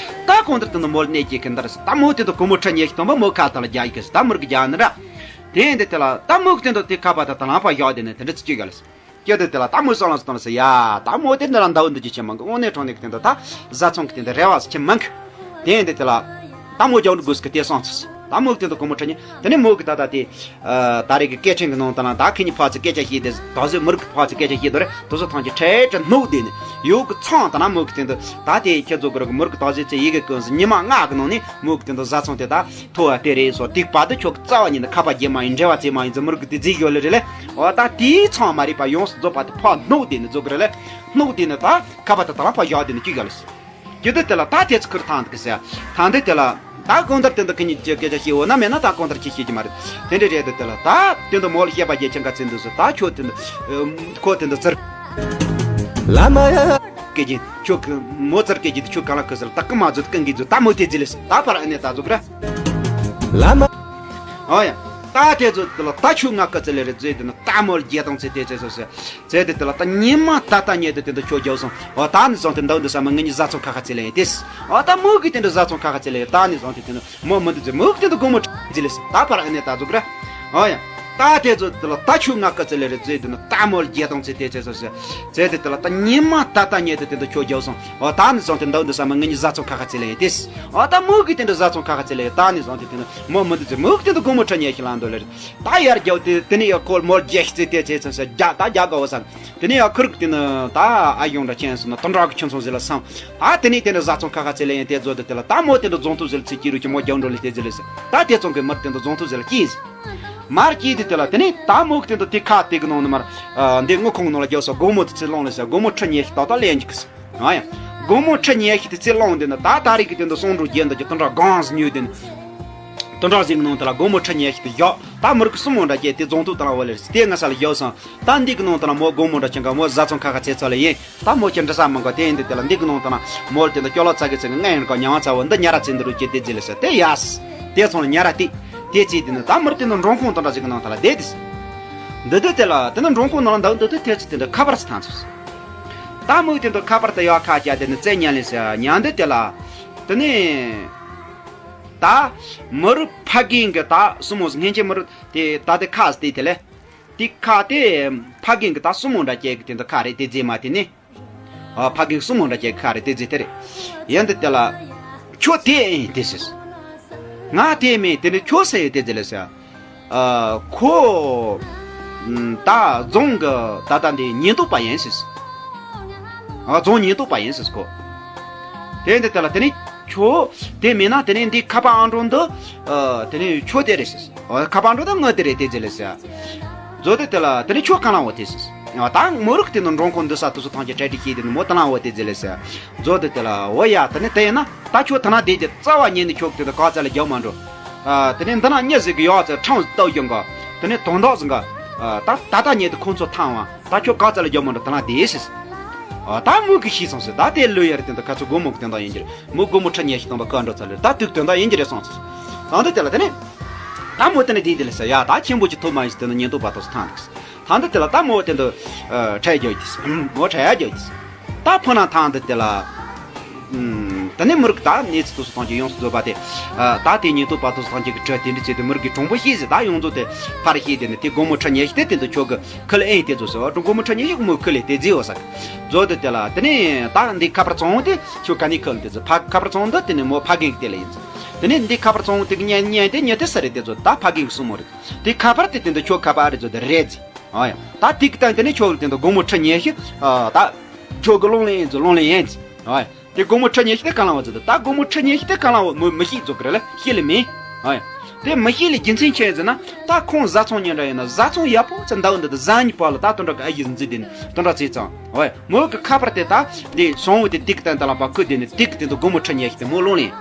ད་གང་ལྟར་དེ་འདུག་མོ་གནས་སྐྱེས་གི་འདི་རེད་ད་མོ་དེ་འདུག་གོ་མོ་ཁྲ་ཉེ་ཞིག་སྟོན་པ་མོ་ཁ་ད་ལ་རྒྱ་ཡིག་གི་ད་མོར་གི་རྒྱ་ནི་ར། དེ་འདི་དེ་ལ་ད་མོ་གི་དེ་འདུག་དེ་ཁ་པ་ད་ད་ལང་པ་བཞག་དེ་ནི་དེ་འདྲ་ཚིག་གི་ཡོད་ལ། ཀྱེ་དེ་དེ་ལ་ད་མོ་སང་ལ་སྟོན་ཟེར་ཡ་ད་མོ་དེ་འདི་ལ་འདའ་འདི་ཅི་ཆེ་མང་གི་དངོས་གནས་དྲང་གནས་གི་དེ་འདུག་ད་བཟའ་ཚང་གི་དེ་འདུག་རེ་བ་ཆེ་མང་གི། དེ་འདི་དེ་ལ་ད་མོ་རྒྱག་འདུག་དགོས་སི་གི་དེ་སང་ཚུ་ད་མོ་གི་དེ་འདུག་གོ་མོ་ཁྲ་ཉེ་དེ་ནི་མོ་གི་ད་ད་དེ་ད་རེ་གི་སྐད་འཕྲིན་གི་ནང་ད་ན་ད་ཁི་ཉི་ཕ་ཚི་སྐད་ཆ་བཤད་དེ་ད་ཟི་མུར་གི་ཕ་ཚི་སྐད་ཆ་བཤད་དོ་རེ་དུ་ཟི་ཐང་གི་ཁྲེ་ཁྲེ་སྣུག་དེ་ནི་ཡོ་གི་ཚང་ད་ན་མོ་གི་དེ་འདུག་ད་དེ་ཁྱེད་ཚོ་གི་ར་གི་མུར་གི་ད་ཟི་ཚེ་ཡི་གི་ཀུན་སི་ཉི་མ་ལྔ་གི་ནང་ནི་མོ་གི་དེ་འདུག་བཟའ་ཚང་དེ་ད། ཐོ་བ་དེ་རེད་སོ་ཏིག་པ་དུ་ཁྱོད་ཀྱི་རྩ་བ་ཉིད་ནས་ཁ་པ་རྒྱལ་མ་ཡིན་འབྲེལ་བ་བཙལ་མ་ཡིན་ཟི་མུར་གི་དེ་རྫི་ཡོད་ལེ་རེད་ལེ། འོ་ད་དེའི་ཚང་མ་རེད་པ་ཡོངས་སུ་རྫོགས་པ་དེ་ཕ་སྣུག་དེ་ནི་རྫོགས་གི་རེད་ལེ། སྣུག་དེ་ནི་ད་ཁ་པ་དེ་ད་ལ་ཕ་ཡག་དེ་ནི་ཅི་ཡོད་ལེ། ཀྱི་དུ་དེ་ལ་ད་དེ་ཚོ་ཁུར་ཐང་དུ་གི་ཟེར། ཐང་དུ་དེ་ལ་ད་གང་ལྟར་དེ་འདི་ཁི་ཉིད་ཀྱི་སྐད་ཆ་བཤད་འོ་ན་མེད་ན་ད་གང་ལྟར་ཅི་བཤད་ཀྱི་མ་རེད། དེ་འདྲ་རེད་དུ་དེ་ལ་ད་དེ་འདི་མོ་ལ་བཤད་པ་རྒྱལ་ཆེན་ག་ཚིན་འདུག་ཟེར་ད་ཁྱོད་དེ་འདི་ཁོ་དེ་འདི་ཚར། ལ་མ་ཡ། སྐད་ཀྱི་ཁྱོད་ཀྱི་མོ་ཚར་སྐད་ཀྱི་དུ་ཁྱོད་གང་ལ་ཁུ་ཟེར་ད་ཀི་མ་ཛུད་ཀང་གི་ཛུད་ད་མོ་དེ་ཛི་ལེ་ཟེར་ད་པར་ཨ་ནེ་ད་ཛུག་ར། ལ་མ། ཨོ་ཡ། ད་དེ་ཚོ་དེ་ལ་ད་ཆུ་ང་ཀ་ཙི་ལེ་རེ་ཛེ་དེ་ན་ད་མོ་རྒྱལ་དང་ཚེ་དེ་ཚེ་སོ་སེ། ཛེ་དེ་དེ་ལ་ད་ཉི་མ་ད་ད་ཉེ་དེ་དེ་འདུ་ཆོ་རྒྱལ་སོང་། ཨོ་ད་ནི་བཟང་དེ་འདུ་འདུ་ས་མ་ངེ་ཉི་བཟའ་ཚང་ཁ་ཁ་ཙི་ལེ་ཡིན་ཏེ། ཨོ་ད་མོ་གི་དེ་འདུ་བཟའ་ཚང་ཁ་ཁ་ཙི་ལེ་ཡིན་ད་ནི་བཟང་དེ་དེ་འདུ་མོ་མི་འདུ་ཛེ་མོ་གི་དེ་འདུ་གོ་མོ་ཙི་ལེ་སེ་ད་པར་ཨ་ནེ་ད་ཛུག་ར། ཨོ་ཡ། ད་དེ་ཚོ་དེ་ལ་ད་ཆུ་ང་ཀ་ཙི་ལེ་རེ་ཛེ་དེ་ན་ད་མོ་རྒྱལ་དང་ཚེ་དེ་ཚེ་སོ་སེ། ཛེ་དེ་དེ་ལ་ད་ཉི་མ་ད་ད་ཉེ་དེ་དེ་འདུ་ཆོ་རྒྱལ་སོང་། ཨོ་ད་ནི་བཟང་དེ་འདུ་འདུ་ས་མ་ངེ་ཉི་བཟའ་ཚང་ཁ་ཁ་ཙི་ལེ་ཡིན་ཏེ། ཨོ་ད་མོ་གི་དེ་འདུ་བཟའ་ཚང་ཁ་ཁ་ཙི་ལེ་ཡིན་ད་ནི་བཟང་དེ་དེ་ན་མོ་མི་འདུ་ཛེ་མོ་གི་དེ་འདུ་གོ་མོ་ཁྲ་ཉེ་ཤི་ལང་འདུ་ལེ་རེ། ད་ཡར་རྒྱལ་དེ་དེ་ནི་ཡ་ཁོལ་མོ་རྒྱལ་ཙི་དེ་ཚེ་ཚེ་སེ་རྒྱ་ད་རྒྱ་ག་བ་སང་། དེ་ནས་ཡང་ཁུར་གི་དེ་ནི་ད་ཨ་ཡོང་འདྲ་ཁྱེད་སོང་ན་དོན་དག་གི་ཁྱོད་ཚོ་ཟེར་ལ་སང་། ད་དེ་ནས་དེ་ནས་བཟའ་ཚང་ཁ་ཁ་ཚེ་ལེ་ཡང་དེ་ཚོ་དེ་དེ་ལ་ད་མོ་དེ་འདྲ་རྫོང་ཐུག་ཟེར་ལ་ཚེ་སྐྱིད་རུ་གྱི་མོ་རྒྱང་འགྲོ་ལ་དེ་ཟེར་ལ་ཟེར། ད་དེ་ཚོ་གི་མར་དེ་འདྲ་རྫོང་ཐུག་ཟེར་ལ་སྐྱིད་ཟེར། མར་སྐྱེས་དུས་དེ་ལ་དེ་ནས་ད་མོ་གི་དེ་འདུག་དེ་ཁ་དེ་གི་ནང་ནས་མར་འདི་དངུལ་ཁང་ནང་ལ་རྒྱབ་སོ་སྒོར་མོ་དེ་ཚེ་སློང་ལ་ཟེར། སྒོར་མོ་ཁྲི་ཉི་ཤུ་ཏག་ཏག་ལེན་གྱི་གི་ཟེར། ཨ་ཡ། སྒོར་མོ་ཁྲི་ཉི་ཤུ་དེ་ཚེ་སློང་དེ་ནི་ད་ད་རེས་ཀྱི་དེ་འདུག་སོང་འགྲོ་རྒྱན་འདུག་གི་དུ་འདྲ་གང་ཟིག་ཉོས་དེ་ནི། དུ་འདྲ་ཟིག་གི་ནང་དེ་ལ་སྒོར་མོ་ཁྲི་ཉི་ཤུ་དེ་བཞག་ད་མི་རིགས་སུ་མོ་འདྲ་སྐྱེས་དེ་རྫོང་དུ་དང་བ་ལེར་དེ་ང་ས་ལ་རྒྱབ་སོང་། ད་འདི་གི་ནང་དེ་ལ་མོ་སྒོར་མོ་འདྲ་ཁྱེད་ག་མོ་བཟའ་ཚང་ཁ་ཁ་ཚེ་ཚོ་ལ་ཡིན། ད་མོ་ཁྱེད་འདྲ་ས་མང་ག་དེ་ཡིན་དེ་དེ་ལ་འདི་གི་ནང་དེ་ལ་མོ་དེ་འདུག་སྐྱོ་ལོ་ཚ་གི་ཚ་གི་ང་ཡང་ག་ཉང་ཚ་བོ་འདི་ཉ་ར་ཚེ་འདི་རུ་སྐྱེས་དེ་རྗེས་ལ་ས་དེ་ཡ་སི་དེ་ཚོ་ལ་ཉ་ར་དེ་དེ་ཚེ་དེ་ནི་ད་མི་རིགས་དེ་འདུག་འབྲོང་ཁུང་དུ་འདྲ་ཟིག་གི་ནང་དེ་ལ་བསྡད་དེ་འདི་དུས་དེ་ལ་དེ་ནི་འབྲོང་ཁུང་ནང་ལ་འདུག་འདི་དུས་དེ་ཚེ་དེ་འདུག་ཁ་པར་སི་ཐང་ཚོ། ད་མོ་དེ་འདུག་ཁ་པར་དེ་ཡག་ཁ་རྒྱ་དེ་ནི་རྩེ་ཉན་ལེ་ཟེར་ཉན་འདི་དེ་ལ། དེ་ནི། ད། མི་རུ་ཕ་རྒན་གི་ད་སུ་མོ་སྔན་ཆད་མི་རུ་དེ་ད་དེ་ཁ་སི་དེ་དེ་ལེ། དེ་ཁ་དེ་ཕ་རྒན་གི་ད་སུ་མོ་འདྲ་སྐྱེ་གི་དེ་འདུག་ཁ་རེད་དེ་རྫས་མ་དེ་ནི། ཨ་ཕ་རྒན་གི་སུ་མོ་འདྲ་སྐྱེ་གི་ཁ་རེད་དེ་རྫས་དེ་རེད། ཡིན་འདི་དེ་ལ། ཁྱོད་དེ་ཨེ་དེ་ཟེར། ང་དེ་མེད་དེ་ནི་ཁྱོད་ཟེར་ཡོད་དེ་རྫས་ལེ་ཟེར། ཨ། ཁོ། ཨམ། ད་རྫོང་གི་ད་ལྟ་འདི་ཉེན་རྟོག་པ་ཡིན་ཟེར། ཨ། རྫོང་ཉེན་རྟོག་པ་ཡིན་ཟེར་ཁོ། དེ་འདི་དེ་ལ་དེ་ནི་ཁྱོད་དེ་མིན་ན་དེ་ནི་འདི་ཁ་པར་ཨང་གྲངས་འདི། ཨ། དེ་ནི་ཁྱོད་དེ་རེད་ཟེར། ཨ། ཁ་པར་ཨང་གྲངས་འདི་ངའི་དེ་རེད་དེ་ཟེར་ལེ་ཟེར། རྫོང་དེ་དེ་ལ་དེ་ནི་ཁྱོད་གང་ལ་འོ་དེ་ཟེར། ཨ། ད་མོ་རིགས་དེ་ནི་འབྲོང་ཁུང་འདི་ས་དུ་སུ་ཐང་ཆེ་གྲ་སྒྲིག་བྱས་དེ་ནི་མོ་ད་ལ་འོ་དེ་ཟེར་ལེ་ཟེར། རྫོང་དེ་དེ་ལ་འོ་ཡ་དེ་ནི་དེ་ཡིན་ན། ད་ཁྱོད་ཐ་ན་བསྡད་ཀྱི་རྩ་བ་ཉིད་ནས་ཁྱོད་ཀྱི་དེ་ག་ཚད་ལ་རྒྱབ་མ་འགྲོ། ཨ། དེ་ནས་འདི་ན་མྱི་ཟིག་གི་ཡོག་ཚད་ཁྲང་བཏབ་ཡོང་ག་དེ་ནས་དོན་དག་ཟིག་ག་ཨ། ད་ད་ལྟ་ཉིད་དུ་ཁོང་ཚོ་ཐང་བ་ད་ཁྱོད་ག་ཚད་ལ་རྒྱབ་མ་འགྲོ་དེ་ན་བསྡད་ཤིག་ཨ། ད་མོ་གི་ཤེས་སོང་ཟེར། ད་དེ་ལོས་ཡར་དེ་འདི་ཁ་ཚོ་སྒོར་མོ་གི་དོན་དག་ཡིན་གྱི་རེད། མོ་སྒོར་མོ་ཁྲི་ཉི་ཤུ་སྟོང་པ་བཀག་འགྲོ་ཚར་ལེ། ད་དུག་དོན་དག་ཡིན་གྱི་རེད་སོང་ཟེར། ད་འདི་དེ་ལ་དེ་ནས་ད་མོ་དེ་ནས་བསྡད་དེ་ལ་ཟེར། ཡ། ད་ཆེན་པོ་ཅིག་ཐོབ་མ་ཡིན་ཟེར། དེ་ནས་ཉེན་རྟོག་པ་ཐོག་སུ་ཐང་འདུག་ཟེར། ད་འདི་དེ་ལ་ད་མོ་དེ་འདི་ཨ། ཁྲལ་རྒྱག་གི་ཟེར། མོ་ཁྲལ་རྒྱག་གི་ཟེར། ད་ཕུ་ན་ཐང་འདི་དེ་ལ། ཨུམ། ད་ནི་མི་རིགས་ད་གནས་ཚུལ་དུ་སུ་ཐང་གི་ཡོངས་སུ་རྫོགས་པ་དེ། ཨ། ད་དེ་ཉེན་རྟོག་པ་དུ་སུ་ཐང་གི་གྲ་དེ་འདྲ་བྱས་ཏེ་མི་རིགས་ཀྱི་གྲོང་པོ་ཤེས་ཟེར། ད་ཡོངས་རྫོགས་དེ་ཕར་ཤེས་དེ་ནི་དེ་སྒོར་མོ་ཁྲི་ཉི་ཤུ་དེ་དེ་འདི་ཁྱོད་ཀྱི་ཁུ་ལ་ཨེ་དེ་ཚོ་ཟེར་བ་སྒོར་མོ་ཁྲི་ཉི་ཤུ་མོ་ཁུ་ལ་དེ་རྫི་བ་ཟེར། རྫོགས་དེ་དེ་ལ་དེ་ནི་ད་འདི་ཁ་པར་ཚོང་དེ་ཁྱོད་ག་ནི་ཁུ་ལ་དེ་ཟེར། ཕ་ཁ་པར་ཚོང་འདི་དེ་ནི་མོ་ཕ་རྒན་གི་དེ་ལ་ཡིན་ཟེར། དེ་ནི་འདི་ཁ་པར་ཚོང་དེ་གི་ཉན་ཉན་དེ་ཉན་དེ་ས་རེད་དེ་ཚོ་ད་ཕ་རྒན་གི་སུ་མོ་རེད། དེ་ཁ་པར་དེ་དེ་འདི་ཁྱོད་ཁ་པར་རེད་ཚོ་དེ་རེད་ཟེར། ཨ་ཡ། ད་ཏིག་ཏན་དེ་ནས་ཁྱོད་ཀྱི་དེ་འདི་སྒོར་མོ་ཁྲི་ཉི་ཤུ། ཨ། ད་ཁྱོད་ཀྱི་སློང་ལེན་ཡིན་ཚོ་སློང་ལེན་ཡིན་ཚོ། ཨ་ཡ། དེ་སྒོར་མོ་ཁྲི་ཉི་ཤུ་དེ་གང་ལ་བ་ཚོད་དེ། ད་སྒོར་མོ་ཁྲི་ཉི་ཤུ་དེ་གང་ལ་བ་མི་མི་ཤེས་ཚོ་གི་རེད་ལ་ཤེས་ལེ་མིན། ཨ་ཡ། དེ་མི་ཤེས་ལེ་རྒྱུ་མཚན་ཆེ་ཟེར་ན། ད་ཁོང་བཟའ་ཚང་ཉིན་འདྲ་ཡིན་ན་བཟའ་ཚང་ཡག་པོ་ཚེ་འདའ་བ་འདི་དེ་བཟའ་ཉི་པ་ལ་ད་དོན་འདྲ་གི་ཨ་ཡིས་འཛི་དེ་ནི་དོན་འདྲ་ཚེ་ཚང་། ཨ་ཡ། མོ་གི་ཁ་པར་དེ་ད་འདི་སོང་བོ་དེ་ཏིག་ཏན་ད་ལ་པ་ཁུ་དེ་ནི་ཏིག་དེ་འདི་སྒོར་མོ་ཁྲི་ཉི་ཤུ་དེ་མོ་སློང་ལེན།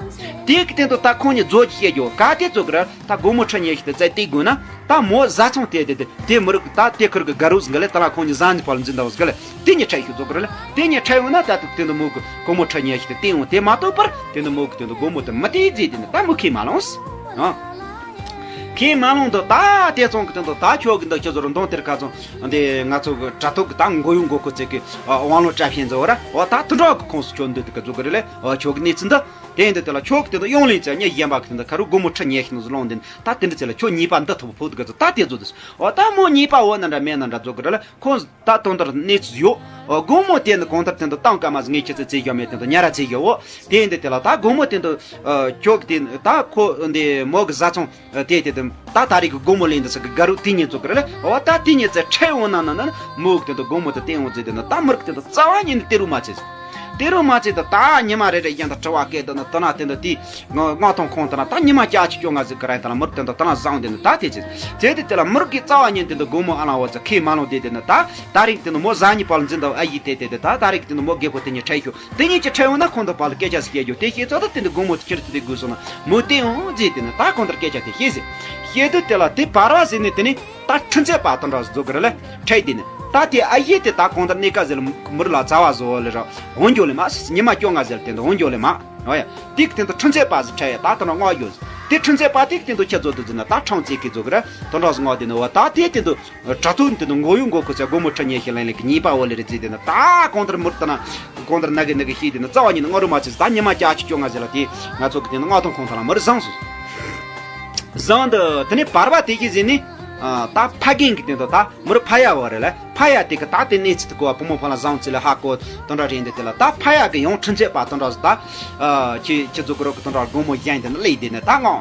ཏིག་དེ་འདི་ད་ཁོང་ཉིད་རྫོགས་ཀྱི་བཤད་རྒྱུ་ག་དེ་ཚོ་གི་རེད། ད་སྒོར་མོ་ཁྲི་ཉི་ཤུ་དེ་བཙལ་ཏེ་དགོས་ན། ད་མོ་བཟའ་ཚང་དེ་དེ་དེ་དེ་མི་རིགས་ད་དེ་ཁུར་གི་དགའ་རོགས་ཟིག་ལས་ད་ལ་ཁོང་གི་བཟའ་ནི་ཕར་འཛིན་དང་ཟིག་ལས་དེ་ཉིད་ཁྲལ་ཞུ་རྫོགས་གི་རེད་ལ། དེ་ཉིད་ཁྲལ་ཡོང་ན་ད་དུ་དེ་འདི་མོ་གི་སྒོར་མོ་ཁྲི་ཉི་ཤུ་དེ་བསྟན་འོང་། དེ་མ་གཏོགས་པར་དེ་འདི་མོ་གི་དེ་འདི་སྒོར་མོ་དེ་མི་དེ་རྫས་དེ་ནི་ད་མོ་ཁས་མ་ལོངས་ཨ། ཁས་མ་ལོངས་དུ་ད་དེ་ཚོང་གི་དེ་འདི་ད་ཁྱོད་གི་འདི་ཁྱོད་ཚོ་རུ་འདོང་དེར་ཁ་ཚོང་དེ་ང་ཚོ་གི་དྲ་ཐོག་གི་ད་མགོ་ཡུ་མགོ་ཁོ་ཚེ་གི་དབང་ལོ་བཀྲ་ཤིས་འཛོ་ར་འོ་ད་དུ་འགྲོ་གི་ཁོངས་སུ་ཁྱོད་འདི་དེ་གི་རྫོགས་གི་རེད་ལ། འོ་ཁྱོད་གི་གནས་ཚུལ་འདི། དེ་ཡིན་དུས་དེ་ལ་ཁྱོད་ཀྱི་དེ་དུ་ཡོང་ལེན་ཚེ་ཉེ་ཡན་པ་གི་དེ་འདི་ཁ་རུ་སྒོར་མོ་ཁྲི་ཉི་ཤུ་ནང་བཟོ་ལོང་དེ་ད་དེ་འདྲ་ཚེ་ལ་ཁྱོད་ཉེས་པ་འདི་ཐོབ་ཕོག་དུ་ག་ཚོད་ད་དེ་ཚོ་དུ་འོ་ད་མོ་ཉེས་པ་འོ་ན་འདྲ་མེད་ན་འདྲ་ཚོ་གི་རེད་ལ། ཁོང་ད་དོན་དུ་གནས་ཚུལ་ཡོད། འོ་སྒོར་མོ་དེ་ནི་གང་ལྟར་དེ་འདི་བཏང་ཀ་མ་ཟིག་ངས་ཁྱེད་ཚོ་ཚེ་ཞོ་མེད་དེ་འདི་ཉ་ར་ཚེ་ཞོ་འོ་དེ་ཡིན་དུས་དེ་ལ་ད་སྒོར་མོ་དེ་འདི་ཁྱོད་ཀྱི་དེ་ད་ཁོ་འདི་མོ་གི་བཟའ་ཚང་དེ་དེ་དེ་ད་ད་རེས་ཀྱི་སྒོར་མོ་ལེན་འདི་ཚོ་གི་དགའ་རུ་དེ་ཉིད་ཚོ་གི་རེད་ལ། འོ་ད་དེ་ཉིད་ཚེ་ཁྲལ་འོ་ན་ན་ན་མོ་གི་དེ་འདི་སྒོར་མོ་དེ་བཏང་འོ་ཚེ་དེ་ནི་ད་མི་རིགས་དེ་འདི་རྩ་བ་ཉིད་ནས་དེ་རུ་མ་ཚེ་ཟིག་དེ་རུ་མ་ཚད་དུ་ད་ཉི་མ་རེ་རེ་ཡང་དུ་དྲི་བ་སྐད་དུ་ནི་དུ་ན་དེ་འདུ་དེ་ང་ང་ཐོང་ཁོང་དུ་ན་ད་ཉི་མ་བརྒྱ་ཆ་བཅོ་ལྔ་ཟིག་གི་རིང་དུ་ན་མི་རིགས་དེ་འདུ་དུ་ན་བཟང་དེ་འདུ་ད་དེ་ཚེ་ཚེ་དེ་དེ་ལ་མི་རིགས་ཀྱི་རྩ་བ་ཉིད་དེ་འདུ་སྒོར་མོ་ཨ་ལ་བ་ཚ་ཁས་མ་ལོངས་དེ་དེ་ནི་ད་ད་རིང་དེ་ནི་མོ་བཟའ་ཉི་པ་ལ་འཛིན་དུ་ཨ་ཡི་དེ་དེ་དེ་ད་ད་རིང་དེ་ནི་མོ་རྒད་པོ་དེ་ཉིད་ཁྲལ་ཤོག་དེ་ཉིད་ཀྱི་ཁྲལ་འོང་ན་ཁོང་དུ་པ་ལ་སྐད་ཆ་ཟིག་བཤད་རྒྱུ་དེ་ཤེས་ཚོ་ད་དེ་འདུ་སྒོར་མོ་དེ་ཁྱེར་དུ་དེ་དགོས་སོང་ན་མོ་དེ་འོང་ཟེར་དེ་ནི་ད་ཁོང་དུ་སྐད་ཆ་དེ་ཤེས་ཟེར་ཤེས་དུ་དེ་ལ་དེ་བར་བ་ཟེར་ནི་དེ་ནི། ད་ཁྲི་ཚད་པ་དང་འདྲ་བཟོ་གི་རེད་ལ་ཁྲལ་དེ་ནི་ད་དེ་ཨ་ཡེ་དེ་ད་གང་ལྟར་གནས་ཀ་ཟེར་ལ་མུར་ལ་ཚ་བ་བཟོ་ལེ་ར་འོང་འགྱོ་ལེ་མ་ཉི་མ་བཅོ་ལྔ་ཟེར་དེ་འདི་འོང་འགྱོ་ལེ་མ་ཨོ་ཡ། ཏིག་དེ་འདི་ཁྲི་ཚད་པ་ཟེར་ཁྲལ་ཡ་ད་དང་འདྲ་ལྔ་ཡོད་དེ་ཁྲི་ཚད་པ་ཏིག་དེ་འདི་ཁྱེད་ཚོ་དུ་ཟེར་ན་ད་ཁྲང་ཚེ་གི་བཟོ་གི་ར་དང་འདྲ་བཟོ་ལྔ་དེ་ནི་བ་ད་དེ་དེ་འདི་དྲ་ཐོག་དེ་འདི་ངོ་ཡོད་མགོ་ཁོ་ཚེ་སྒོར་མོ་ཁྲི་ཉེ་ཤེ་ལེན་ལེ་གི་ཉེས་པ་བོ་ལེ་རེ་ཚེ་དེ་ནི་ད་གང་ལྟར་མུར་ད་ན་གང་ལྟར་ན་གི་ན་གི་ཤེས་དེ་ནི་རྩ་བ་ཉིད་ནི་ང་རུ་མ་ཚེ་ད་ཉི་མ་བརྒྱ་ཆ་བཅོ་ལྔ་ཟེར་ལ་དེ་ང་ཚོ་གི་དེ་ནི་ལྔ་དང་ཁོང་ཐ་ལ་མུར་བཟང་སོང་། བཟང་འདི་དེ་ནས་བར་བ་དེ་གི་ཟེར་ནི། ད་ཕ་རྒན་གི་དེ་འདུག་ད་མི་རུ་ཕ་ཡ་བ་རེད་ལ་ཕ་ཡ་དེ་གི་ད་དེ་གནས་ཚུལ་དེ་གོ་བ་བུ་མོ་ཕ་ལ་བཟང་ཚུལ་ལ་ཧ་གོ་དོན་འདྲ་རེད་འདི་དེ་ལ་ད་ཕ་ཡ་གི་ཡང་ཁྲི་ཚད་པ་དོན་འདྲ་ཟེར་ད། ཁྱི་ཁྱི་ཚོ་གི་རོགས་གི་དོན་འདྲ་སྒོར་མོ་གཞན་དེ་ནི་ལེ་དེ་ནི་ད་ངོ་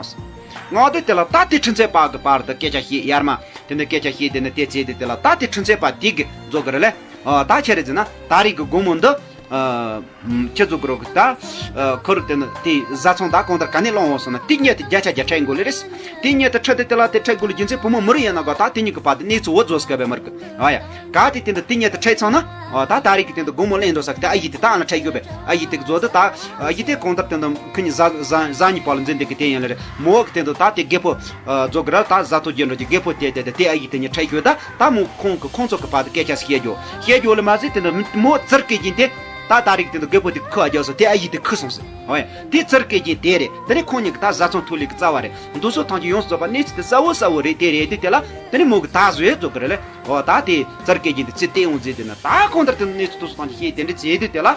ངོ་དེ་དེ་ལ་ད་དེ་ཁྲི་ཚད་པ་གི་བར་དུ་སྐད་ཆ་བཤད་ཡར་མ་དེ་ནི་སྐད་ཆ་བཤད་དེ་ནི་དེ་ཚེ་དེ་དེ་ལ་ད་དེ་ཁྲི་ཚད་པ་དེ་གི་བཟོ་གི་རེད་ལ། ད་ཁྱེད་རེད་ཟེར་ན་ད་རེས་གི་སྒོར་མོ་འདི། ཨ། ཁྱེད་ཚོ་གི་རོགས་ད། ཨ། ཁོ་རུ་དེ་ནི་དེ་བཟའ་ཚང་ད་གང་ལྟར་ག་ནས་སློང་འོང་སོང་ན་དེ་གཉིས་དེ་བརྒྱ་ཆ་བརྒྱ་ཁྲལ་དགོས་ལེ་རེད། དེ་གཉིས་དེ་ཁྲལ་དེ་དེ་ལ་དེ་ཁྲལ་དགོས་ལེ་རྒྱུ་མཚན་བུ་མོ་མི་རུ་ཡིན་ན་ག་ད་དེ་གཉིས་ཀྱི་བར་དུ་གནས་ཚུལ་འོ་བཟོ་སྐབས་པའི་མི་རིགས། ཨ་ཡ། ག་དེ་དེ་འདི་དེ་གཉིས་དེ་ཁྲལ་ཚང་ན། ཨ། ད་ད་རེས་ཀྱི་དེ་འདི་དགོང་མོ་གླེང་འགྲོ་ས་གི་དེ་ཨ་ཡི་དེ་ད་ཨ་ལ་ཁྲལ་དགོས་པས། ཨ་ཡི་དེ་གི་བཟོ་དེ་ད། ཨ་ཡི་དེ་གང་ལྟར་དེ་འདི་ཁོ་གཉིས་བཟའ་བཟའ་བཟའ་གཉིས་བར་ལ་འཛིན་དེ་གི་དེ་ཡིན་ལེ་རེད། མོ་གི་དེ་འདི་ད་དེ་རྒད་པོ། ཨ། རྫོགས་གི་ར་ད་བཟའ་ཐོ་རྒྱུ་འགྲོ་གི་རྒད་པོ་དེ་དེ་དེ་དེ་ཨ་ཡི་དེ་གཉིས་ཁྲལ་ཞུ་ད། ད་མོ་ཁོང་གི་ཁོང་ཚོ་གི་བར་དུ་སྐད་ཆ་ཞིག་བཤད་རྒྱུ། བཤད་རྒྱུ་ལ་མ་ཟད་དེ་འདི་མོ་བཙིར་སྐད་ཀྱིན་དེ། ད་ད་རིག་དེ་འདི་རྒད་པོ་དེ་ཁུ་ཨ་རྒྱག་སོ་དེ་ཨ་ཡི་དེ་ཁུ་སོང་ཟེར། ཨོ་ཡ། དེ་བཙིར་སྐད་ཀྱིན་དེ་རེད། དེ་ནས་ཁོང་གཉིས་ཀྱི་ད་བཟའ་ཚང་ཐུག་ལེ་གི་རྩ་བ་རེད། འདུག་སོ་ཐང་གི་ཡོངས་སུ་རྫོགས་པ་གནས་ཚུལ་དེ་གསལ་བོ་གསལ་བོ་རེད། དེ་རེད་དེ་དེ་ལ་དེ་ནས་མོ་གི་ད་བཟོས་རྫོགས་གི་རེད་ལེ། ཨོ་ད་དེ་བཙིར་སྐད་ཀྱིན་དེ་ཚེ་བལྟས་འོང་ཟེར་དེ་ན་ད་གང་ལྟར་དེ་གནས་ཚུལ་འདུག་སོ་ཐང་གི་ཤེས་དེ་འདྲ་བྱས་དེ་དེ་ལ།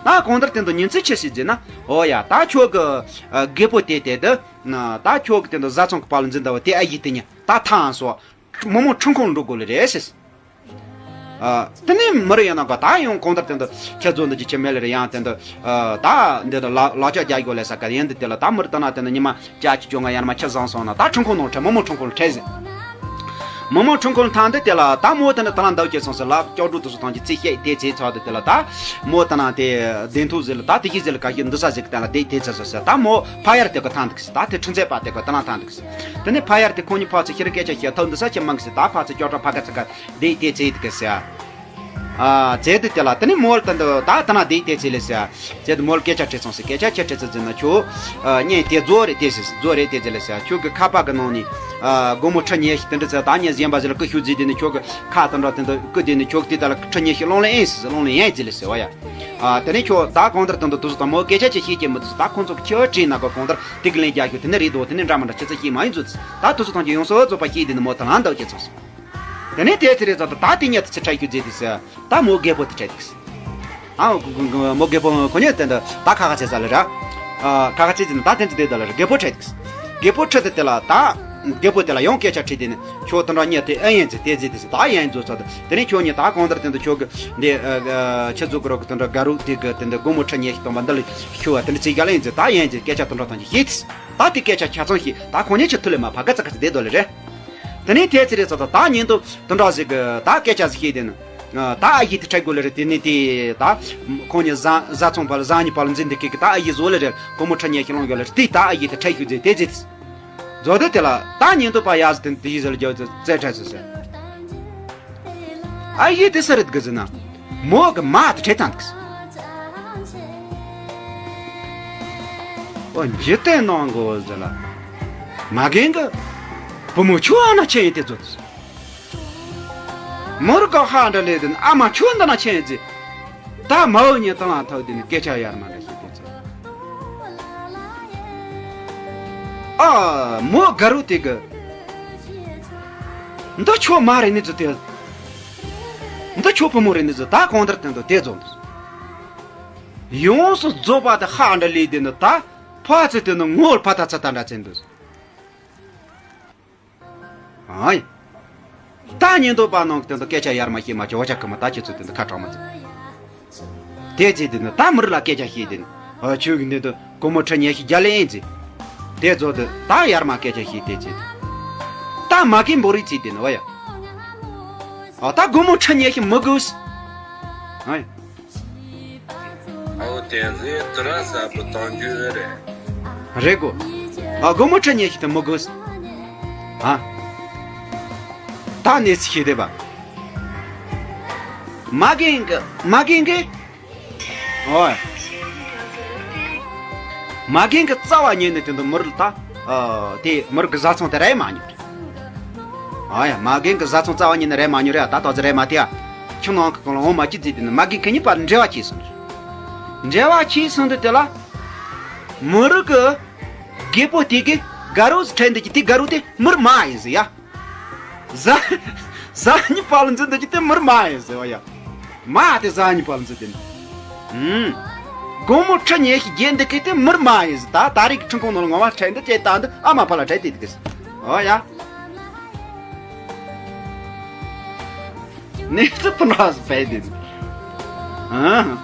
ད་གང་ལྟར་དེ་འདི་ཉིན་ཚེ་ཆེ་ཞིག་ཟེར་ན། ཨོ་ཡ། ད་ཁྱོད་གི་ཨ་རྒད་པོ་དེ་དེ་དེ། ད་ཁྱོད་གི་དེ་འདི་བཟའ་ཚང་གི་བར་ལ་འཛིན་ད་བ་དེ་ཨ་ཡི་དེ་ཉ་ད་ཐང་སོ། མོ་མོ་ཁྲིམས་ཁང་འགྲོ་དགོས་ལེ་རེད་ཟེར། ཨ། དེ་ནས་མི་རུ་ཡིན་ན་ག་ད་ཡང་གང་ལྟར་དེ་འདི་ཁྱེད་ཚོ་འདི་ཅི་ཆེ་མེད་ལེ་རེད། ཡང་དེ་འདི། ཨ། ད་འདི་འདི་ལ་ལག་ཆ་རྒྱག་དགོས་ལེ་ས་ག་ཡིན་འདི་དེ་ལ་ད་མི་རུ་ད་ན་དེ་འདི་ཉི་མ་བཅའ་ཅི་ཅོ་ང་ཡར་མ་ཁྱེད་བཟང་སོང་ན་ད་ཁྲིམས་ཁང་ནང་ཁྲལ་མོ་མོ་ཁྲིམས་ཁང་ལ་ཁྲལ་ཟེར། མོ་མོ་ཁྲིམས་ཁང་ལ་ཐང་འདི་དེ་ལ་ད་མོ་དེ་ནི་ད་ལ་འདའ་བྱེད་སོང་ཟེར་ལ་སྐྱོག་འགྲོ་དུ་སུ་ཐང་གི་ཚེ་བཤད་དེ་ཚེ་ཚོགས་འདི་དེ་ལ་ད་མོ་ད་ན་དེ་བདེན་ཐུག་ཟེར་ལ་ད་དེ་གི་ཟེར་ལ་ག་ཤེད་འདི་ས་ཟེར་གི་ད་ལ་དེ་དེ་ཚེ་སོ་ཟེར། ད་མོ་ཕ་ཡར་དེ་གི་ཐང་འདི་གི་ཟེར། ད་དེ་ཁྲིམས་ཚད་པ་དེ་གི་ད་ལ་ཐང་འདི་གི་ཟེར། དེ་ནི་ཕ་ཡར་དེ་ཁོང་གཉིས་ཕ་ཚེ་ཤི་རི་སྐད་ཆ་བཤད་ཐོག་འདི་ས་ཆེ་མང་གི་ཟེར། ད་ཕ་ཚེ་སྐྱོག་གྲོགས་ཕ་ག་ཚེ་ག་དེ་དེ་ཚེ་དེ་གི་ཟེར། ཨ། ཚེ་འདི་དེ་ལ་དེ་ནི་མོ་ལ་ད་འདི་ད་ད་ན་དེ་དེ་ཚེ་ལེ་ཟེར། ཟེར་དུ་མོལ་སྐད་ཆ་དྲིས་སོང་ཟེར། སྐད་ཆ་ཆ་དྲིས་ཚེ་ཟེར་ན་ཁྱོད། ཨ། གཉེན་དེ་རྫོ་རེད་དེ་ཟེར། རྫོ་རེད་དེ་ཟེར་ལ་ཟེར། ཁྱོད་ཀྱི་ཁ་པར་གི་ནང་ནས། ཨ། སྒོར་མོ་ཁྲི་ཉི་ཤུ་དེ་འདྲ་ཟེར། ད་ངས་གཞན་པ་ཟེར་ལ་ཀུ་ཤུ་རྫི་དེ་ནི་ཁྱོད་ཀྱི་ཁ་དེ་འདྲ་དེ་འདྲ་ཀུ་དེ་ནི་ཁྱོད་ཀྱི་དེ་ལ་ཁྲི་ཉི་ཤུ་སློང་ལེ་ཨེ་ཟེར། སློང་ལེ་ཡན་ཟེར་ལ་ཟེར་བ་ཡ། ཨ། དེ་ནས་ཁྱོད་ད་གང་ལྟར་དེ་འདྲ་དུ་ཟོ་དང་མོ་སྐད་ཆ་ཆ་ཤེས་ཀྱི་མི་འདུག་ཟེར། ད་ཁོང་ཚོ་གི་ཁྱི་བ་བྲིས་ན་གོ་གང་ལྟར་དེ་གི་ལན་རྒྱག་རྒྱུ་དེ་ནི་རེད་དོ། དེ་ནི་འདྲ་མི་འདྲ་ཆི་ཚེ་ཤེས་མ་ཡིན་ཟོ་ཟེར། ད་དུ་ཟོ་དང་གི་ཡོང་སོ་རྫོགས་པ་ཤེས་དེ་ནི་མོ་ད་ལང་འདག་ཅེ་ཚོ་ཟེར། དེ་ནས་དེ་ཚེ་རེ་ཙམ་དུ་ད་དེ་ཉིད་དུ་ཚེ་ཁྲལ་ཞུ་རྫས་དེ་ཟེར། ད་མོ་རྒད་པོ་དེ་ཁྲལ་དེ་ཟེར། ཨ། མོ་རྒད་པོ་ཁོ་ཉིད་དེ་འདི་ད་ཁ་ཁ་ཆེ་ས་ལ་ར། ཨ། ཁ་ཁ་ཆེ་ཟེར་ན་ད་དེ་ཚེ་དེ་ད་ལ་ར་རྒད་པོ་ཁྲལ་དེ་ཟེར། རྒད་པོ་ཁྲལ་དེ་དེ་ལ་ད། རྒད་པོ་དེ་ལ་ཡང་སྐད་ཆ་དྲིས་དེ་ནི་ཁྱོད་དེ་འདྲ་ཉིད་དེ་ཨེ་ཡན་ཚེ་དེ་ཟེར་དེ་ཟེར། ད་ཡན་ཚོ་ཚ་དེ་དེ་ནས་ཁྱོད་ཉིད་ད་གང་ལྟར་དེ་འདི་ཁྱོད་གི་འདི། ཨ། ཨ། ཁྱེད་ཚོ་གི་རོགས་གི་དེ་འདྲ་དགའ་རོགས་དེ་གི་དེ་འདི་སྒོར་མོ་ཁྲི་ཉི་ཤུ་སྟོང་པ་འདི་ལ་ཤུ་བ་དེ་འདྲ་ཚེ་རྒྱ་ལ་ཡན་ཚེ་ད་ཡན་ཚེ་སྐད་ཆ་དེ་འདྲ་ཐང་ཆེ་ཤེས་དེ་ཟེར། ད་དེ་སྐད་ཆ་ཆ་ཚང་ཤེས། ད་ཁོང་ཉིད་ཆེ་ཐུ་ལེ་མ་ཕ་ག་ཚ་ག་ཚ་བསྡད་དོ་ལེ་རེད། དེ་ནས་དེ་ཚེ་རེ་ཚ་ད་ད་ཉིན་དུ་དུ་འདྲ་ཟིག་གི་ད་སྐད་ཆ་ཟིག་ཤེས་དེ་ནི། ད་ཨ་ཡི་དེ་ཁྲལ་དགོས་ལེ་རེད། དེ་ནས་དེ་ད་ཁོང་ཉིད་བཟའ་བཟའ་ཚང་བར་བཟའ་ཉི་བར་འཛིན་དེ་སྐད་གི་ད་ཨ་ཡི་བཟོ་ལེ་རེད། སྒོར་མོ་ཁྲི་ཉི་ཤུ་སློང་ཡོད་ལེ་རེད། དེ་ད་ཨ་ཡི་དེ་ཁྲལ་ཞུ་རྫས་དེ་རྫས་དེ་བཟོ་དེ་དེ་ལ་ད་ཉིན་དུ་པ་ཡ་ཟི་དེ་དེ་ཡི་ཟེར་ལ་རྒྱ་བཙལ་ཁྲལ་ཟེར་ཟེར། ཨ་ཡི་དེ་ས་རེད་གི་ཟེར་ན། མོ་གི་མ་དེ་ཁྲལ་ཐང་གི་ཟེར། ཨོ་འཇིག་རྟེན་ནང་གི་འོ་ཟེར་ལ། མ་རྒན་གི་བུ་མོ་ཆུ་ཨ་ན་ཆེན་ཡིན་དེ་ཚོ། མོར་ག་ཧ་འདྲ་ལས་དེ་ཨ་མ་ཆུ་འདི་ན་ཆེན་ཟེར། ད་མ་འོ་ཉིན་ཏང་ལ་ཐག་དེ་ནི་སྐད་ཆ་ཡར་མ་འདྲ་ཞིག་དེ་ཚོ། ཨ་མོ་དགའ་རུ་དེ་གི། འདི་ཆོ་མ་རེད་ནི་ཚོ་དེ། འདི་ཆོ་བུ་མོ་རེད་ནི་ཚོ་ད་གང་ལྟར་དེ་འདུག་དེ་ཚོ་འདུག་ཡོངས་སུ་རྫོགས་པ་དེ་ཧ་འདྲ་ལས་དེ་ནི་ད་ཕ་ཚེ་དེ་ནི་ངོ་བོར་ཕ་ད་ཚ་ད་འདྲ་ཚེ་འདུག་ཨའི། ད་ཉིན་དུ་པ་ནང་གི་དེ་ཚོ་སྐད་ཆ་ཡར་མ་ཤེས་མ་ཆོ་བ་ཆ་ཁི་མ་ད་ཁྱེད་ཚོ་དེ་འདི་ཁ་གྲག་མ་ཚེ། དེ་ཚེ་དེ་ནི་ད་མི་རིགས་ལ་སྐད་ཆ་ཤེས་དེ་ནི། ཨ་ཆོས་ཀྱི་འདི་དུ་སྒོར་མོ་ཁྲི་ཉི་ཤུ་བརྒྱ་ལེན་ཡིན་ཚེ། དེ་ཚོ་དེ་ད་ཡར་མ་སྐད་ཆ་ཤེས་དེ་ཚེ། ད་མ་གིན་འབོ་རི་ཚེ་དེ་ནི་བ་ཡ། ཨ་ད་སྒོར་མོ་ཁྲི་ཉི་ཤུ་མི་དགོས། ཨའི། ཨོ་དེ་ཚེ་དུ་ར་ས་བུ་གཏོང་རྒྱུ་རེད། རེད་གོ། ཨ་སྒོར་མོ་ཁྲི་ཉི་ཤུ་དེ་མི་དགོས། ཨ། ད་གནས་ཚུལ་ཤེས་བདེ་བ། མ་རྒན་གི་མ་རྒན་གི། ཨོ། མ་རྒན་གི་རྩ་བ་ཉིད་ནས་དེ་འདི་མི་རིགས་ད། ཨ་དེ་མི་རིགས་གི་བཟའ་ཚང་དེ་རེད་མ་ཉོ། ཨ་ཡ་མ་རྒན་གི་བཟའ་ཚང་རྩ་བ་ཉིད་ནས་རེད་མ་ཉོ་རེད། ད་ཏོག་ཙི་རེད་མ་དེ་ཨ། ཁྱིམ་ནང་གི་གང་ལ་འོང་མ་ཅི་ཙི་དེ་ནི་མ་རྒན་གི་གཉིས་བར་འབྲེལ་བ་ཆེ་སོང་། འབྲེལ་བ་ཆེ་སོང་དུས་དེ་ལ། མི་རིགས་གི་རྒད་པོ་དེ་གི་དགའ་རོགས་སུ་ཁྲལ་འདི་གི་དེ་དགའ་རོགས་དེ་མི་རིགས་མ་ཡིན་ཟེར་ཡ། བཟའ་བཟའ་ཉི་བར་འཛིན་འདི་གི་དེ་མི་རིགས་མ་ཡིན་ཟེར་བ་ཡ། མ་དེ་བཟའ་ཉི་བར་འཛིན་དེ་ནི། ཨུམ། སྒོར་མོ་ཁྲི་ཉི་ཤུ་བརྒྱད་འདི་གི་དེ་མི་རིགས་མ་ཡིན་ཟེར། ད་ད་རེས་ཀྱི་ཁྲིམས་ཁང་ནང་ལ་ངོ་མ་ཁྲལ་འདི་བཅད་བཏང་འདི་ཨ་མ་ཕ་ལ་ཁྲལ་དེ་དེ་གི་ཟེར། ཨོ་ཡ། གནས་ཚུལ་དུ་འགྲོ་བ་སུ་བས་དེ། ཨང་།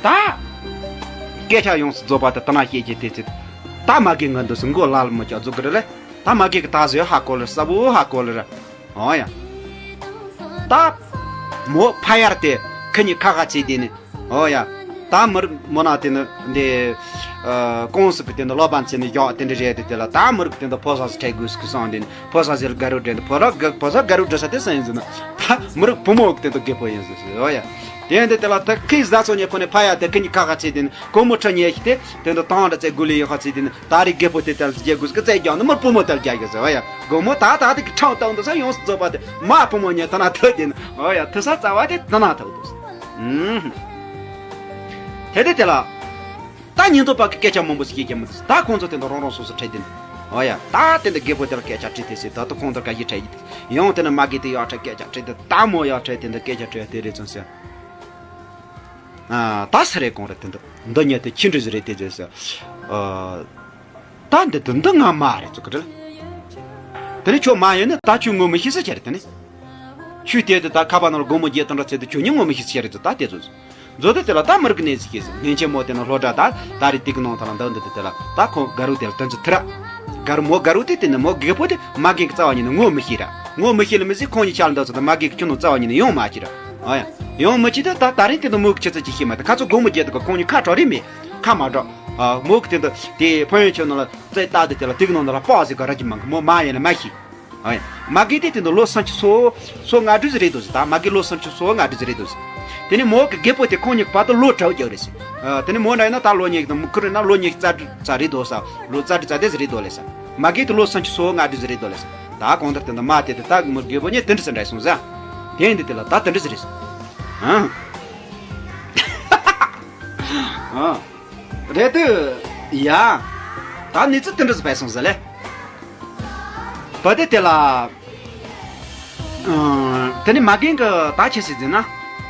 ད། སྐད་ཆ་ཡོངས་སུ་རྫོགས་པ་དེ་ད་ན་བཤད་ཀྱི་དེ་ཚེ། ད་མ་གི་ང་འདུག་སུ་མགོ་ལ་ལ་མི་ཆགས་རྫོགས་ཀྱི་རེད་ལེ། ད་མ་གི་གི་ད་བཟོས་ཧ་གོ་ལེ་ས་བོ་ཧ་གོ་ལེ་ར། ཨོ་ཡ། ད། མོ་ཕ་ཡར་དེ་ཁི་གཉིས་ཁ་ཁ་བྱས་དེ་ནི། ཨོ་ཡ། ད་མི་རིགས་མོ་ན་དེ་ནི་འདི། ཨ་ཀོང་སི་གི་དེ་ནི་ལོ་བན་ཚེ་ནི་ཡག་དེ་འདྲ་རེད་དེ། དེ་ལ་ད་མི་རིགས་དེ་འདི་ཕོ་སོ་སི་ཁྲལ་དགོས་སི་གི་སང་དེ་ནི་ཕོ་སོ་སི་ལ་དགའ་རུ་འདྲེན་དེ། ཕོ་ར་དགའ་ཕོ་སོ་དགའ་རུ་འདྲེན་ས་དེ་སང་ཡིན་ཟེར་ན། ད་མི་རིགས་བུ་མོ་གི་དེ་འདི་རྒད་པོ་ཡིན་ཟེར་ཟེར། ཨོ་ཡ། དེ་འདི་དེ་ལ་ད་ཁི་བཟའ་ཚོ་ཉེ་ཕོ་ནི་ཕ་ཡ་དེ་ཁི་གཉིས་ཁ་ཁ་བྱས་དེ་ནི་ཀོ་མོ་ཁྲ་ཉེ་ཤི་དེ་དེ་འདི་ཏང་འདྲ་ཚེ་དགུ་ལི་ཡོད་ཁ་བྱས་དེ་ནི། ད་རེས་རྒད་པོ་དེ་ལྟར་རྒྱལ་དགོས་ཀི་རྩེ་རྒྱག་ནི་མོར་བུ་མོ་ལྟར་རྒྱག་གི་ཟེར་བ་ཡ། དགོང་མོ་ད་ད་དེ་གི་ཁྲང་བཏང་འདུག་ས་ཡོངས་སུ་རྫོགས་པ་དེ་མ་བུ་མོ་ཉལ་ཐ་ན་ཐོད་དེ་ནི། ཨོ་ཡ། ཐུ་ས་རྩ་བ་དེ་ཐ་ན་ཐོད་འདུག་ས། ཨུམ། དེ་དེ་དེ་ལ། ད་ཉིན་ཐོ་པ་གི་སྐད་ཆ་མང་པོ་ཞིག་སྐད་ཀྱང་མི་འདུག་ས། ད་ཁོང་ཚོ་དེ་འདྲ་རང་རང་སོ་སོ་ཁྲལ་དེ་ནི། ཨོ་ཡ། ད་དེ་འདྲ་རྒད་པོ་དེ་ལ་སྐད་ཆ་དྲིས་ཏེ་ཟེར། ད་ད་ཁོང་ཚོ་ག་ཡི་ཁྲལ་ཡི་དེ་ཡང་དེ་ནི་མ་གི་དེ་ཡག་ཁྲལ་སྐད་ཆ་དྲིས་ཏེ། ད་མོ་ཡག་ཁྲལ་དེ་འདྲ་སྐད་ཆ་དྲིས་དེ་རེད་ཙང་ཟེར། ཨ་ད་ས་རེ་གོང་རེ་དེ་འདྲ་འདི་ཉིད་དེ་ཁྱི་འདྲ་ཟིག་རེད་དེ་ཟེར་ཟེར། ཨ། ད་འདི་དུ་འདི་ང་མ་རེད་ཚོ་གི་རེད། དེ་ནི་ཁྱོད་མ་ཡིན་ན་ད་ཁྱོད་ངོ་མི་ཤེས་ས་ཆ་རེད་དེ་ནི། ཁྱོད་དེ་དུ་ད་ཁ་པ་ནང་ལ་སྒོར་མོ་བརྒྱད་དང་འདྲ་ཚེ་དུ་ཁྱོད་ཉིད་ངོ་མི་ཤེས་ས་ཆ་རེད་ཚོ། ད་དེ་ཚོ་མཛོ་དེ་དེ་ལ་ད་མི་རིགས་གནས་ཚུལ་སྐྱེས་ཟིན་སྔན་ཆད་མོ་དེ་ནི་སློབ་གྲྭ་ད་ད་རེད་དེ་གི་ནང་ཐ་ལ་འདི་འདི་དེ་དེ་ལ་ད་ཁོང་དགའ་རུ་དེ་ལ་དོན་ཚུལ་ཐི་ར། དགའ་རུ་མོ་དགའ་རུ་དེ་དེ་ནི་མོ་རྒད་པོ་དེ་མ་རྒན་གི་རྩ་བ་ཉིད་ནས་ངོ་མི་ཤེས་ར། ངོ་མི་ཤེས་ལ་མི་ཟིག་ཁོང་གི་ཆ་ལ་འདི་ཚོ་དང་མ་རྒན་གི་ཁྱོད་ནོ་རྩ་བ་ཉིད་ནས་ཡོང་མ་ཤེས་ར། ཨ་ཡ། ཡང་མི་ཅི་ད་ད་ད་རིང་དེ་ནི་མོ་གི་ཆི་ཚེ་ཅི་ཤེས་མ་ད་ཁ་ཚོ་སྒོར་མོ་བརྒྱད་དུ་ག་ཁོང་གཉིས་ཁ་གྲོ་རེ་མེད། ཁ་མ་གྲོ། ཨ་མོ་གི་དེ་འདི་དེ་ཕོ་ཡོན་ཆོད་ནང་ལ་རྩེ་ལྟ་དེ་དེ་ལ་དེ་གི་ནང་ལ་པགས་ཟིག་ག་ར་གི་མང་གི་མོ་མ་ཡིན་ན་མ་ཤེས། ཨ་ཡ། མ་གི་དེ་དེ་འདི་ལོ་སུམ་ཅུ་སོ་སོ་ལྔ་བདུན་ཟིག་རེད་འདུག་ཟེར། ད་མ་གི་ལོ་སུམ་ཅུ་སོ་ལྔ་བདུན་ཟིག་རེད་འདུག་ཟེར། དེ་ནི་མོ་གི་རྒད་པོ་དེ་ཁོང་གཉིས་བར་དུ་ལོ་དྲུག་རྒྱག་རེད་ཟེར། ཨ་དེ་ནི་མོ་འདྲ་ཡིན་ན་ད་ལོ་གཉིས་དང་མོ་ཁུ་རེ་ན་ལོ་གཉིས་རྩ་རྩ་རེད་འདུག་ས། ལོ་རྩ་རེད་རྩ་དེ་ཟིག་རེད་འདུག་ལེ་ས། མ་གི་དེ་ལོ་སུམ་ཅུ་སོ་ལྔ་བདུན་ཟིག་རེད་འདུག་ལེ་ས། ད་གང་ལྟར་དེ་འདི་མ་དེ་དེ་ད་མི་རྒད་པོ་ཉིད་དེ་འདྲ་ཟེར་འདྲ་སོང་ཟ། དེ་འདི་དེ་ལ་ད་དེ་འདྲ་ཟེར་རེད། ཨང་། ཨང་། རེད་དུ། ཡ། ད་གནས་ཚུལ་དེ་འདྲ་ཟེར་བས་སོང་ཟ་ལེ། བ་དེ་དེ་ལ། ཨང་། དེ་ནི་མ་རྒན་གི་ད་ཆི་ཟེར་ཟེར་ན།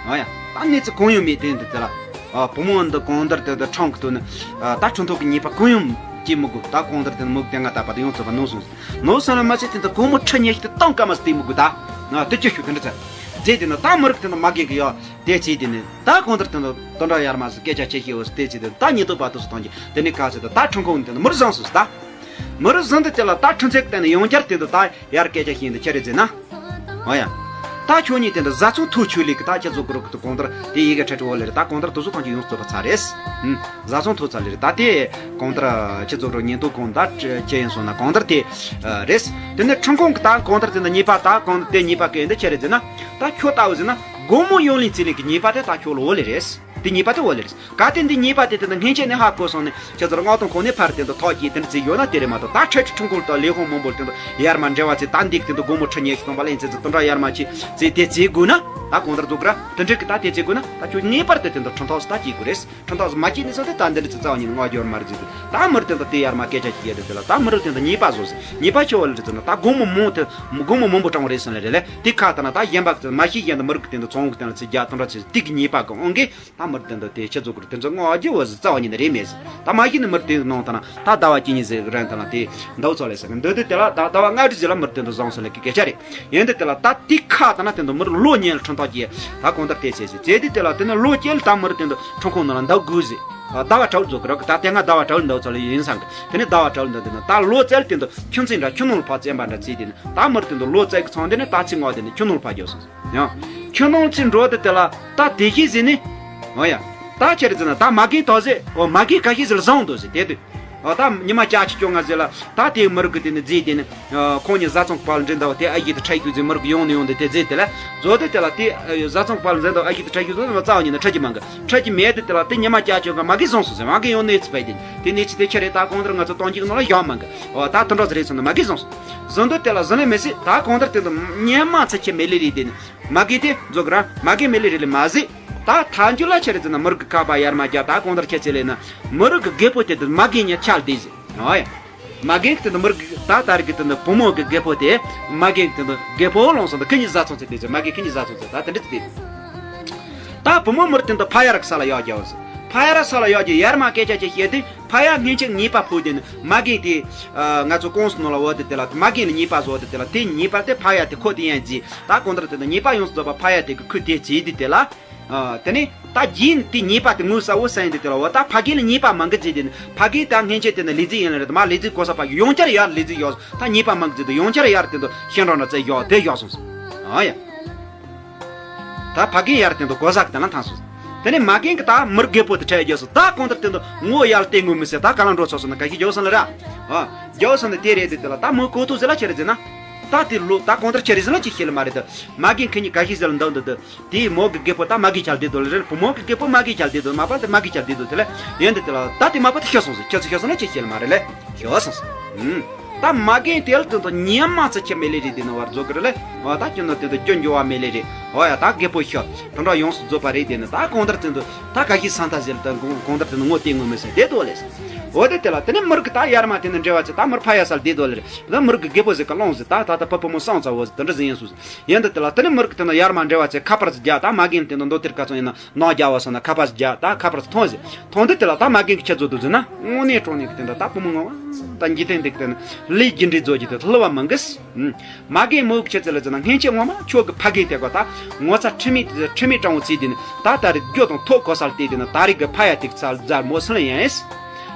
ཨ་ཡ། ད་གནས་ཚུལ་གང་ཡང་མེད་དེ་འདི་དེ་ལ། ཨ་བུ་མོ་འདི་གང་ལྟར་དེ་དེ་ཁྲང་གི་དོན་ནི། ཨ་ད་ཁྲིན་ཐོ་གི་ཉེས་པ་གང་ཡང་སྐྱེ་མི་དགོས། ད་གང་ལྟར་དེ་ནི་མོ་གི་དེ་ང་ད་བར་དུ་ཡོངས་སུ་བ་ནོར་སོང་ཟ། ནོར་སོང་ལ་མ་ཟད་དེ་འདི་གོང་མོ་ཁྲི་ཉེ་ཞིག་ཏུ་བཏང་ཀ་མ་ཟད་དེ་མི་དགོས་ད། ང་དེ་ཅི་ཞུ་དེ་འདྲ་ཚ། རྗེས་དེ་ནི་ད་མི་རིགས་དེ་འདི་མ་རྒན་གི་ཡ། དེ་ཚེ་དེ་ནི་ད་གང་ལྟར་དེ་འདི་དོན་འདྲ་ཡར་མ་ཟིག་སྐད་ཆ་ཆེ་ཤེས་འོ་དེ་ཚེ་དེ་ད་ཉེན་རྟོག་པ་དུ་སུ་བཏང་གི་དེ་ནི་ག་ཚེ་དེ་ད་ཁྲིན་ཁོང་དེ་འདི་མུར་བཟང་སོང་ཟ་ད། མུར་བཟང་དེ་དེ་ལ་ད་ཁྲིན་ཚེག་དེ་ནི་ཡང་བསྐྱར་དེ་འདི་ད་ཡར་སྐད་ཆ་ཤེས་འདི་ཁྱེད་རེ་ཟེར་ན། ཨོ་ཡ། ད་ཁྱོད་གཉིས་དེ་འདི་བཟའ་ཚང་ཐུག་ཆོས་ལུགས་ཀྱི་ད་ཁྱེད་ཚོ་གུ་རུ་གི་དུ་གང་ལྟར་དེ་ཡི་གེ་ཁྲ་ཁྲི་འོ་ལེ་རེད། ད་གང་ལྟར་དུ་སུ་ཐང་ཆུ་ཡོངས་རྫོགས་པ་ཚར་རེད། ཨུམ། བཟའ་ཚང་ཐུག་ཚར་ལེ་རེད། ད་དེ་གང་ལྟར་ཁྱེད་ཚོ་གི་ཉེན་རྟོག་གང་ལྟར་ཁྱེད་ཡིན་སོང་ན་གང་ལྟར་དེ་རེད། དེ་ནས་ཁྲིན་ཁོང་གི་ད་གང་ལྟར་དེ་འདི་ཉེས་པ་ད་གང་ལྟར་དེ་ཉེས་པ་གི་འདི་ཁྱེད་རེ་ཟེར་ན། ད་ཁྱོད་ལྟ་བུ་ཟེར་ན་དགོང་མོ་ཡོང་ལིན་ཚེ་ལིན་གི་ཉེས་པ་དེ་ད་ཁྱོད་ལ་འོ་ལེ་རེད། དེ་ཉེས་པ་དེ་འོ་ལེ་རེད། ག་དེ་འདི་ཉེས་པ་དེ་དེ་ནི་སྔན་ཆད་ནས་ཧ་གོ་སོང་ནས་ཁྱེད་ཚོར་མངགས་གཏོང་ཁོ་ནས་ཕར་དེ་འདི་ཐག་གིས་དེ་འདྲ་བརྩིས་ཡོད་ན་དེ་རེད་མ་གཏོགས། ད་འཕྲལ་འཕྲལ་ཁྲིན་ཁོང་དང་ལས་ཁུངས་མང་པོར་དེ་འདི་ཡར་མར་འབྲེལ་བ་བརྩིས། ད་འདི་དེ་འདི་དགོང་མོ་ཁྲི་ཉེ་ཞིག་གཏོང་པ་ལེན་ཚེ་ཚེ་དེ་འདྲ་ཡར་མར་ཆེ་ཚེ་དེ་བརྩིས་དགོས་ན་ད་གང་ལྟར་འཛུགས་ར་དེ་འདྲ་གི་ད་དེ་བརྩིས་དགོས་ན་ད་ཁྱོད་ངེས་པར་དུ་དེ་འདི་ཁྲིམས་ཐོག་སུ་ད་སྐྱེལ་དགོས་རེད། ཁྲིམས་ཐོག་སུ་མ་སྐྱེལ་ནས་སོང་དེ་ད་འདི་འདྲ་ཚེ་རྩ་བ་ཉིད་ནས་ངོ་སྦྱོར་མ་རེད་ཟེར་དུས། ད་མུར་དེ་འདི་དེ་ཡར་མར་སྐད་ཆ་ཅིག་ཡོད་དེ་དེ་ལ་ད་མུར་དེ་འདི་ཉེས་པ་བཟོ་ཟེར། ཉེས་པ་ཆེ་བ་ལ་རེད་ཟེར་ན་ད་དགོང་མོ་མང་དེ་དགོང་མོ་མང་པོ་གྲོངས་རེད་ཟེར་ལེ་རེད་ལེ། དེ་ཁ་ད་ན་ད་གཞན་པ་གི་མ་ཤེས་གཞན་དུ་མུར་གི་དེ་འདི་ཚོང་གི་དེ་ལ་ཚེ་རྒྱ་དེ་འདྲ་ཚེ་དེ་གི་ཉེས་པ་གི་དབང་གིས། ད་མུར་དེ་འདི་དེ་ཁྱེད་ཚོ་གི་དེ་ཚོ་ངོ་རྒྱལ་བ་ཟི་རྩ་བ་ཉིད་ནས་རེད་མེད་ཟེར། ད་མ་གཞི་ནས་མུར་དེ་ནང་ད་ན་ད་ཟླ་བ་གཅིག་གཉིས་ཟིག་རན་ད་ན་དེ་འདའ་ཚོ་ལས་ཟེར་གི་འདི་དེ་དེ་ལ་ད་ཟླ་བ་ལྔ་བཅུ་ཟིག་ལ་མུར་དེ་འདི་བཟང་སོང་ལས་ཀི་སྐད་ཆ་རེད། ཡིན་དེ་དེ་ལ་ད་དེ་ཁ་ད་ན་དེ་འདི་མུར་ལོ་ཉེ་ལ་ཁྲིམས་ཐག་གིས་ད་གང་ལྟར་དེ་བྱས་ཟེར་བྱས་དེ་དེ་ལ་དེ་ནི་ལོ་བཅུ་ལ་ད་མུར་དེ་འདི་ཁྲིམས་ཁང་ནང་ལ་འདའ་དགོས་ཟེར། ཟླ་བ་དྲུག་རྫོགས་གི་རོགས་ད་དེ་སྔ་ཟླ་བ་དྲུག་འདའ་ཚོ་ལས་ཡིན་སང་གི་དེ་ནི་ཟླ་བ་དྲུག་འདའ་དེ་ན་ད་ལོ་བཅུ་ལ་དེ་འདི་ཁྱིམ་མཚེས་འདྲ་ཁྱིམ་ནང་ལ་ཕར་བཙན་པ་འདྲ་བྱས་དེ་ནི་ད་མུར་དེ་འདི་ལོ་བཅུ་གི་ཚང་དེ་ནི་ད་ཚེ་ངོ་དེ་ནི་ཁྱིམ་ནང་ལ་ཕར་འགྱོ་སོང་ཟེར། ཡང་། ཁྱོད་ནང་ཚེ་འགྲོ་དེ་དེ་ལ་ད་དེ་ཤེས་ཟིན་ནི། འོ་ཡ། ད་ཁྱེད་རེ་ཟེར་ན་ད་མ་རྒན་དོ་ཟེར། འོ་མ་རྒན་ག་ཤེས་ཟེར་བཟང་དོ་ཟེར་དེ་དུས། འོ་ད་ཉི་མ་བཅུ་གཅིག་བཅོ་ལྔ་ཟེར་ལ་ད་དེ་མི་རིགས་ཀྱི་དེ་ནི་རྫས་དེ་ནི། ཁོང་གཉིས་བཟའ་ཚང་བར་འགྲན་ཟླ་བ་དེ་ཨ་ཡེ་དེ་ཁྲ་ཡེ་དུས་ཟེར་མི་རིགས་ཡོང་ནི་ཡོང་དེ་དེ་རྫས་དེ་ལ་བཟོ་དེ་དེ་ལ་དེ་བཟའ་ཚང་བར་འགྲན་ཟླ་བ་ཨ་ཡེ་དེ་ཁྲ་ཡེ་དུས་ཟེར་རྩ་བ་ཉིད་ནས་ཁྲ་གི་མང་གི་ཁྲ་གི་མེད་དེ་དེ་ལ་དེ་ཉི་མ་བཅུ་གཅིག་བཅོ་ལྔ་མ་རྒན་བཟང་སོང་ཟེར། མ་རྒན་ཡོང་ནི་ཚི་པའི་དེ་དེ་ནི་ཅི་དེ་ཁྱེད་རེ་ད་གང་ལྟར་ང་ཚོ་གཏོང་གཅིག་ནང་ལ་ཡོང་མང་གི་འོ་ད་དེ་འདྲ་ཟེར་རེད་སོང་ན་མ་རྒན་བཟང་སོང་། བཟོ་འདོད་དེ་ལ་བཟོ་ལེ་མི་སྲིད། ད་གང་ལྟར་དེ་འདི་ཉན་མ་ཚེ་ཁྱེད་མེད་ལེ་རེད་དེ་ནི། མ་གི་དེ་འཛོག་ར་མ་གི་མེ་ལི་རི་ལི་མ་ཟི། ད་ཐང་ཅུ་ལ་ཆེ་རི་ཙི་ན་མུར་གི་ཁ་པ་ཡར་མ་རྒྱ་ད་གོང་དར་ཁྱེད་ཚེ་ལེ་ན་མུར་གི་རྒད་པོ་དེ་དུ་མ་གི་ཉེ་ཆལ་དེ་ཟི། ཨོ་ཡ། མ་གི་དེ་དུ་མུར་གི་ད་ད་རི་གི་དུ་ནི་བུ་མོ་གི་རྒད་པོ་དེ་མ་གི་དེ་དུ་རྒད་པོ་ལོང་སོང་དུ་ཁི་ཉི་ཟ་ཚོང་ཚེ་དེ་ཟི་མ་གི་ཁི་ཉི་ཟ་ཚོང་ཚེ་ད་དེ་འདྲི་ཚེ་དེ། ད་བུ་མོ་མུར་དེ་དུ་ཕ་ཡར་གི་ས་ལ་ཡོག་རྒྱ་བ་ཟི། ཕ་ཡར་ས་ལ་ཡོག་རྒྱ་ཡར་མ་སྐད་ཆ་ཆེ་བཤད་དེ། ཕ་ཡ་སྔན་ཆད་ཉེས་པ་ཕོག་དེ་ནི་མ་རྒན་དེ། ང་ཚོ་ཀོང་སི་ནང་ལ་འོ་དེ་དེ་ལ་མ་རྒན་ལ་ཉེས་པ་བཟོ་དེ་དེ་ལ་དེ་ཉེས་པ་དེ་ཕ་ཡ་དེ་ཁོ་དེ་ཡང་བརྗེད་ད་གང་ལྟར་དེ་ནི་ཉེས་པ་ཡོངས་སུ་རྫོགས་པ་ཕ་ཡ་དེ་གི་ཁུ་དེ་བརྗེད་དེ་དེ་ལ། དེ་ནི་ད་རྒྱུན་དེ་ཉེས་པ་དེ་ངོ་ས་འོ་ས་ཡིན་དེ་དེ་ལ་འོ་ད་ཕ་རྒན་ལ་ཉེས་པ་མང་གི་བརྗེད་དེ་ནི་ཕ་རྒན་ད་སྔན་ཆད་དེ་ནི་ལས་རྫི་ཡིན་ལ་རེད་མ་ལས་རྫི་གོ་ས་ཕ་ཡོང་ཆར་ཡར་ལས་རྫི་ཡོག་ད་ཉེས་པ་མང་གི་བརྗེད་དེ་ཡོང་ཆར་ཡར་དེ་དུ་ཤན་རོགས་ན་ཚེ་ཡོག་དེ་ཡོག་སོང་སོང་། ཨ་ཡ། ད་ཕ་རྒན་ཡར་དེ་འདུག་གོ་ས་གི་དེ་ལ་ཐང་སོང་། དེ་ནས་མ་རྒན་གི་ད་མི་རྒད་པོ་དེ་ཁྲལ་རྒྱག་སོང་། ད་གང་ལྟར་དེ་འདུག་ངོ་ཡར་བལྟས་ངོ་མི་ཟེར། ད་ག་ལ་འགྲོ་ཆོག་སོང་ན་ག་ཤི་རྒྱག་སོང་ལ་ར། ཨ། རྒྱག་སོང་ནས་དེ་རེད་དེ་དེ་ལ་ད་མོ་གོ་ཐུག་ཟེར་ལ་ཁྱེར་ཟེར་ན། ད་དེ་ལོ་ད་གང་ལྟར་ཁྱེར་ཟེར་ལ་ཅི་ཤེས་ལ་མ་རེད་དེ། མ་རྒན་ཁེ་ཉིན་ག་ཤི་ཟེར་ལ་འདུག་འདུག་དེ། དེའི་མོ་གི་རྒད་པོ་ད་མ་གི་ཆལ་བསྡད་དོ་ལེ་རེད། བུ་མོ་གི་རྒད་པོ་མ་གི་ཆལ་བསྡད་དོ། མ་པ་དེ་མ་གི་ཆལ་བསྡད་དོ་དེ་ལ། ཡིན་དེ་དེ་ལ་ད་དེ་མ་པ་དེ་ཤི་སོང་ཟེར། ཁྱོད་ཚོ་ཤི་སོང་ན་ཅི་ཤེས་ལ་མ་རེད་ལེ། ཤི་སོང་ཟེར། ཨུམ། ད་མ་རྒན་དེ་ལ་དོན་དུ་ཉི་མ་ཚེ་ཁྱེད་མེད་ལེ་རེད་དེ་ནི་བར་རྫོགས་གི་རེད་ལེ། འོ་ད་ཁྱོད་ནི་དེ་དུ་སྐྱོན་འགྱོ་བ་མེད་ལེ་རེད། འོ་ཡ་ད་རྒད་པོ་ཤི་དེ་འདྲ་ཡོངས་སུ་རྫོགས་པ་རེད་དེ་ནི། ད་གང་ལྟར་དེ་འདུག་ད་ག་ཤི་སང་ད་ཟེར་ད་གང་ལྟར་དེ་ནི་ངོ་དེ་ངོ་མི་ཟེར་བསྡད་དོ་ལེ། འོ་དེ་དེ་ལ་དེ་ནི་མི་རིགས་ད་ཡར་མ་དེ་ནི་འབྲེལ་བ་ཚེ་ད་མི་རིགས་ཕ་ཡ་སར་བསྡད་དོ་ལེ་རེད། ད་མི་རིགས་གི་རྒད་པོ་ཟེར་ག་ལོང་ཟེར། ད་ད་ད་ཕ་ཕོ་མོ་སང་ཚ་བོ་ཟེར་དེ་འདྲ་ཟེར་ཡིན་སུ་ཟེར། ཡིན་དུ་དེ་ལ་དེ་ནི་མི་རིགས་དེ་ནི་ཡར་མ་འབྲེལ་བ་ཚེ་ཁ་པར་ཟེར་རྒྱག་ད་མ་རྒན་དེ་ནི་མདོ་དེར་ག་ཚོད་ཡིན་ན་ནང་རྒྱག་བ་སོང་ན་ཁ་པར་ཟེར་རྒྱག་ད་ཁ་པར་ཟེར་མཐོང་ཟེར། མཐོང་དུས་དེ་ལ་ད་མ་རྒན་གྱི་ཁྱེད་ཚོ་དུ་ཟེར་ན་དངོས་གནས་དྲང་གནས་ཀྱི་དེ་འདྲ་ད་བུ་མོ་ངོ་མ་ད་འཇིག་རྟེན་འདི་གི་དེ་ནི་ལས་རྒྱུ་འབྲས་རྫོགས་ཀྱི་དེ་སླུ་བ་མང་གི་ཟེར། མ་རྒན་མོ་གི་ཁྱེད་ཚོ་ལ་ཟེར་ན་སྔན་ཆད་ངོ་མ་ཁྱོད་ཀྱི་ཕ་རྒན་དེ་གོ་ད་ངོ་ཚ་ཁྲི་མེད་ཁྲི་མེད་སྤྲང་བོ་ཚིག་དེ་ནི་ད་ད་རེ་རྒྱུ་དང་ཐོག་གོ་ས་ལ་བལྟས་དེ་ནི་ད་རེ་གི་ཕ་ཡ་དེ་གི་ཚ་ལ་རྫར་མོ་སུན་ལ་ཡིན།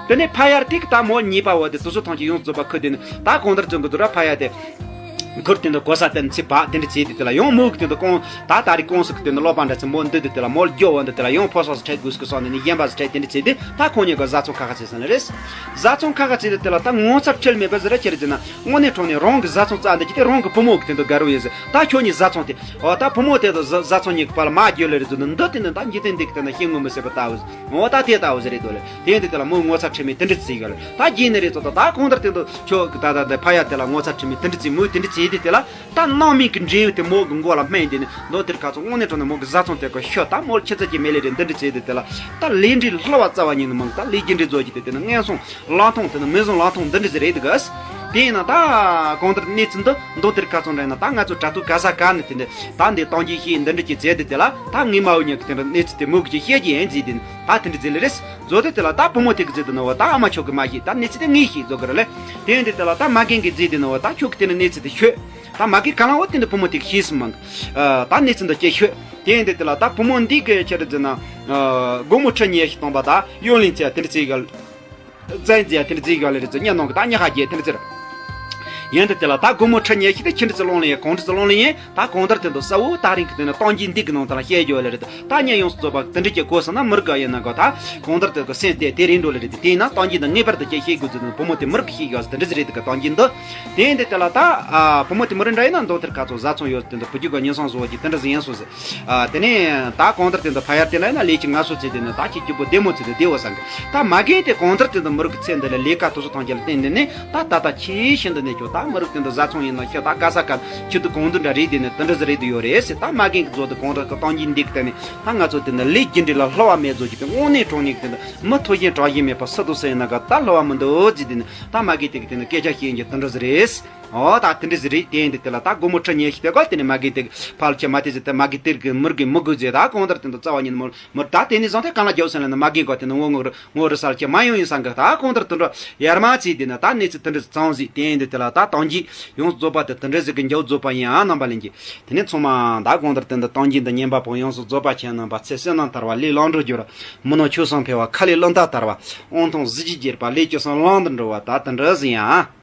དེ་ནས་ཕ་ཡར་དེ་གི་ད་མོ་གཉིས་པ་བོ་དེ་དུ་སུ་ཐང་ཆེ་ཡོངས་རྫོགས་པ་ཁུ་དེ་ནི་ད་གང་ལྟར་བརྩོན་གི་འདུག་ར་ཕ་ཡ་དེ། ཁུར་དེ་འདི་གོ་ས་དེ་ཚེ་བ་དེ་འདྲ་ཚེ་དེ་དེ་ལ་ཡང་མོ་གི་དེ་འདི་ཀོང་ད་ད་རེ་ཀོང་སུ་གི་དེ་འདི་ལོ་པ་འདྲ་ཚེ་མོ་འདི་དེ་དེ་ལ་མོ་རྒྱོ་བོ་འདི་དེ་ལ་ཡང་ཕོ་སོ་སུ་ཁྲེ་དགོས་སུ་སོང་ནས་ནི་གཞན་པ་སུ་ཁྲེ་དེ་འདྲ་ཚེ་དེ་ད་ཁོང་གཉིས་ཀ་བཟའ་ཚང་ཁ་ཁ་ཚེ་སོང་ལ་རེད། བཟའ་ཚང་ཁ་ཁ་ཚེ་དེ་དེ་ལ་ད་ངོ་ཚ་ཁྲེལ་མེད་པ་ཟེར་ར་ཁྱེར་ཟེར་ན་དངོས་གནས་དྲང་གནས་རང་གི་བཟའ་ཚང་རྩ་འདི་ཅི་དེ་རང་གི་བུ་མོ་གི་དེ་འདི་དགའ་རུ་ཡིན་ཟེར། ད་ཁྱོད་གཉིས་བཟའ་ཚང་དེ་འོ་ད་བུ་མོ་དེ་དང་བཟའ་བཟའ་ཚང་གཉིས་ཀྱི་བར་ལ་མ་རྒྱུ་ལེ་རེད་ཟེར་ནི་འདི་དེ་ནི་ད་འཇིག་རྟེན་འདི་གི་དེ་ན་ཤེས་ངོ་མི་ཟེར་པ་ལྟ་བུ་ཟེར། འོ་ད་དེ་ལྟ་བུ་ཟེར་རེད་དོ་ལེ། དེ་འདི་དེ་ལ་མོས་ངོ་ཚ་ཁྲེལ་མེད་དེ་འདྲ་ཚིག་ག་ལེ། ད་རྗེས་ནས་རེད་ཚོ་ད་ད་གང་ལྟར་དེ་འདུག་ཁྱོད་ཀྱི་ད་ད་ད་ཕ་ཡ་དེ་ལ་ངོ་ཚ་ཁྲེལ་མེད་དེ་འདྲ་ཚིག་མོས་དེ་འདྲ་ཚིག་དེ་དེ་ལ་ད་སྣང་མེད་ཀྱི་འབྲས་བུ་དེ་མོ་གི་མགོ་ལ་སྨན་དེ་ནི་མདོ་དེར་ཁ་ཚོ་དངོས་གནས་དྲང་གནས་མོ་གི་བཟའ་ཚང་དེ་ཀ་ཤོད་ད་མོ་ལ་ཁྱེད་ཚོ་ཀྱི་མེད་ལེ་རེད་འདི་འདྲ་ཚིག་དེ་དེ་ལ་ད་ལས་འབྲས་སླུ་བ་རྩ་བ་ཉིད་ནས་མང་ད་ལས་རྒྱུ་འབྲས་རྫོགས་ཀྱི་དེ་དེ་ནི་ངན་སོང་ལང་ཐོང་དེ་ནི་མི་བཟང་ལང་ཐོང་འདི་འདྲ་ཟེར་རེད་དེ་ག་དེ་ཡིན་ན་ད་གང་ལྟར་གནས་ཚུལ་འདི་མདོ་དེར་ཁ་ཚོ་འདྲ་ཡིན་ན་ད་ང་ཚོ་དྲ་ཐོག་ག་ས་ག་ནས་དེ་འདྲ་ད་འདི་གཏམ་རྒྱུད་ཤེས་འདི་འདྲ་ཅིག་བྱས་དེ་དེ་ལ་ད་ངའི་མ་འོ་ཉག་གི་དེ་འདྲ་གནས་ཚུལ་དེ་མུ་གུ་ཅིག་བཤད་ཀྱི་ཡིན་ཟེར་དེ་ནི་ད་དེ་འདྲ་ཟེར་ལེ་རེད། བཟོ་དེ་དེ་ལ་ད་བུ་མོ་དེ་གི་ཟེར་དེ་ནི་བ་ད་ཨ་མ་ཁྱོད་གི་མ་ཤེས་ད་གནས་ཚུལ་དེ་ངས་ཤེས་བཟོ་གི་ར་ལེ། དེ་ཡིན་དེ་དེ་ལ་ད་མ་རྒན་གི་ཟེར་དེ་ནི་བ་ད་ཁྱོད་གི་དེ་ནི་གནས་ཚུལ་དེ་ཤོད། ད་མ་རྒན་ག་ལང་བ་དེ་འདྲ་བུ་མོ་དེ་གི་ཤེས་སུ་མང་གི་ད་གནས་ཚུལ་འདི་ཅེས་ཤོད། དེ་ཡིན་དེ་དེ་ལ་ད་བུ་མོ་འདི་གི་ཁྱེད་ར་ཟེར་ན་སྒོར་མོ་ཁྲི་ཉི་ཤུ་གཏོང་པ་ད་གཡོན་ལེན་ཚེ་དེ་འདྲ་ཚེ་ག་ལ། བཙན་འཛིན་དེ་འདྲ་ཟིག་ཡོད་ལེ་རེད་ཚོ་ཉེ་ནང་གི་ད་ཉེ་ཧ་རྒྱས་དེ་འདྲ་ཟེར། ཡིན་དུ་དེ་ལ་ད་སྒོར་མོ་ཁྲི་ཉེ་ཤི་དེ་ཁྱི་འདྲ་ཚོ་ལོང་ལེ་ཡིན་གོང་འདྲ་ཚོ་ལོང་ལེ་ཡིན་ད་གོང་ལྟར་དེ་འདུག་ས་འུ་ད་རིང་གི་དེ་ནི་གཏམ་རྒྱུད་འདི་གི་ནང་དེ་ལ་བཤད་རྒྱུ་ལེ་རེད། ད་ཉེ་ཡོངས་སུ་རྫོགས་པ་དེ་འདྲ་ཀྱི་གོ་སོང་ན་མི་རིགས་ཡིན་ན་གོ་ད་གོང་ལྟར་དེ་གི་སེམས་དེ་དེ་རིང་འགྲོ་ལེ་རེད། དེ་ཡིན་ན་གཏམ་རྒྱུད་འདི་ངེས་པར་དུ་ཀྱི་ཤེས་དགོས་ཚུལ་དེ་བུ་མོ་དེ་མི་རིགས་ཀྱི་ཤེས་དགོས་ཚུལ་དེ་འདྲ་ཟིག་རེད། དེ་གི་གཏམ་རྒྱུད་འདི་དེ་ཡིན་དེ་དེ་ལ་ད་བུ་མོ་དེ་མི་རིགས་འདྲ་ཡིན་ན་མདོ་དེར་ཁ་ཚོ་བཟའ་ཚང་ཡོད་དེ་འདུག་བུ་རྒྱུད་གི་ཉེ་སང་བཟོ་བ་གི་དེ་འདྲ་ཟིག་ཡིན་སོང་ཟེར། ཨ། དེ་ནས་ད་གང་ལྟར་དེ་འདི་ཕ་ཡར་དེ་ལ་ཡིན་ན་ལས་ཀྱི་ངལ་གསོ་བྱས་དེ་ནི་ད་ཁྱེད་སྐྱིད་པོ་བདེ་མོ་བྱས་ཏེ་བདེ་བོ་བསམ་གི། ད་མ་རྒན་དེ་གང་ལྟར་དེ་འདི་མི་རིགས་ཀྱི་ཚེ་འདི་ལ་ལས་ཀ་དེ་ཚོ་ཐམས་ཅད་ལ་བརྟེན་ནས་ནི་ད་ད་ལྟ་ཁྱེད་ཤིན་ཏུ་ནས་ཁྱོད་ད་མི་རིགས་དེ་འདི་བཟའ་ཚང་ཡིན་ན་ཤི་ད་ག་ས་ག་ཁྱེད་དུ་གང་དུ་འདྲ་རེད། དེ་ནི་དེ་འདྲ་ཟིག་རེད་དུ་ཡོད་རེད་ཟེར། ད་མ་རྒན་གི་མཛོད་དུ་གང་ལྟར་གི་གཏམ་རྒྱུད་འདི་གི་ད་ནི་ད་ང་ཚོ་དེ་འདི་ལས་རྒྱུ་འབྲས་ལ་སླུ་བ་མེད་བཟོ་རྒྱུ་དེ་དངོས་གནས་དྲང་གནས་གི་དེ་འདི་མི་ཐོས་ཤིང་དྲན་ཤིང་མེད་པ་སུ་དང་སུ་ཡིན་ན་ག་ད་སླུ་བ་མི་འདུག་ཟེར། དེ་ནི་ད་མ་རྒན་དེ་གི་དེ་ནི་སྐད་ཆ་བཤད་རྒྱུ་དེ་འདྲ་ཟིག་རེད། ཨོ་ད་དེ་འདྲ་ཟིག་རེད། དེ་ཡིན་དེ་དེ་ལ་ད་སྒོར་མོ་ཁྲི་ཉེ་ཤི་དེ་ག་དེ་ནི་མ་རྒན་དེ་གི་ཕར་ལ་ཁྱེད་མ་དེ་ཟིག་དེ་མ་རྒན་དེ་གི་མི་རྒན་མི་དགོས་ཟེར། ད་གང་ལྟར་དེ་འདི་རྩ་བ་ཉིད་ནས་མོ་མོ་ད་དེ་ནི་བཟང་དེ་གང་ལ་རྒྱབ་སོང་ལ་ནི་མ་རྒན་ག་དེ་ནི་ངོ་ངོ་རུ་ངོ་རུ་སལ་ཁྱེད་མ་ཡོང་ཡིན་སང་གི། ད་གང་ལྟར་དེ་འདྲ་ཡར་མ་ཚིག་དེ་ནི་ད་གནས་ཚུལ་དེ་འདྲ་ཙང་ཟིག་དེ་ཡིན་དེ་དེ་ལ་ད་གཏམ་རྒྱུད་ཡོངས་རྫོགས་པ་དེ་དེ་འདྲ་ཟིག་གི་མཇུག་རྫོགས་པ་ཡིན། ཨ་རྣམ་པ་ལྷན་རྒྱས། དེ་ནས་ཚང་མ་ད་གང་ལྟར་དེ་འདི་གཏམ་རྒྱུད་འདི་ཉན་པ་པོ་ཡོངས་སུ་རྫོགས་པ་ཁྱེད་རྣམ་པ་ཚེ་བསོད་ནམས་དར་བ་ལས་ལམ་འགྲོ་རྒྱུར། མི་ནོར་ཆོས་བཟང་འཕེལ་བ་ཁ་ལས་བློ་ཐག་དར་བ། དབང་ཐང་གཟི་བརྗིད་རྒྱས་པ་ལས་སྐྱོ་སང་ལམ་དུ་འགྲོ་བ་ད་དེ་འདྲ་ཟིག་ཡིན། ཨ།